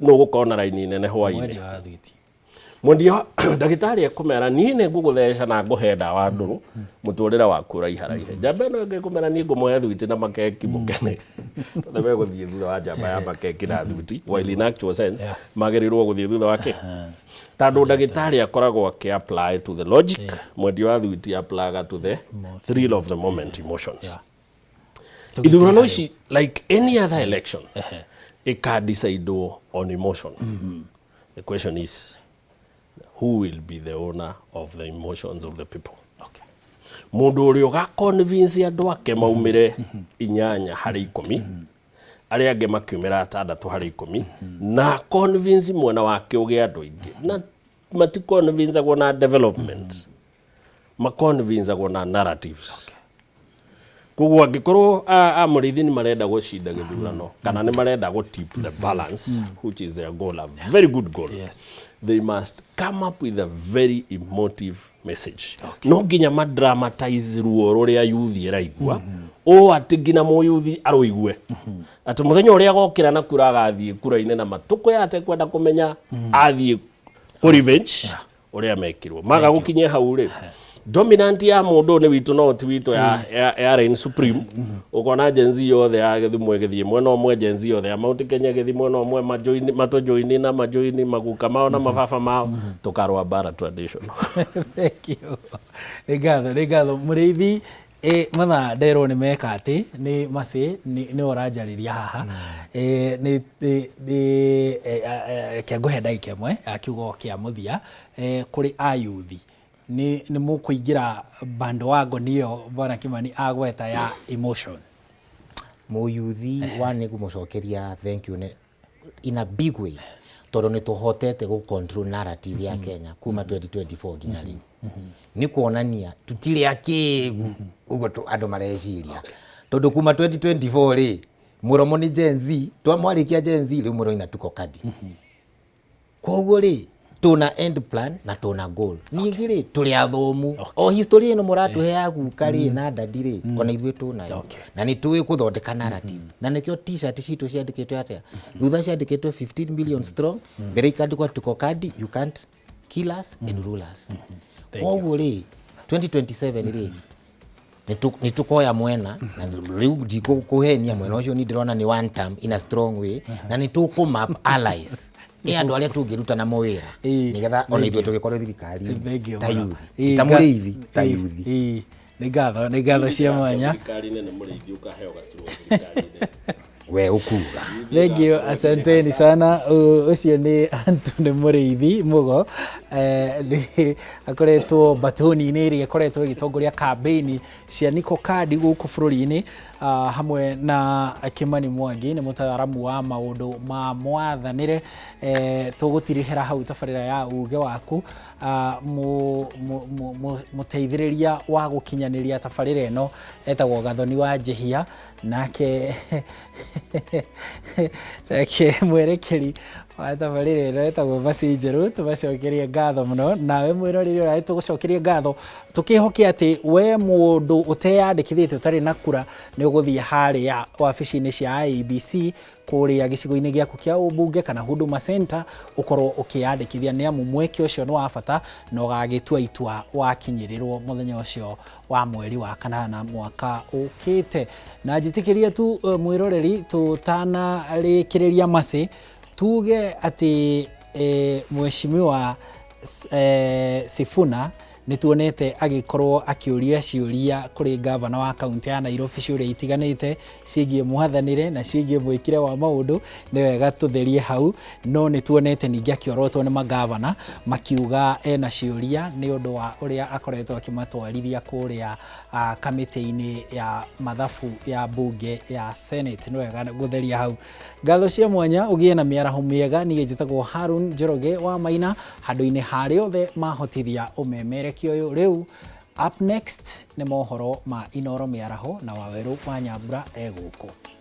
nũ ũgũkorwo na raini nene hwainĩ? Mwendia wa thwiti. Mwendia ndagĩtarĩ ekũmera, "Niĩ nĩ ngũgũtheca na ngũhe ndawa ndũrũ, mũtũrĩre waku ũraiharaihe." Njamba ĩno ĩngĩ ĩkũmera, "Niĩ ngũmũhe thwiti na makeki mũkene." Othe megũthiĩ thutha wa njamba ya makeki na thwiti, while in actual sense magĩrĩirwo gũthiĩ thutha wake, tondũ ndagĩtarĩ akoragwo akĩ apply to the logic, mwendia wa thwiti applyaga to the thrill of the moment, emotions. Ithurano ici, like any other election, ĩkadicidwo on emotion. The question is, who will be the owner of the emotions of the people? Mũndũ ũrĩa ũgaconvince andũ ake maumĩre 8 harĩ 10, arĩa angĩ makiumĩra 6 harĩ 10, na convince mwena wake ũgĩe andũ aingĩ, na maticonvincagwo na development, maconvincagwo na narratives. Koguo angĩkorwo a Mũrĩithi nĩ marenda gũcinda gĩthurano kana nĩ marenda gũ tip the balance, which is their goal, a very good goal, they must come up with a very emotive message. No nginya madramatize ruo rũrĩa yuthi ĩraigua, ũũ atĩ nginya mũyuthi arũigue atĩ mũthenya ũrĩa agokĩra na kura agathiĩ kura-inĩ na matukũ ya atekwenda kũmenya athiĩ kũ revenge ũrĩa mekirwo. Maga gũkinyia hau rĩ, dominant ya mũndũ ũyũ nĩ witũ no ti witũ ya reign supreme. Ũkona Gen Z yothe ya Gĩthumo ĩgĩthiĩ mwena ũmwe, Gen Z yothe ya Mount Kenya ĩgĩthiĩ mwena ũmwe, majoini matũjoini na majoini maguka mao na mababa mao, tũkarũa mbara traditional. Thank you. Nĩ ngatho, nĩ ngatho Mũrĩithi. Mathaa nderwo nĩ meka atĩ nĩ macĩ nĩ ũranjarĩria haha. Nĩ reke ngũhe ndagĩka 1 ya kiugo kĩa mũthia kũrĩ ayuthi. Nĩ mũkũingĩra bandwagon ĩyo Bwana Kimani agweta ya emotion? Mũyuthi wa nĩ ngũmũcokeria thank you in a big way, tondũ nĩ tũhotete gũ control narrative ya Kenya kuma 2024 nginya rĩu. Nĩ kuonania tutirĩ akĩgu ũguo andũ mareciria, tondũ kuma 2024 rĩ, mũromo nĩ Gen Z. Twamwarĩkia Gen Z, rĩu mũroina tuko kadi. Koguo rĩ, tuna end plan na tuna goal. Ningĩ rĩ, tũrĩ athomu. O history ĩno mũratũhe ya guka rĩ na dadi rĩ, ona ithuĩ tũnayo na nĩ tũĩ gũthondeka narrative, na nĩkĩo T-shirt citũ ciandĩkĩtwo atĩa? Thutha ciandĩkĩtwo 15 million strong, mbere ikandĩkwo "Tuko kadi, you can't kill us and rule us." Koguo rĩ, 2027 rĩ, nĩ tũkoya mwena, na rĩu ndikũhenia mwena ũcio. Ni ndĩrona nĩ one term in a strong way, na nĩ tũkũ allies ĩ andũ arĩa tũngĩruta namo wĩra nĩgetha ona ithuĩ tũgĩkorwo thirikari ta yuthi, ta Mũrĩithi, ta yuthi. Nĩ ngatho, nĩ ngatho cia mwanya. Thirikari-inĩ nĩ Mũrĩithi ũkaheo gaturwa thirikari-inĩ. We ũkuga. Thank you, asanteni sana. Ũcio nĩ Anthony Mũrĩithi Mũgo, nĩ akoretwo batoni-inĩ ĩrĩa ĩkoretwo ĩgĩtongoria kambĩini cia Niko Kadi gũkũ bũrũri-inĩ, hamwe na Kimani Mwangi, nĩ mũtaaramu wa maũndũ ma mwathanĩre. Tũgũtirihĩra hau tabarĩra ya uge waku. Mũteithĩrĩria wa gũkinyanĩria tabarĩra ĩno etagwo Gathoni wa Njĩhia, nake mwerekeri wa tabarĩra ĩno etagwo Mercy Njerũ. Tũmacokerie ngatho mũno. Nawe mwĩroreri ũrĩa, tũgũcokerie ngatho tũkĩhoke atĩ we mũndũ ũteyandĩkithĩtie, ũtarĩ na kura, nĩ ũgũthiĩ harĩa wabici-inĩ cia IEBC kũrĩa gĩcigo-inĩ gĩaku kĩa ũmbunge kana Huduma Center ũkorwo ũkĩyandĩkithia, nĩ amu mweke ũcio nĩ wa bata na ũgagĩtua itua wakinyĩrĩrwo mũthenya ũcio wa mweri wa kanana mwaka ũkĩte. Na njĩtĩkĩrie tu, mwĩroreri, tũtanarĩkĩrĩria macĩ, tuge atĩ mheshimiwa Sifuna. Nĩ tuonete agĩkorwo akĩũria ciũria kũrĩ ngavana wa kaũntĩ ya Nairobi, ciũria itiganĩte ciĩgiĩ mwathanĩre na ciĩgiĩ mwĩkĩre wa maũndũ. Nĩ wega tũtherie hau. No nĩ tuonete ningĩ akĩorotwo nĩ magavana makiuga ena ciũria nĩ ũndũ wa ũrĩa akoretwo akĩmatwarithia kũrĩa kamĩtĩ-inĩ ya mathabu ya bunge ya Senate. Nĩ wega gũtheria hau. Ngatho cia mwanya, ũgĩe na mĩaraho mĩega. Niĩ njĩtagwo Harun Njoroge wa Maina, handũ-inĩ harĩa othe mahotithia ũmemerekia ũyũ. Rĩu up next nĩ mohoro ma Inoro mĩaraho na Wawerũ wa Nyambura egũkũ.